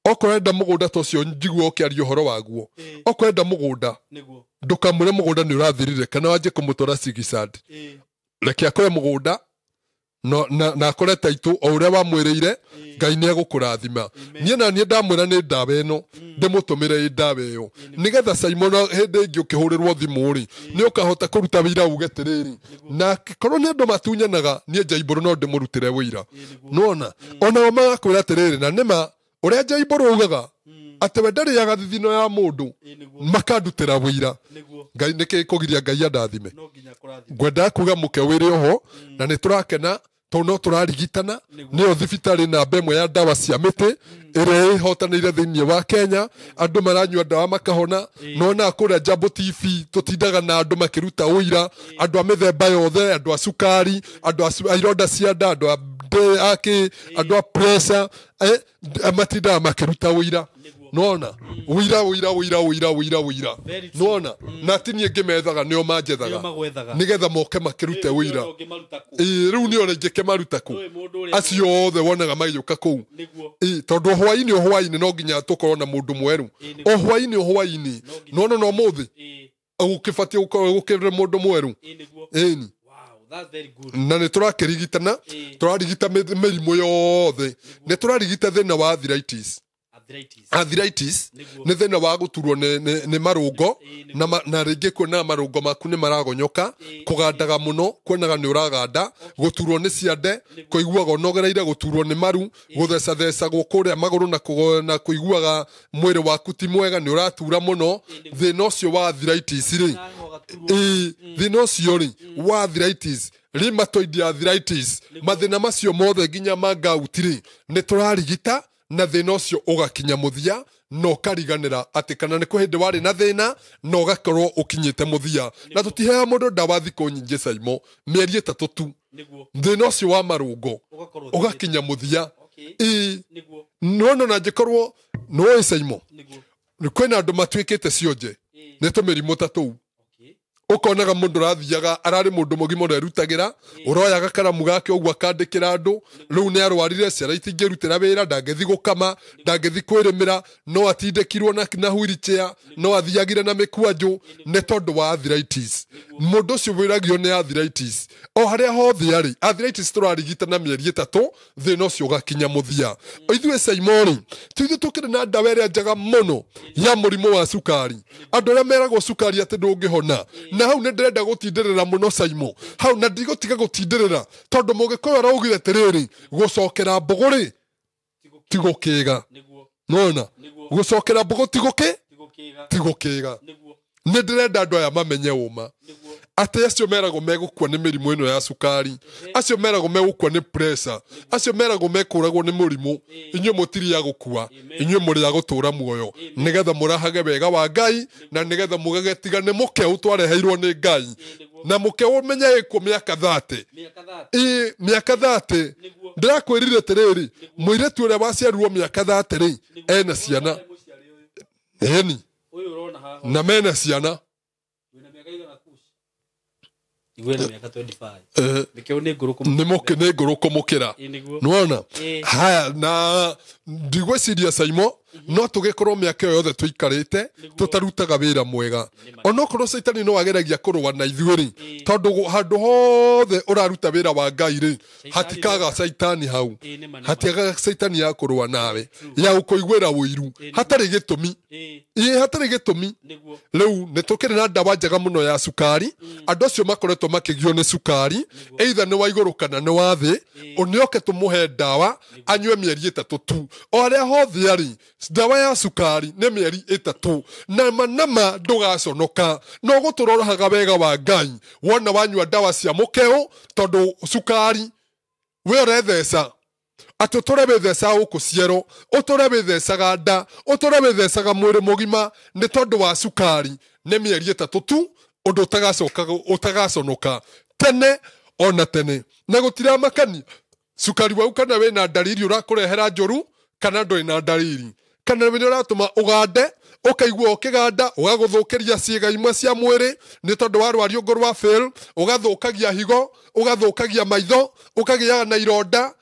Okorwo enda mũgũnda ta ũcio njigua ũkĩaria ũhoro waguo. Okorwo enda mũgũnda, ndũkamwĩre mũgũnda nĩ ũrathirire kana wanjie kũmũtwara Sigisad. Reke akore mũgũnda, No, na akore taitũ o ũrĩa wamwĩrĩire Ngai nĩ egũkũrathima. Niĩ na niĩ ndamwĩra nĩ ndawa ĩno ndĩmũtũmĩre ĩ ndawa ĩyo nĩgetha Simon hĩndĩ ĩngĩ ũkĩhũrĩrwo thimũ rĩ nĩ ũkahota kũruta wĩira uge atĩrĩrĩ, na korwo nĩ andũ matunyanaga niĩ Njaimbũrũ no ndĩmũrutĩre wĩira. Nĩwona onao magakwĩra atĩrĩrĩ, na nĩma ũrĩa Njaimbũrũ ugaga atĩ we ndarĩaga thithino ya mũndũ, makandutĩra wĩira. Ngai nĩkĩ kũgiria Ngai andathime? Ngwendaga kuga mũke wĩrĩ oho na nĩ tũrakena tondũ no tũrarigitana. Nĩyo thibitarĩ namba ĩmwe ya ndawa cia mĩtĩ ĩrĩa ĩhotanĩire thĩinĩ wa Kenya. Andũ maranyua ndawa makahona. Nona kũrĩa Jambo TV tũtindaga na andũ makĩruta ũira, andũ a mĩthemba yothe, andũ a cukari, andũ a ironda cia nda, andũ a akĩ, andũ a pressure, matindaga makĩruta ũira. Nona ũira ũira ũira ũira ũira ũira. Nona na ti niĩ ngĩmethaga, nĩo manjethaga nĩgetha moke makĩrute ũira. Rĩu nĩo ingĩkĩmaruta kũ? Acio othe wonaga magĩũka kũu. Tondũ hwaĩ-inĩ no nginya tũkorwo na mũndũ mwerũ. O hwaĩ-inĩ nona no mũthĩ gũkĩbatiĩ gũkorwo gũkĩrĩ mũndũ mwerũ. Ĩni. Na nĩ tũrakĩrigitana, tũrarigita mĩrimũ yothe. Nĩ tũrarigita thĩna wa arthritis. Arthritis nĩ thĩna wa gũturwo nĩ marũngo na rĩngĩ kuona marũngo maku nĩ maragonyoka, kũgandaga mũno, kuonaga nĩ ũraganda, gũturwo nĩ ciande, kũiguaga ũnogereire, gũturwo nĩ maru, gũthecathecagwo kũrĩa magũrũ na kũiguaga mwĩrĩ waku ti mwega, nĩ ũratura mũno. Thĩna ũcio wa arthritis rĩ, thĩna ũcio rĩ wa arthritis, rheumatoid arthritis, mathĩna macio mothe nginya ma gout rĩ, nĩ tũrarigita na thĩna ũcio ũgakinya mũthia na ũkariganĩra atĩ kana nĩ kwĩ hĩndĩ warĩ na thĩna na ũgakorwo ũkinyĩte mũthia. Na tũtiheaga mũndũ ndawa thikũ nyingĩ Saimo, mĩeri 3 tu. Thĩna ũcio wa marũngo ũgakinya mũthia. Nona na angĩkorwo nĩwoĩ Saimo, kwĩna andũ matuĩkĩte cionje nĩ tũmĩrimũ ta tũu. Ũkonaga mũndũ ũrathiaga ararĩ mũndũ mũgima ũrerutagĩra, ũroyaga karamu gake ũguo akandĩkĩra andũ, rĩu nĩ arwarire, ciana itingĩrutĩra wĩra, ndangĩthi gũkama, ndangĩthi kwĩrĩmĩra, no atindĩkirwo na wheelchair, no athiagire na mĩkwanjũ nĩ tondũ wa arthritis. Mũndũ ũcio wĩragio nĩ arthritis o harĩa hothe arĩ, arthritis tũrarigita na mĩeri 3, thĩna ũcio ũgakinya mũthia. Ithuĩ Saimoni tuithuĩ tũkĩrĩ na ndawa ĩrĩa njega mũno ya mũrimũ wa cukari. Andũ arĩa meragwo cukari atĩ ndũngĩhona, na hau nĩ ndĩrenda gũtindĩrĩra mũno Saimo, hau na ndigũtiga gũtindĩrĩra tondũ Mũgĩkũyũ araugire atĩrĩrĩ, gũcokera mbũgũ rĩ ti gũkĩga. Nona gũcokera mbũgũ ti gũkĩga. Nĩ ndĩrenda andũ aya mamenye ũma atĩ acio meragwo megũkua nĩ mĩrimũ ĩno ya cukari, acio meragwo megũkua nĩ pressure, acio meragwo mekũragwo nĩ mũrimũ, inyuĩ mũtirĩ a gũkua, inyuĩ mũrĩ a gũtũra muoyo, nĩgetha mũrahage wega wa Ngai na nĩgetha mũgagetiga nĩ mũkeu twareheirwo nĩ Ngai. Na mũkeu ũmenye ĩkuo mĩaka 30. Mĩaka 30. Ndĩrakwĩrire atĩrĩrĩ, mũirĩtu ũrĩa waciarirwo mĩaka 30 rĩ, ena ciana. Ĩni. Na mena ciana. Igwe na miaka 25. Nikio nĩ ngũrũ nĩ ngũrũ kũmũkĩra. Nĩwona? Haya, na ndigwĩciria Saimo no tũgĩkorwo mĩaka ĩyo yothe tũikarĩte tũtarutaga wĩra mwega. Onokorwo Caitani no ageragia kũrũa na ithuĩ rĩ, tondũ handũ hothe ũraruta wĩra wa Ngai rĩ, hatikaga Caitani hau. Hatiagaga Caitani ya kũrũa nawe, ya gũkũiguĩra ũiru, hatarĩ gĩtũmi. Hatarĩ gĩtũmi. Rĩu nĩ tũkĩrĩ na ndawa njega mũno ya cukari. Andũ acio makoretwo makĩgio nĩ cukari, either nĩ wa igũrũ kana nĩ wa thĩ, ũnĩoke tũmũhe ndawa anyue mĩeri 3 tu. O harĩa hothe arĩ, ndawa ya cukari nĩ mĩeri 3, na manama ndũgaconoka, no gũtũroraga wega wa Ngai wona wanyua ndawa cia mũkeo, tondũ cukari we ũretheca atĩ ũtũre wĩthecaga gũkũ ciero, ũtũre wĩthecaga nda, ũtũre wĩthecaga mwĩrĩ mũgima nĩ tondũ wa cukari nĩ mĩeri 3 tu, ũndũ ũtagaconoka tene ona tene. Na gũtiramakania cukari waku kana wĩna ndariri ũrakũrehera njũru kana ndũrĩ na ndariri, kana nĩ ũratũma ũgande, ũkaigua ũkĩganda, ũgagũthũkĩria ciĩga imwe cia mwĩrĩ nĩ tondũ wa rwariũngũ rwa fail, ũgathũkagia higo, ũgathũkagia maitho, ũkagĩaga na ironda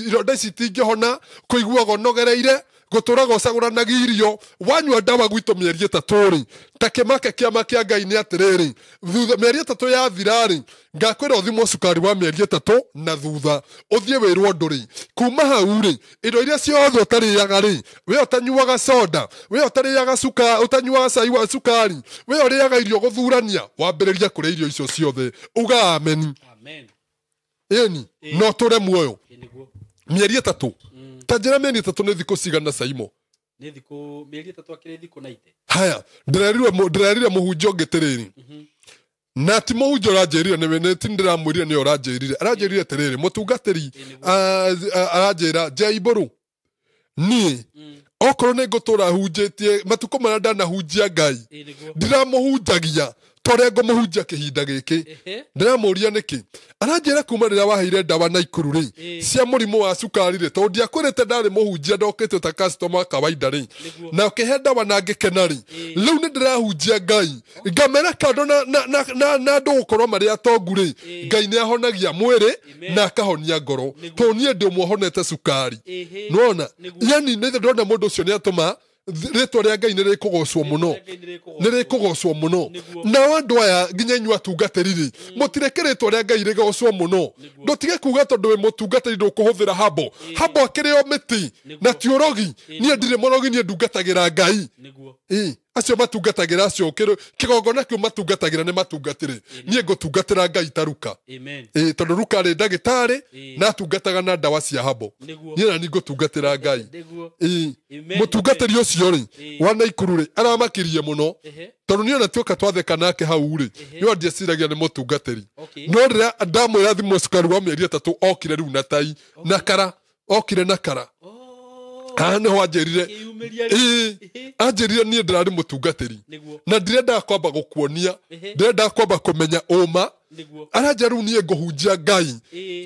ironda ici itingĩhona, kũiguaga ũnogereire, Gũtũraga ũcagũranagia irio. Wanyua ndawa gwitũ mĩeri 3 rĩ, ta kĩmake kĩama kĩa Ngai nĩ atĩrĩrĩ, thutha mĩeri 3 yathira rĩ, ngakwĩra ũthimwo cukari wa mĩeri 3 na thutha ũthiĩ wĩrwo ndũrĩ. Kuma hau rĩ, indo iria ciothe ũtarĩaga rĩ, we ũtanyuaga soda, we ũtarĩaga cukari, ũtanyuaga cai wa cukari, we ũrĩaga irio gũthurania, wambĩrĩria kũrĩa irio icio ciothe. Uga amen. Amen. Ĩni, no tũre muoyo. Mĩeri 3. Ta njĩra mĩeri 3 nĩ thikũ cigana Saimo? Nĩ thikũ mĩeri 3 akĩrĩ thikũ 90. Haya, ndĩrerire mũhunjia ũngĩ tĩrĩrĩ. Na ti mũhunjia ũranjĩrire, nĩ ti ndĩramwĩrire nĩwe ũranjĩrire. Aranjĩrire atĩrĩrĩ, mũtungatĩri aranjĩra Jaimbũrũ, niĩ okorwo nĩ ngũtũra hunjĩtie matukũ marĩa ndanahunjia Ngai, ndiramũhunjagia torĩa ngũmũhunjia kĩhinda gĩkĩ. Ndĩramũria nĩkĩ. Aranjĩra kuma rĩrĩa waheire ndawa Naikuru rĩ, cia mũrimũ wa cukari rĩ, tondũ ndiakwĩrĩte ndarĩ mũhunjia, ndokĩte ta customer kawaida rĩ, na ũkĩhe ndawa na ngĩkena rĩ, rĩu nĩ ndĩrahunjia Ngai ngamera kando na andũ gũkorwo marĩ atongu rĩ, Ngai nĩ ahonagia mwĩrĩ na akahonia ngoro, tondũ niĩ ndĩ ũmwe ũhonete cukari. Nĩwona? Yani nĩ ndona mũndũ ũcio nĩ atũma rĩtwa rĩa Ngai nĩ rĩkũgocwo mũno, nĩ rĩkũgocwo mũno. Nao andũ aya nginya inyuĩ atungatĩri rĩ, mũtireke rĩtwa rĩa Ngai rĩgocwo mũno. Ndũtige kuga tondũ wĩ mũtungatĩri ndũkũhũthĩra habo. Habo akĩrĩ o mĩtĩ na ti ũrogi. Niĩ ndirĩ mũrogi, niĩ ndungatagĩra Ngai. Acio matungatagĩra acio kĩgongona kĩu matungatagĩra nĩ matungatĩre. Niĩ ngũtungatĩra Ngai ta Ruka. Tondũ Ruka arĩ ndagĩtarĩ na atungataga na ndawa cia habo. Niĩ na niĩ ngũtungatĩra Ngai. Mũtungatĩri ũcio rĩ wa Naikuru rĩ, aramakirie mũno tondũ niĩ ona tuoka twatheka nake hau rĩ, niĩ ndieciragia nĩ mũtungatĩri. No rĩrĩa ndamwĩra thimũ cukari wa mĩeri 3 okire rĩu na tai na kara, okire na kara. Haha nĩho anjĩrire, anjĩrire niĩ ndĩrarĩ mũtungatĩri na ndirendaga kwamba gũkuonia, ndirendaga kwamba kũmenya ũma. Aranjĩra rĩu niĩ ngũhunjia Ngai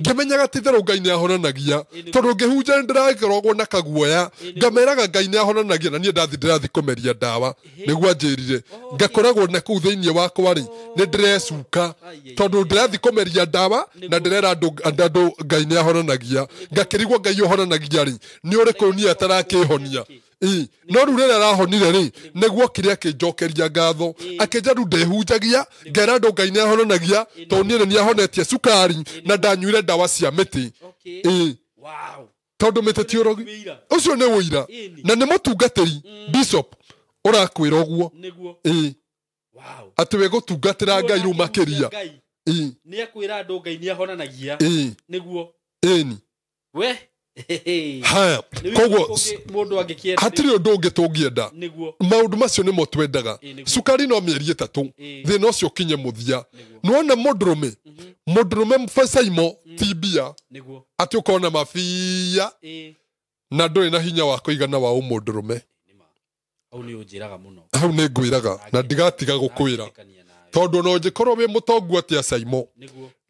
ngĩmenyaga ti itherũ Ngai nĩ ahonanagia, tondũ ngĩhunjia nĩ ndĩrakoragwo na kaguoya, ngameraga Ngai nĩ ahonanagia na niĩ ndathi ndĩrathi kũmeria ndawa. Nĩguo anjĩrire ngakoragwo na kũu thĩinĩ wakwa rĩ, nĩ ndĩrecuka tondũ ndĩrathi kũmeria ndawa na ndĩrera andũ Ngai nĩ ahonanagia. Ngakĩrigwo Ngai ũhonanagia rĩ, nĩ ũrĩkũ niĩ atarakĩhonia? No rĩu rĩrĩa arahonire rĩ, nĩguo okire akĩnjokeria ngatho, akĩnjĩra rĩu ndĩhunjagia ngera andũ Ngai nĩ ahonagia, tondũ niĩ nĩ ahonetie cukari na ndanyuire ndawa cia mĩtĩ. Tondũ mĩtĩ ti ũrogi. Ũcio nĩ ũira na nĩ mũtungatĩri bishop ũrakwĩra ũguo. Atĩ wĩ gũtungatĩra Ngai rĩu makĩria. Nĩ akwĩra andũ Ngai nĩ ahonanagia. Nĩguo. Ĩni. We Haya, koguo hatirĩ ũndũ ũngĩ tũngĩenda. Maũndũ macio nĩmo twendaga. Cukari no mĩeri 3, thĩna ũcio ũkinye mũthia. Nĩwona mũndũrũme, mũndũrũme Saimo ti mbia, atĩ ũkona mabia na ndũrĩ na hinya wa kũigana wa ũmũndũrũme. Hau nĩ ngwĩraga na ndigatiga gũkwĩra, tondũ no ũngĩkorwo wĩ mũtongu atĩa Saimo,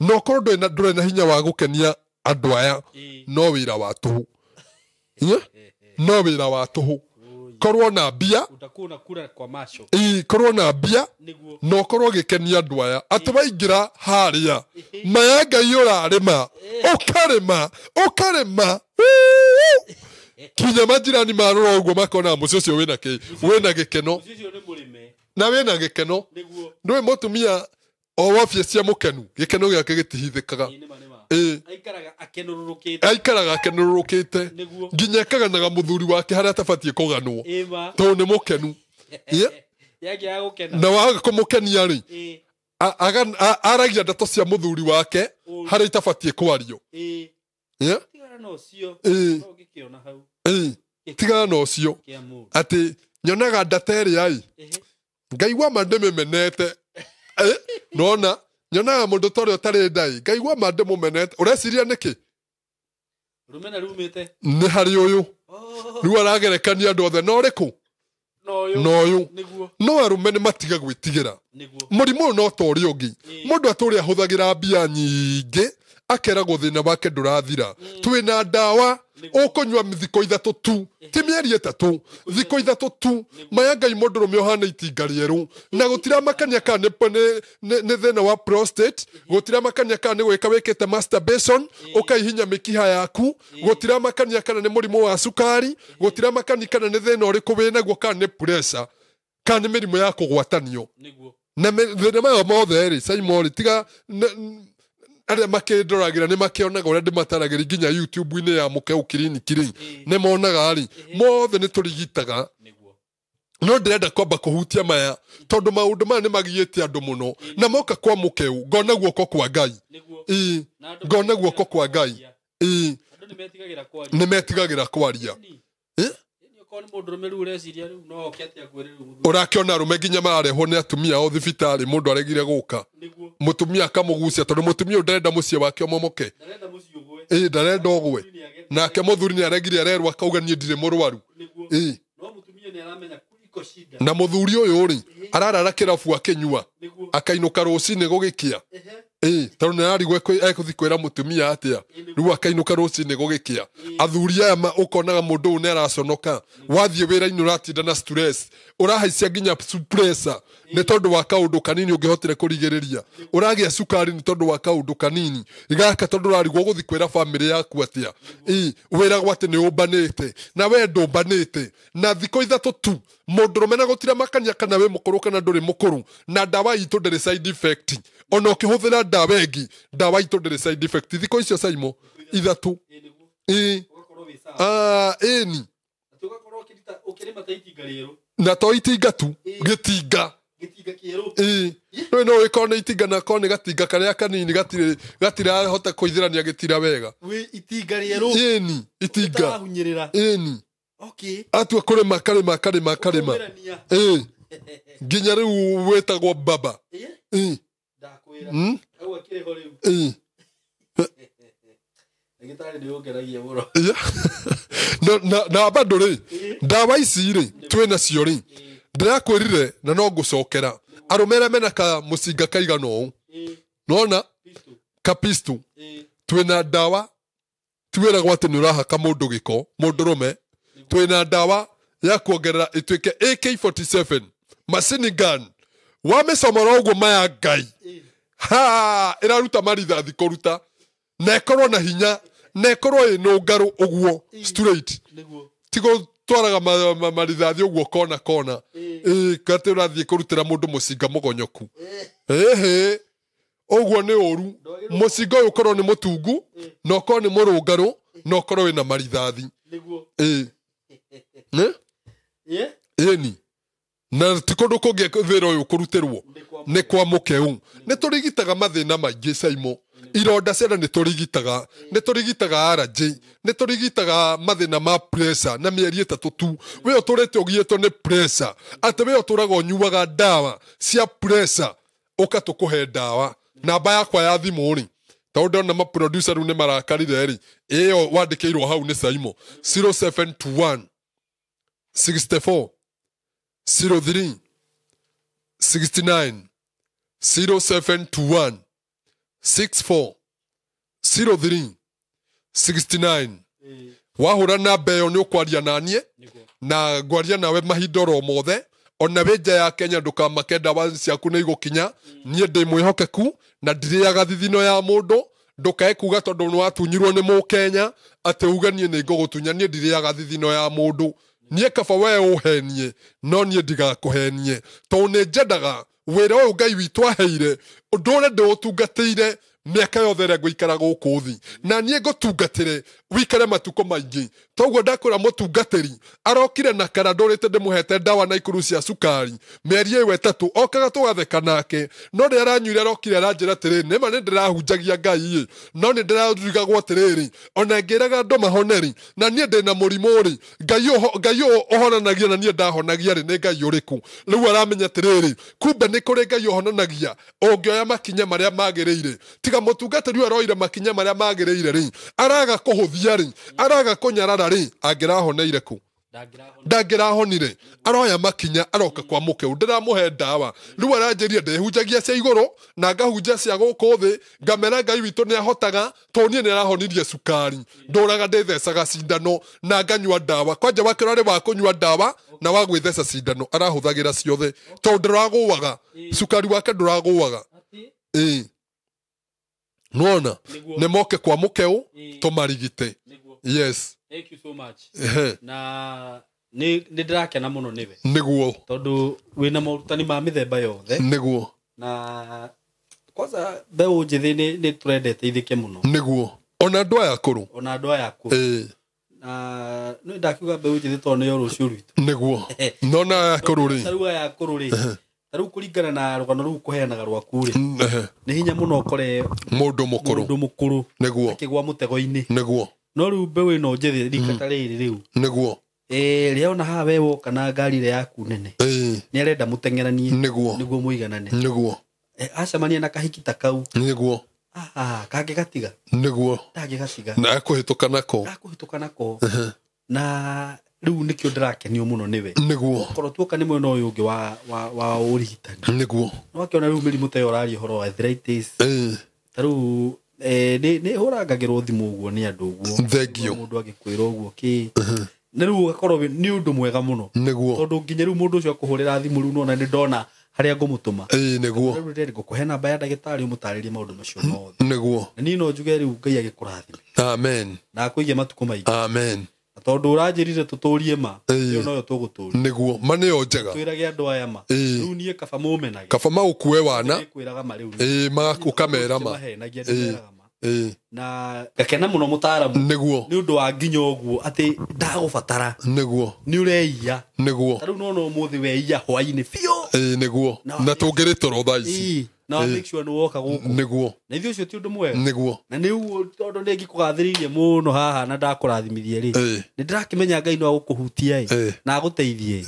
no ũkorwo ndũrĩ na hinya wa gũkenia andũ aya, no wĩra wa tũhũ. No wĩra wa tũhũ. Korwo na mbia, korwo na mbia, no korwo gĩkenia andũ aya. Atĩ waingĩra harĩa maya Ngai ũrarĩma, ũkarĩma, ũkarĩma kinya majirani marora ũguo makona mũciĩ ũcio wĩna kĩ, wĩna gĩkeno na wĩna gĩkeno. Ndũĩ mũtumia o wabia cia mũkenu, gĩkeno gĩake gĩtihithĩkaga. Aikaraga akenũrũrũkĩte nginya akaganaga mũthuri wake harĩa atabatiĩ kũganwo, tondũ nĩ mũkenu. Na waga kũmũkenia rĩ, aragia ndeto cia mũthuri wake harĩa itabatiĩ kwario. Tigana na ũcio atĩ nyonaga ndata ĩrĩa ĩ Ngai wa ma ndĩmĩmenete. Nona nyonaga mũndũ ta ũrĩa ũtarĩ ndai, Ngai wa ma ndĩmũmenete. Ũreciria nĩkĩ? Rũmena rumĩte nĩ harĩ ũyũ. Rĩu aragerekania andũ othe na ũrĩkũ? Na ũyũ. No arũme nĩ matiga gwĩtigĩra. Mũrimũ ũyũ no ta ũrĩa ũngĩ. Mũndũ atũrĩa ahũthagĩra mbia nyingĩ akeragwo thĩna wake ndũrathira. Twĩna ndawa Ũkũnyua thikũ 3 tu, ti mĩeri 3, thikũ 3 tu. Maya Ngai mũndũrũme ũhana itinga rĩerũ. Na gũtiramakania kana nĩ thĩna wa prostate, gũtiramakania kana nĩ gwĩka wĩkĩte masturbation, ũkaihinya mĩkiha yaku, gũtiramakania kana nĩ mũrimũ wa cukari, gũtiramakania kana nĩ thĩna ũrĩkũ wĩnaguo, kana nĩ pressure, kana nĩ mĩrimũ ya kũgwatanio. Na thĩna mayo mothe rĩ, Simon, tiga arĩa makĩndoragira nĩ makĩonaga ũrĩa ndĩmataragĩria nginya YouTube-inĩ ya Mũkeu Clinic rĩ, nĩ monaga rĩ, mothe nĩ tũrigitaga. No ndĩrenda kwamba kũhutia maya tondũ maũndũ maya nĩ magiĩte andũ mũno, na moka kwa Mũkeu ngona guoko kwa Ngai. Ĩĩ, ngona guoko kwa Ngai. Ĩĩ, nĩ metigagĩra kwaria. Ũrakĩona arũme nginya mararehwo nĩ atumia ao thibitarĩ, mũndũ aregire gũka, mũtumia akamũgucia tondũ mũtumia ũyũ ndarenda mũciĩ wake ũmomoke. Ĩĩ, ndarenda ũgwe. Nake mũthuri nĩ aregire, arerwo akauga niĩ ndirĩ mũrwaru. Ĩĩ. Na mũthuri ũyũ rĩ, ararara kĩrabu akĩnyua, akainũka rũcinĩ gũgĩkĩa. Ĩĩ, tondũ nĩ ararigwo ekũthiĩ kwĩra mũtumia atĩa, rĩu akainũka rũcinĩ gũgĩkĩa. Athuri aya ũkonaga mũndũ ũyũ nĩ araconoka, wathiĩ wĩra-inĩ ũratinda na stress, ũrahaicia nginya pressure nĩ tondũ wa kaũndũ kanini ũngĩhotire kũrigĩrĩria, ũragĩa cukari nĩ tondũ wa kaũndũ kanini gaka, tondũ ũrarigwo gũthiĩ kwĩra bamĩrĩ yaku atĩa. Ĩĩ, wĩragwo atĩ nĩ ũmbanĩte, na we ndũmbanĩte. Na thikũ 3 tu mũndũrũme na gũtiramakania kana wĩ mũkũrũ kana ndũrĩ mũkũrũ, na ndawa itũ ndĩrĩ side effect. Ona ũkĩhũthĩra ndawa ĩngĩ, ndawa itũ ndĩrĩ side effect. Thikũ icio Simon, 3. Ĩĩ. Ĩni. Na to itinga tu, gĩtinga. Ĩĩ. Rĩu no ũgĩkorwo nĩ itinga na korwo nĩ gatinga karĩa kanini gatirahota kũithĩrania gĩtira wega. Ĩni, itinga. Ĩni. Atua kũrĩma, karĩma, karĩma, karĩma. Ĩĩ. Nginya rĩu wĩtagwo baba. Ĩĩ. Ĩĩ. Na bado rĩ, ndawa ici rĩ, twĩ nacio rĩ, ndĩrakwĩrire na no ngũcokera. Arũme arĩa mena ka mũcinga kaigana ũũ, nĩwona? Ka pistol. Twĩna ndawa, tiwĩragwo atĩ nĩ ũrahaka mũndũ gĩko, mũndũrũme. Twĩna ndawa ya kuongerera ĩtuĩke AK-47 machine gun. Wamĩcomora ũguo maya Ngai, ha, ĩraruta marithathi kũruta, na ĩkorwo na hinya, na ĩkorwo ĩ nũngarũ ũguo straight. Ti gũtwaraga marithathi ũguo kona kona. Ĩĩ, atĩ ũrathiĩ kũrutĩra mũndũ mũcinga mũgonyoku. Ĩhĩ, ũguo nĩ ũru. Mũcinga ũyũ ũkorwo nĩ mũtungu, na ũkorwo nĩ mũrũngarũ, na ũkorwo wĩna marithathi. Ĩĩ. Nĩ? Ĩni. Na ti kũndũ kũngĩ wĩra ũyũ kũrutĩrwo, nĩ kwa Mũkeu. Nĩ tũrigitaga mathĩna maingĩ Simon. Ironda ciana nĩ tũrigitaga, nĩ tũrigitaga allergy, nĩ tũrigitaga mathĩna ma pressure na mĩeri 3 tu. We ũtũrĩte ũgiĩtwo nĩ pressure, atĩ we ũtũraga ũnyuaga ndawa cia pressure, ũka tũkũhe ndawa. Namba yakwa ya thimũ rĩ, tondũ ndona ma producer rĩu nĩ marakarire rĩ, ĩyo wandĩkĩirwo hau nĩ Simon, 0721 64 03 69, 0721 64 03 69. Wahũra namba ĩyo nĩ ũkwaria na niĩ, na ngwaria nawe mahinda oro mothe. Ona wĩ nja ya Kenya ndũkamake, ndawa ciaku nĩ igũkinya. Niĩ ndĩ mwĩhokeku na ndirĩaga thithino ya mũndũ. Ndũkae kuga tondũ nĩ watunyirwo nĩ mũkenya atĩ uge niĩ nĩ ngũgũtunya. Niĩ ndirĩaga thithino ya mũndũ. Niĩ kaba we ũhenie, no niĩ ndigakũhenie, tondũ nĩ nyendaga wĩra ũyũ Ngai witũ aheire ndũre ndĩũtungatĩire mĩaka yothe ĩrĩa ngũikara gũkũ thĩ, na niĩ ngũtungatĩre wikare matukũ maingĩ. Toguo ndakwĩra mũtungatĩri arokire na kara ndũrĩte ndĩmũhete ndawa na ikuru cia cukari mĩeri ĩyo 3, okaga tũgatheka nake, no rĩrĩa aranyuire arokire aranjĩra atĩrĩrĩ, nĩma nĩ ndĩrahunjagia Ngai ĩ, no nĩ ndĩrarigagwo atĩrĩrĩ, ona ngĩraga andũ mahone rĩ, na niĩ ndĩna mũrimũ rĩ, Ngai ũyũ ũhonanagia na niĩ ndahonagia rĩ, nĩ Ngai ũrĩkũ? Rĩu aramenya atĩrĩrĩ, kumbe nĩ kũrĩ Ngai ũhonanagia ũngĩoya makinya marĩa magĩrĩire. Tiga mũtungatĩri ũyũ aroire makinya marĩa magĩrĩire rĩ, araga kũhũthia rĩ, araga kũnyarara rĩ, angĩrahoneire kũ? Ndangĩrahonire. Aroya makinya aroka kwa mũkeu, ndĩramũhe ndawa. Rĩu aranjĩria ndĩhunjagia cia igũrũ na ngahunjia cia gũkũ thĩ, ngamera Ngai witũ nĩ ahotaga, tondũ niĩ nĩ arahonirie cukari. Ndũraga ndĩthecaga cindano na nganyua ndawa. Kwanja wake ũrarĩ wa kũnyua ndawa na wa gwĩtheca cindano, arahũthagĩra ciothe tondũ ndũragũaga, cukari wake ndũragũaga. Ĩĩ, nĩwona nĩ moke kwa mũkeu tũmarigite. Yes. Thank you so much. Na nĩ ndĩrakena mũno nĩwe. Nĩguo. Tondũ wĩna morutani ma mĩthemba yothe. Nĩguo. Na kwanza mbeũ njĩthĩ nĩ tũrendete ithĩke mũno. Nĩguo. Ona andũ aya akũrũ. Ona andũ aya akũrũ. Na nĩ ndakiuga mbeũ njĩthĩ tondũ nĩyo rũciũ rwitũ. Nĩguo. Nona aya akũrũ rĩ. Ta rĩu aya akũrũ rĩ. Ta rĩu kũringana na rũgano rũu kũheanaga rwaku rĩ. Nĩ hinya mũno ũkore mũndũ mũkũrũ. Mũndũ mũkũrũ. Nĩguo. Akĩgwa mũtego-inĩ. Nĩguo. No rĩu mbeũ ĩno njĩthĩ rika ta rĩrĩ rĩu. Nĩguo. Rĩona haha we woka na ngari ĩrĩa yaku nene. Nĩ arenda mũteng'eranie. Nĩguo. Nĩguo mũiganane. Nĩguo. Acemania na kahiki ta kau. Nĩguo. Kangĩgatiga. Nĩguo. Ndangĩgatiga. Na akũhĩtũka nako. Akũhĩtũka nako. Na rĩu nĩkĩo ndĩrakenio mũno nĩwe. Nĩguo. Korwo tuoka nĩ mwena ũyũ ũngĩ wa ũrigitani. Nĩguo. No akĩona rĩu mĩrimũ ta ĩyo ũraria ũhoro wa arthritis. Ta rĩu nĩ hũrangagĩrwo thimũ ũguo nĩ andũ ũguo. Thank you. Mũndũ agĩkwĩra ũguo kĩ. Na rĩu ũgakorwo nĩ ũndũ mwega mũno. Nĩguo. Tondũ nginya rĩu mũndũ ũcio akũhũrĩra thimũ rĩu nona nĩ ndona harĩa ngũmũtũma. Nĩguo. Rĩu ndĩrenda ngũkũhe namba ya ndagĩtarĩ ũmũtarĩrie maũndũ macio mothe. Nĩguo. Na niĩ no njuge rĩu Ngai agĩkũrathime. Amen. Na akũige matukũ maingĩ. Amen. Na tondũ ũranjĩrire tũtũrie ma, ĩyo noyo tũgũtũria. Nĩguo, ma nĩyo njega. Twĩrage andũ aya ma. Rĩu niĩ kaba mũmenage. Kaba magũkue wana. Nĩkwĩraga ma rĩu. Ũkamera ma. Mahenagia ndĩmeraga ma. Na ngakena mũno mũtaaramu. Nĩguo. Nĩ ũndũ wa nginya ũguo atĩ ndagũbatara. Nĩguo. Nĩ ũreiya. Nĩguo. Ta rĩu nona ũmũthĩ weiya hwainĩ biũ. Nĩguo. Na tũngĩrĩ toro thaa ici. Na make sure nĩ woka gũkũ. Nĩguo. Na ithuĩ ũcio ti ũndũ mwega. Nĩguo. Na nĩ ũguo tondũ nĩ ngĩkũgathĩrĩirie mũno haha na ndakũrathimithie rĩ. Nĩ ndĩrakĩmenya Ngai no agũkũhutia ĩ. Na agũteithie.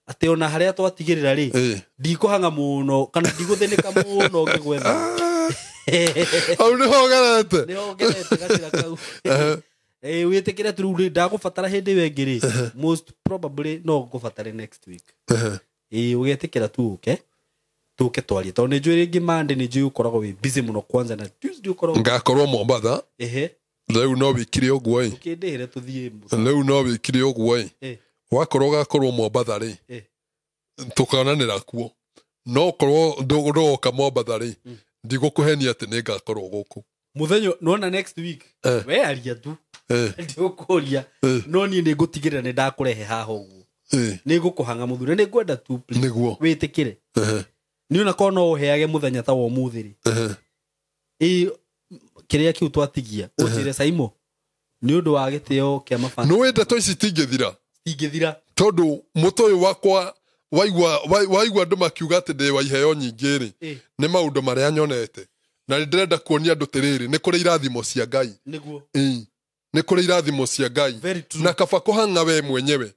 Atĩ ona harĩa twatigĩrĩra rĩ. Ndikũhang'a mũno kana ndigũthĩnĩka mũno ngĩgwetha. Hau nĩho ngerete. Nĩho ngerete gacĩra kau. Wĩtĩkĩre tu rĩu ndagũbatara hĩndĩ ĩyo ĩngĩ rĩ. Most probably no ngũbatare next week. Ũgetĩkĩra tu ũke. Tũke twarie tondũ nĩ njũĩ rĩngĩ Monday nĩ njũĩ ũkoragwo wĩ busy mũno kwanza na Tuesday ũkoragwo ngakorwo Mombatha. Rĩu no wĩkire ũguo ĩ. Ũkĩndĩhĩre tũthiĩ. Rĩu no wĩkire ũguo ĩ. Wakorwo ũgakorwo Mombatha rĩ. Tũkonanĩra kuo. No ũkorwo ndũgoka Mombatha rĩ. Ndigũkũhenia atĩ nĩ ngakorwo gũkũ. Mũthenya nona next week. We aria tu. Ndigũkũria. No niĩ nĩ ngũtigĩrĩra nĩ ndakũrehe haha ũguo. Nĩ ngũkũhang'a mũthuri nĩ ngwenda tu please. Nĩguo. Wĩtĩkĩre. Nĩ ona korwo no ũheage mũthenya ta wa ũmũthĩ rĩ. Kĩrĩa kĩu twatigia ũnjĩre Saimo nĩ ũndũ wa gĩtĩo kĩa mabata. Nĩ ndeto ici itingĩthira. Itingĩthira. Tondũ mũtũ ũyũ wakwa waigua andũ makiuga atĩ ndĩ wa iheo nyingĩ rĩ. Nĩ maũndũ marĩa nyonete. Na nĩ ndĩrenda kuonia andũ tĩrĩrĩ nĩ kũrĩ irathimo cia Ngai. Nĩguo. Nĩ kũrĩ irathimo cia Ngai. Na kaba kũhang'a we mwenyewe.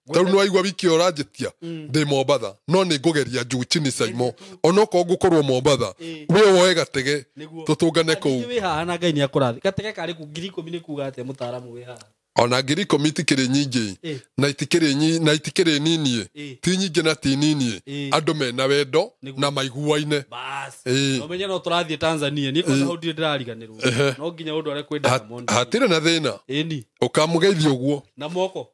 Tarĩu nĩ waigua wiki ĩyo ũranjĩtia ndĩ Mombatha no nĩ ngũgeria juu chini Saimo onokorwo ngũkorwo Mombatha we woe gatege tũtũngane kũu. Wĩ haha na Ngai nĩ akũrathime. Gatege karĩ ku 10,000 nĩ kuga atĩa mũtaaramu wĩ haha? Ona 10,000 itikĩrĩ nyingĩ na itikĩrĩ nini ti nyingĩ na ti nini andũ mena wendo na maiguaine. No menye no tũrathiĩ Tanzania niĩ kwanza hau ndirĩ ndĩrariganĩrwo no nginya ũndware kwĩ Diamond. Hatirĩ na thĩna. Ĩni. Ũkamũgeithia ũguo na moko.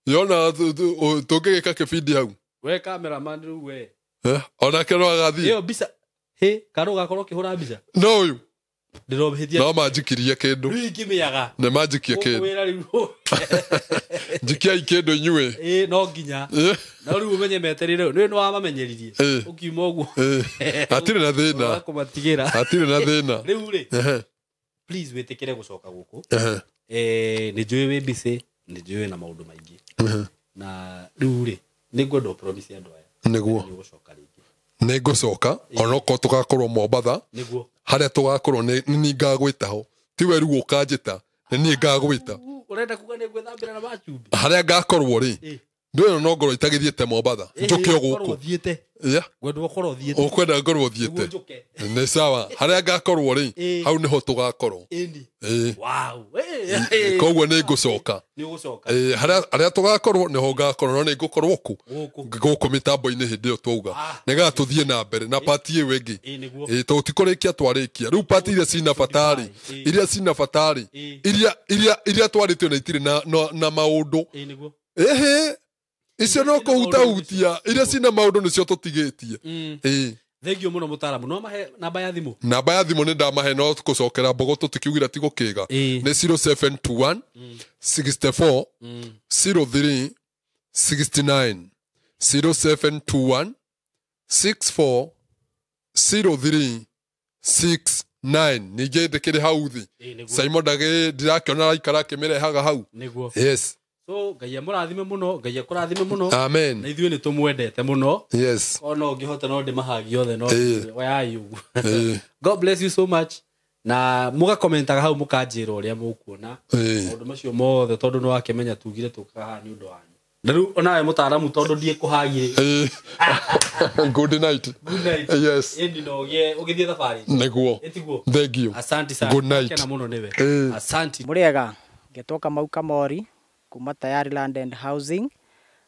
Yona tũngĩgĩka kĩbindi hau. We cameraman rĩu we. Onake no agathiĩ. Ĩyo mbica. Hĩ, kana ũgakorwo ũkĩhũra mbica? No ũyũ. Ndĩrohĩtia. No manjikirie kĩndũ. Rĩu ingĩmĩaga. Nĩ manjikie kĩndũ. Wĩra rĩu. Njikiai kĩndũ inyuĩ. No nginya. No rĩu ũmenye metereire. Nĩ nĩ wamamenyeririe. Ũkiuma ũguo. Hatirĩ na thĩna. Ũkũmatigĩra. Hatirĩ na thĩna. Rĩu rĩ. Please wĩtĩkĩre gũcoka gũkũ. Nĩ njũĩ wĩ busy. Nĩ njũĩ na maũndũ maingĩ. Na rĩu rĩ nĩ ngwenda promise andũ aya. Nĩguo. Nĩ ũgũcoka rĩngĩ. Nĩ ngũcoka onokorwo tũgakorwo Mombatha. Nĩguo. Harĩa tũgakorwo nĩ niĩ ngagwĩta ho. Ti we rĩu ũkanjĩta, nĩ niĩ ngagwĩta. Ũrenda kuga nĩ ngwĩthambĩra na macumbĩ? Harĩa ngakorwo rĩ, Ndĩrona no ngorwo itagĩthiĩte Mombatha njũke o Ũkorwo gũkũ. ũthiĩte. Yeah. Ngwenda ũkorwo ũthiĩte. Ũkwenda ngorwo Nĩguo thiĩte. njũke. Nĩ sawa, harĩa ngakorwo rĩ, Ĩĩ. hau nĩho tũgakorwo. Ĩni. Ĩĩ. Wow. Ĩĩ. Koguo nĩ ngũcoka. Nĩ ũgũcoka. Ĩĩ, harĩa tũgakorwo nĩho ngakorwo, no nĩ ngũkorwo kũ? Gũkũ. Gũkũ mĩtambo-inĩ hĩndĩ ĩyo twauga. Ah. Nĩgetha tũthiĩ na mbere na pati ĩyo ĩngĩ. Ĩĩ nĩguo. Ĩĩ, tondũ ti kũrĩkia twarĩkia. Rĩu pati iria cina bata rĩ, Ĩĩ. iria cina bata rĩ, Ĩĩ. iria twarĩtio na itirĩ na maũndũ. Ĩĩ nĩguo. Ĩhĩ, icio no Iria cina maũndũ kũhutahutia, iria cina maũndũ nĩcio tũtigĩtie. Ĩĩ. Thengiũ mũno mũtaaramu. No mahe namba ya thimũ. Namba ya thimũ nĩ ndamahe, no kũcokera mbogo tũtikiugire ti gũkĩga. Ĩĩ. Nĩ 0721 64 03 69, 0721 64 03 69. Ningĩ ndĩkĩrĩ hau thĩ. Ĩĩ nĩguo. Simon ndirakĩona araikara akĩmĩrehaga hau. Nĩguo. Yes. So Ngai amũrathime mũno, Ngai akũrathime mũno. Na Amen. ithuĩ nĩ tũmwendete mũno. Yes. Ona ũngĩhota no ndĩmahagie othe no Ĩĩ. oyai ũguo. Ĩĩ. God bless you so much. Na mũgakomentaga hau mũkanjĩra ũrĩa mũkuona Ĩĩ. maũndũ macio mothe, tondũ nĩ wakĩmenya tugire tũkaga haha nĩ ũndũ wanyu. Na rĩu onawe mũtaaramu, tondũ ndiĩ kũhagie. Ĩĩ. Good night. Good night. Yes. Ĩndi no ũgĩe ũgĩthiĩ thabarĩ. Nĩguo. Ĩtiguo. Thank you. Asante sana. Good night. Kena mũno nĩwe. Ĩĩ. Asante. Mũrĩega, ngetwo Kamau Kamori kuma Tayari Land and Housing,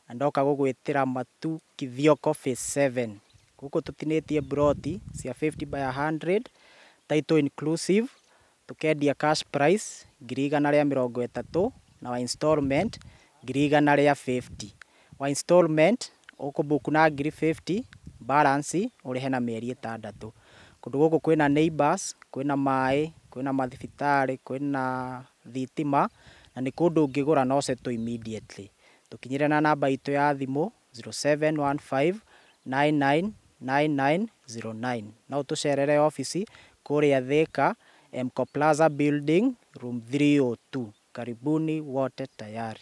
na ndoka gũgwĩtĩra Matu Kithioko Phase 7. Gũkũ tũtinĩtie broti cia 50 by 100, title inclusive, tũkendia cash price 130,000 na wa installment 150,000. Wa installment ũkũbook na 50,000, balance ũrĩhe na mĩeri 6. Kũndũ gũkũ kwĩna neighbors, kwĩna maĩ, kwĩna mathibitarĩ, kwĩna thitima, na nĩ kũndũ ũngĩgũra no settle immediately. Tũkinyĩre na namba itũ ya thimũ 0715 999909. No ũtũcerere obici kũrĩa Thika, Mco Plaza Building, room 302. Karibuni wote tayari.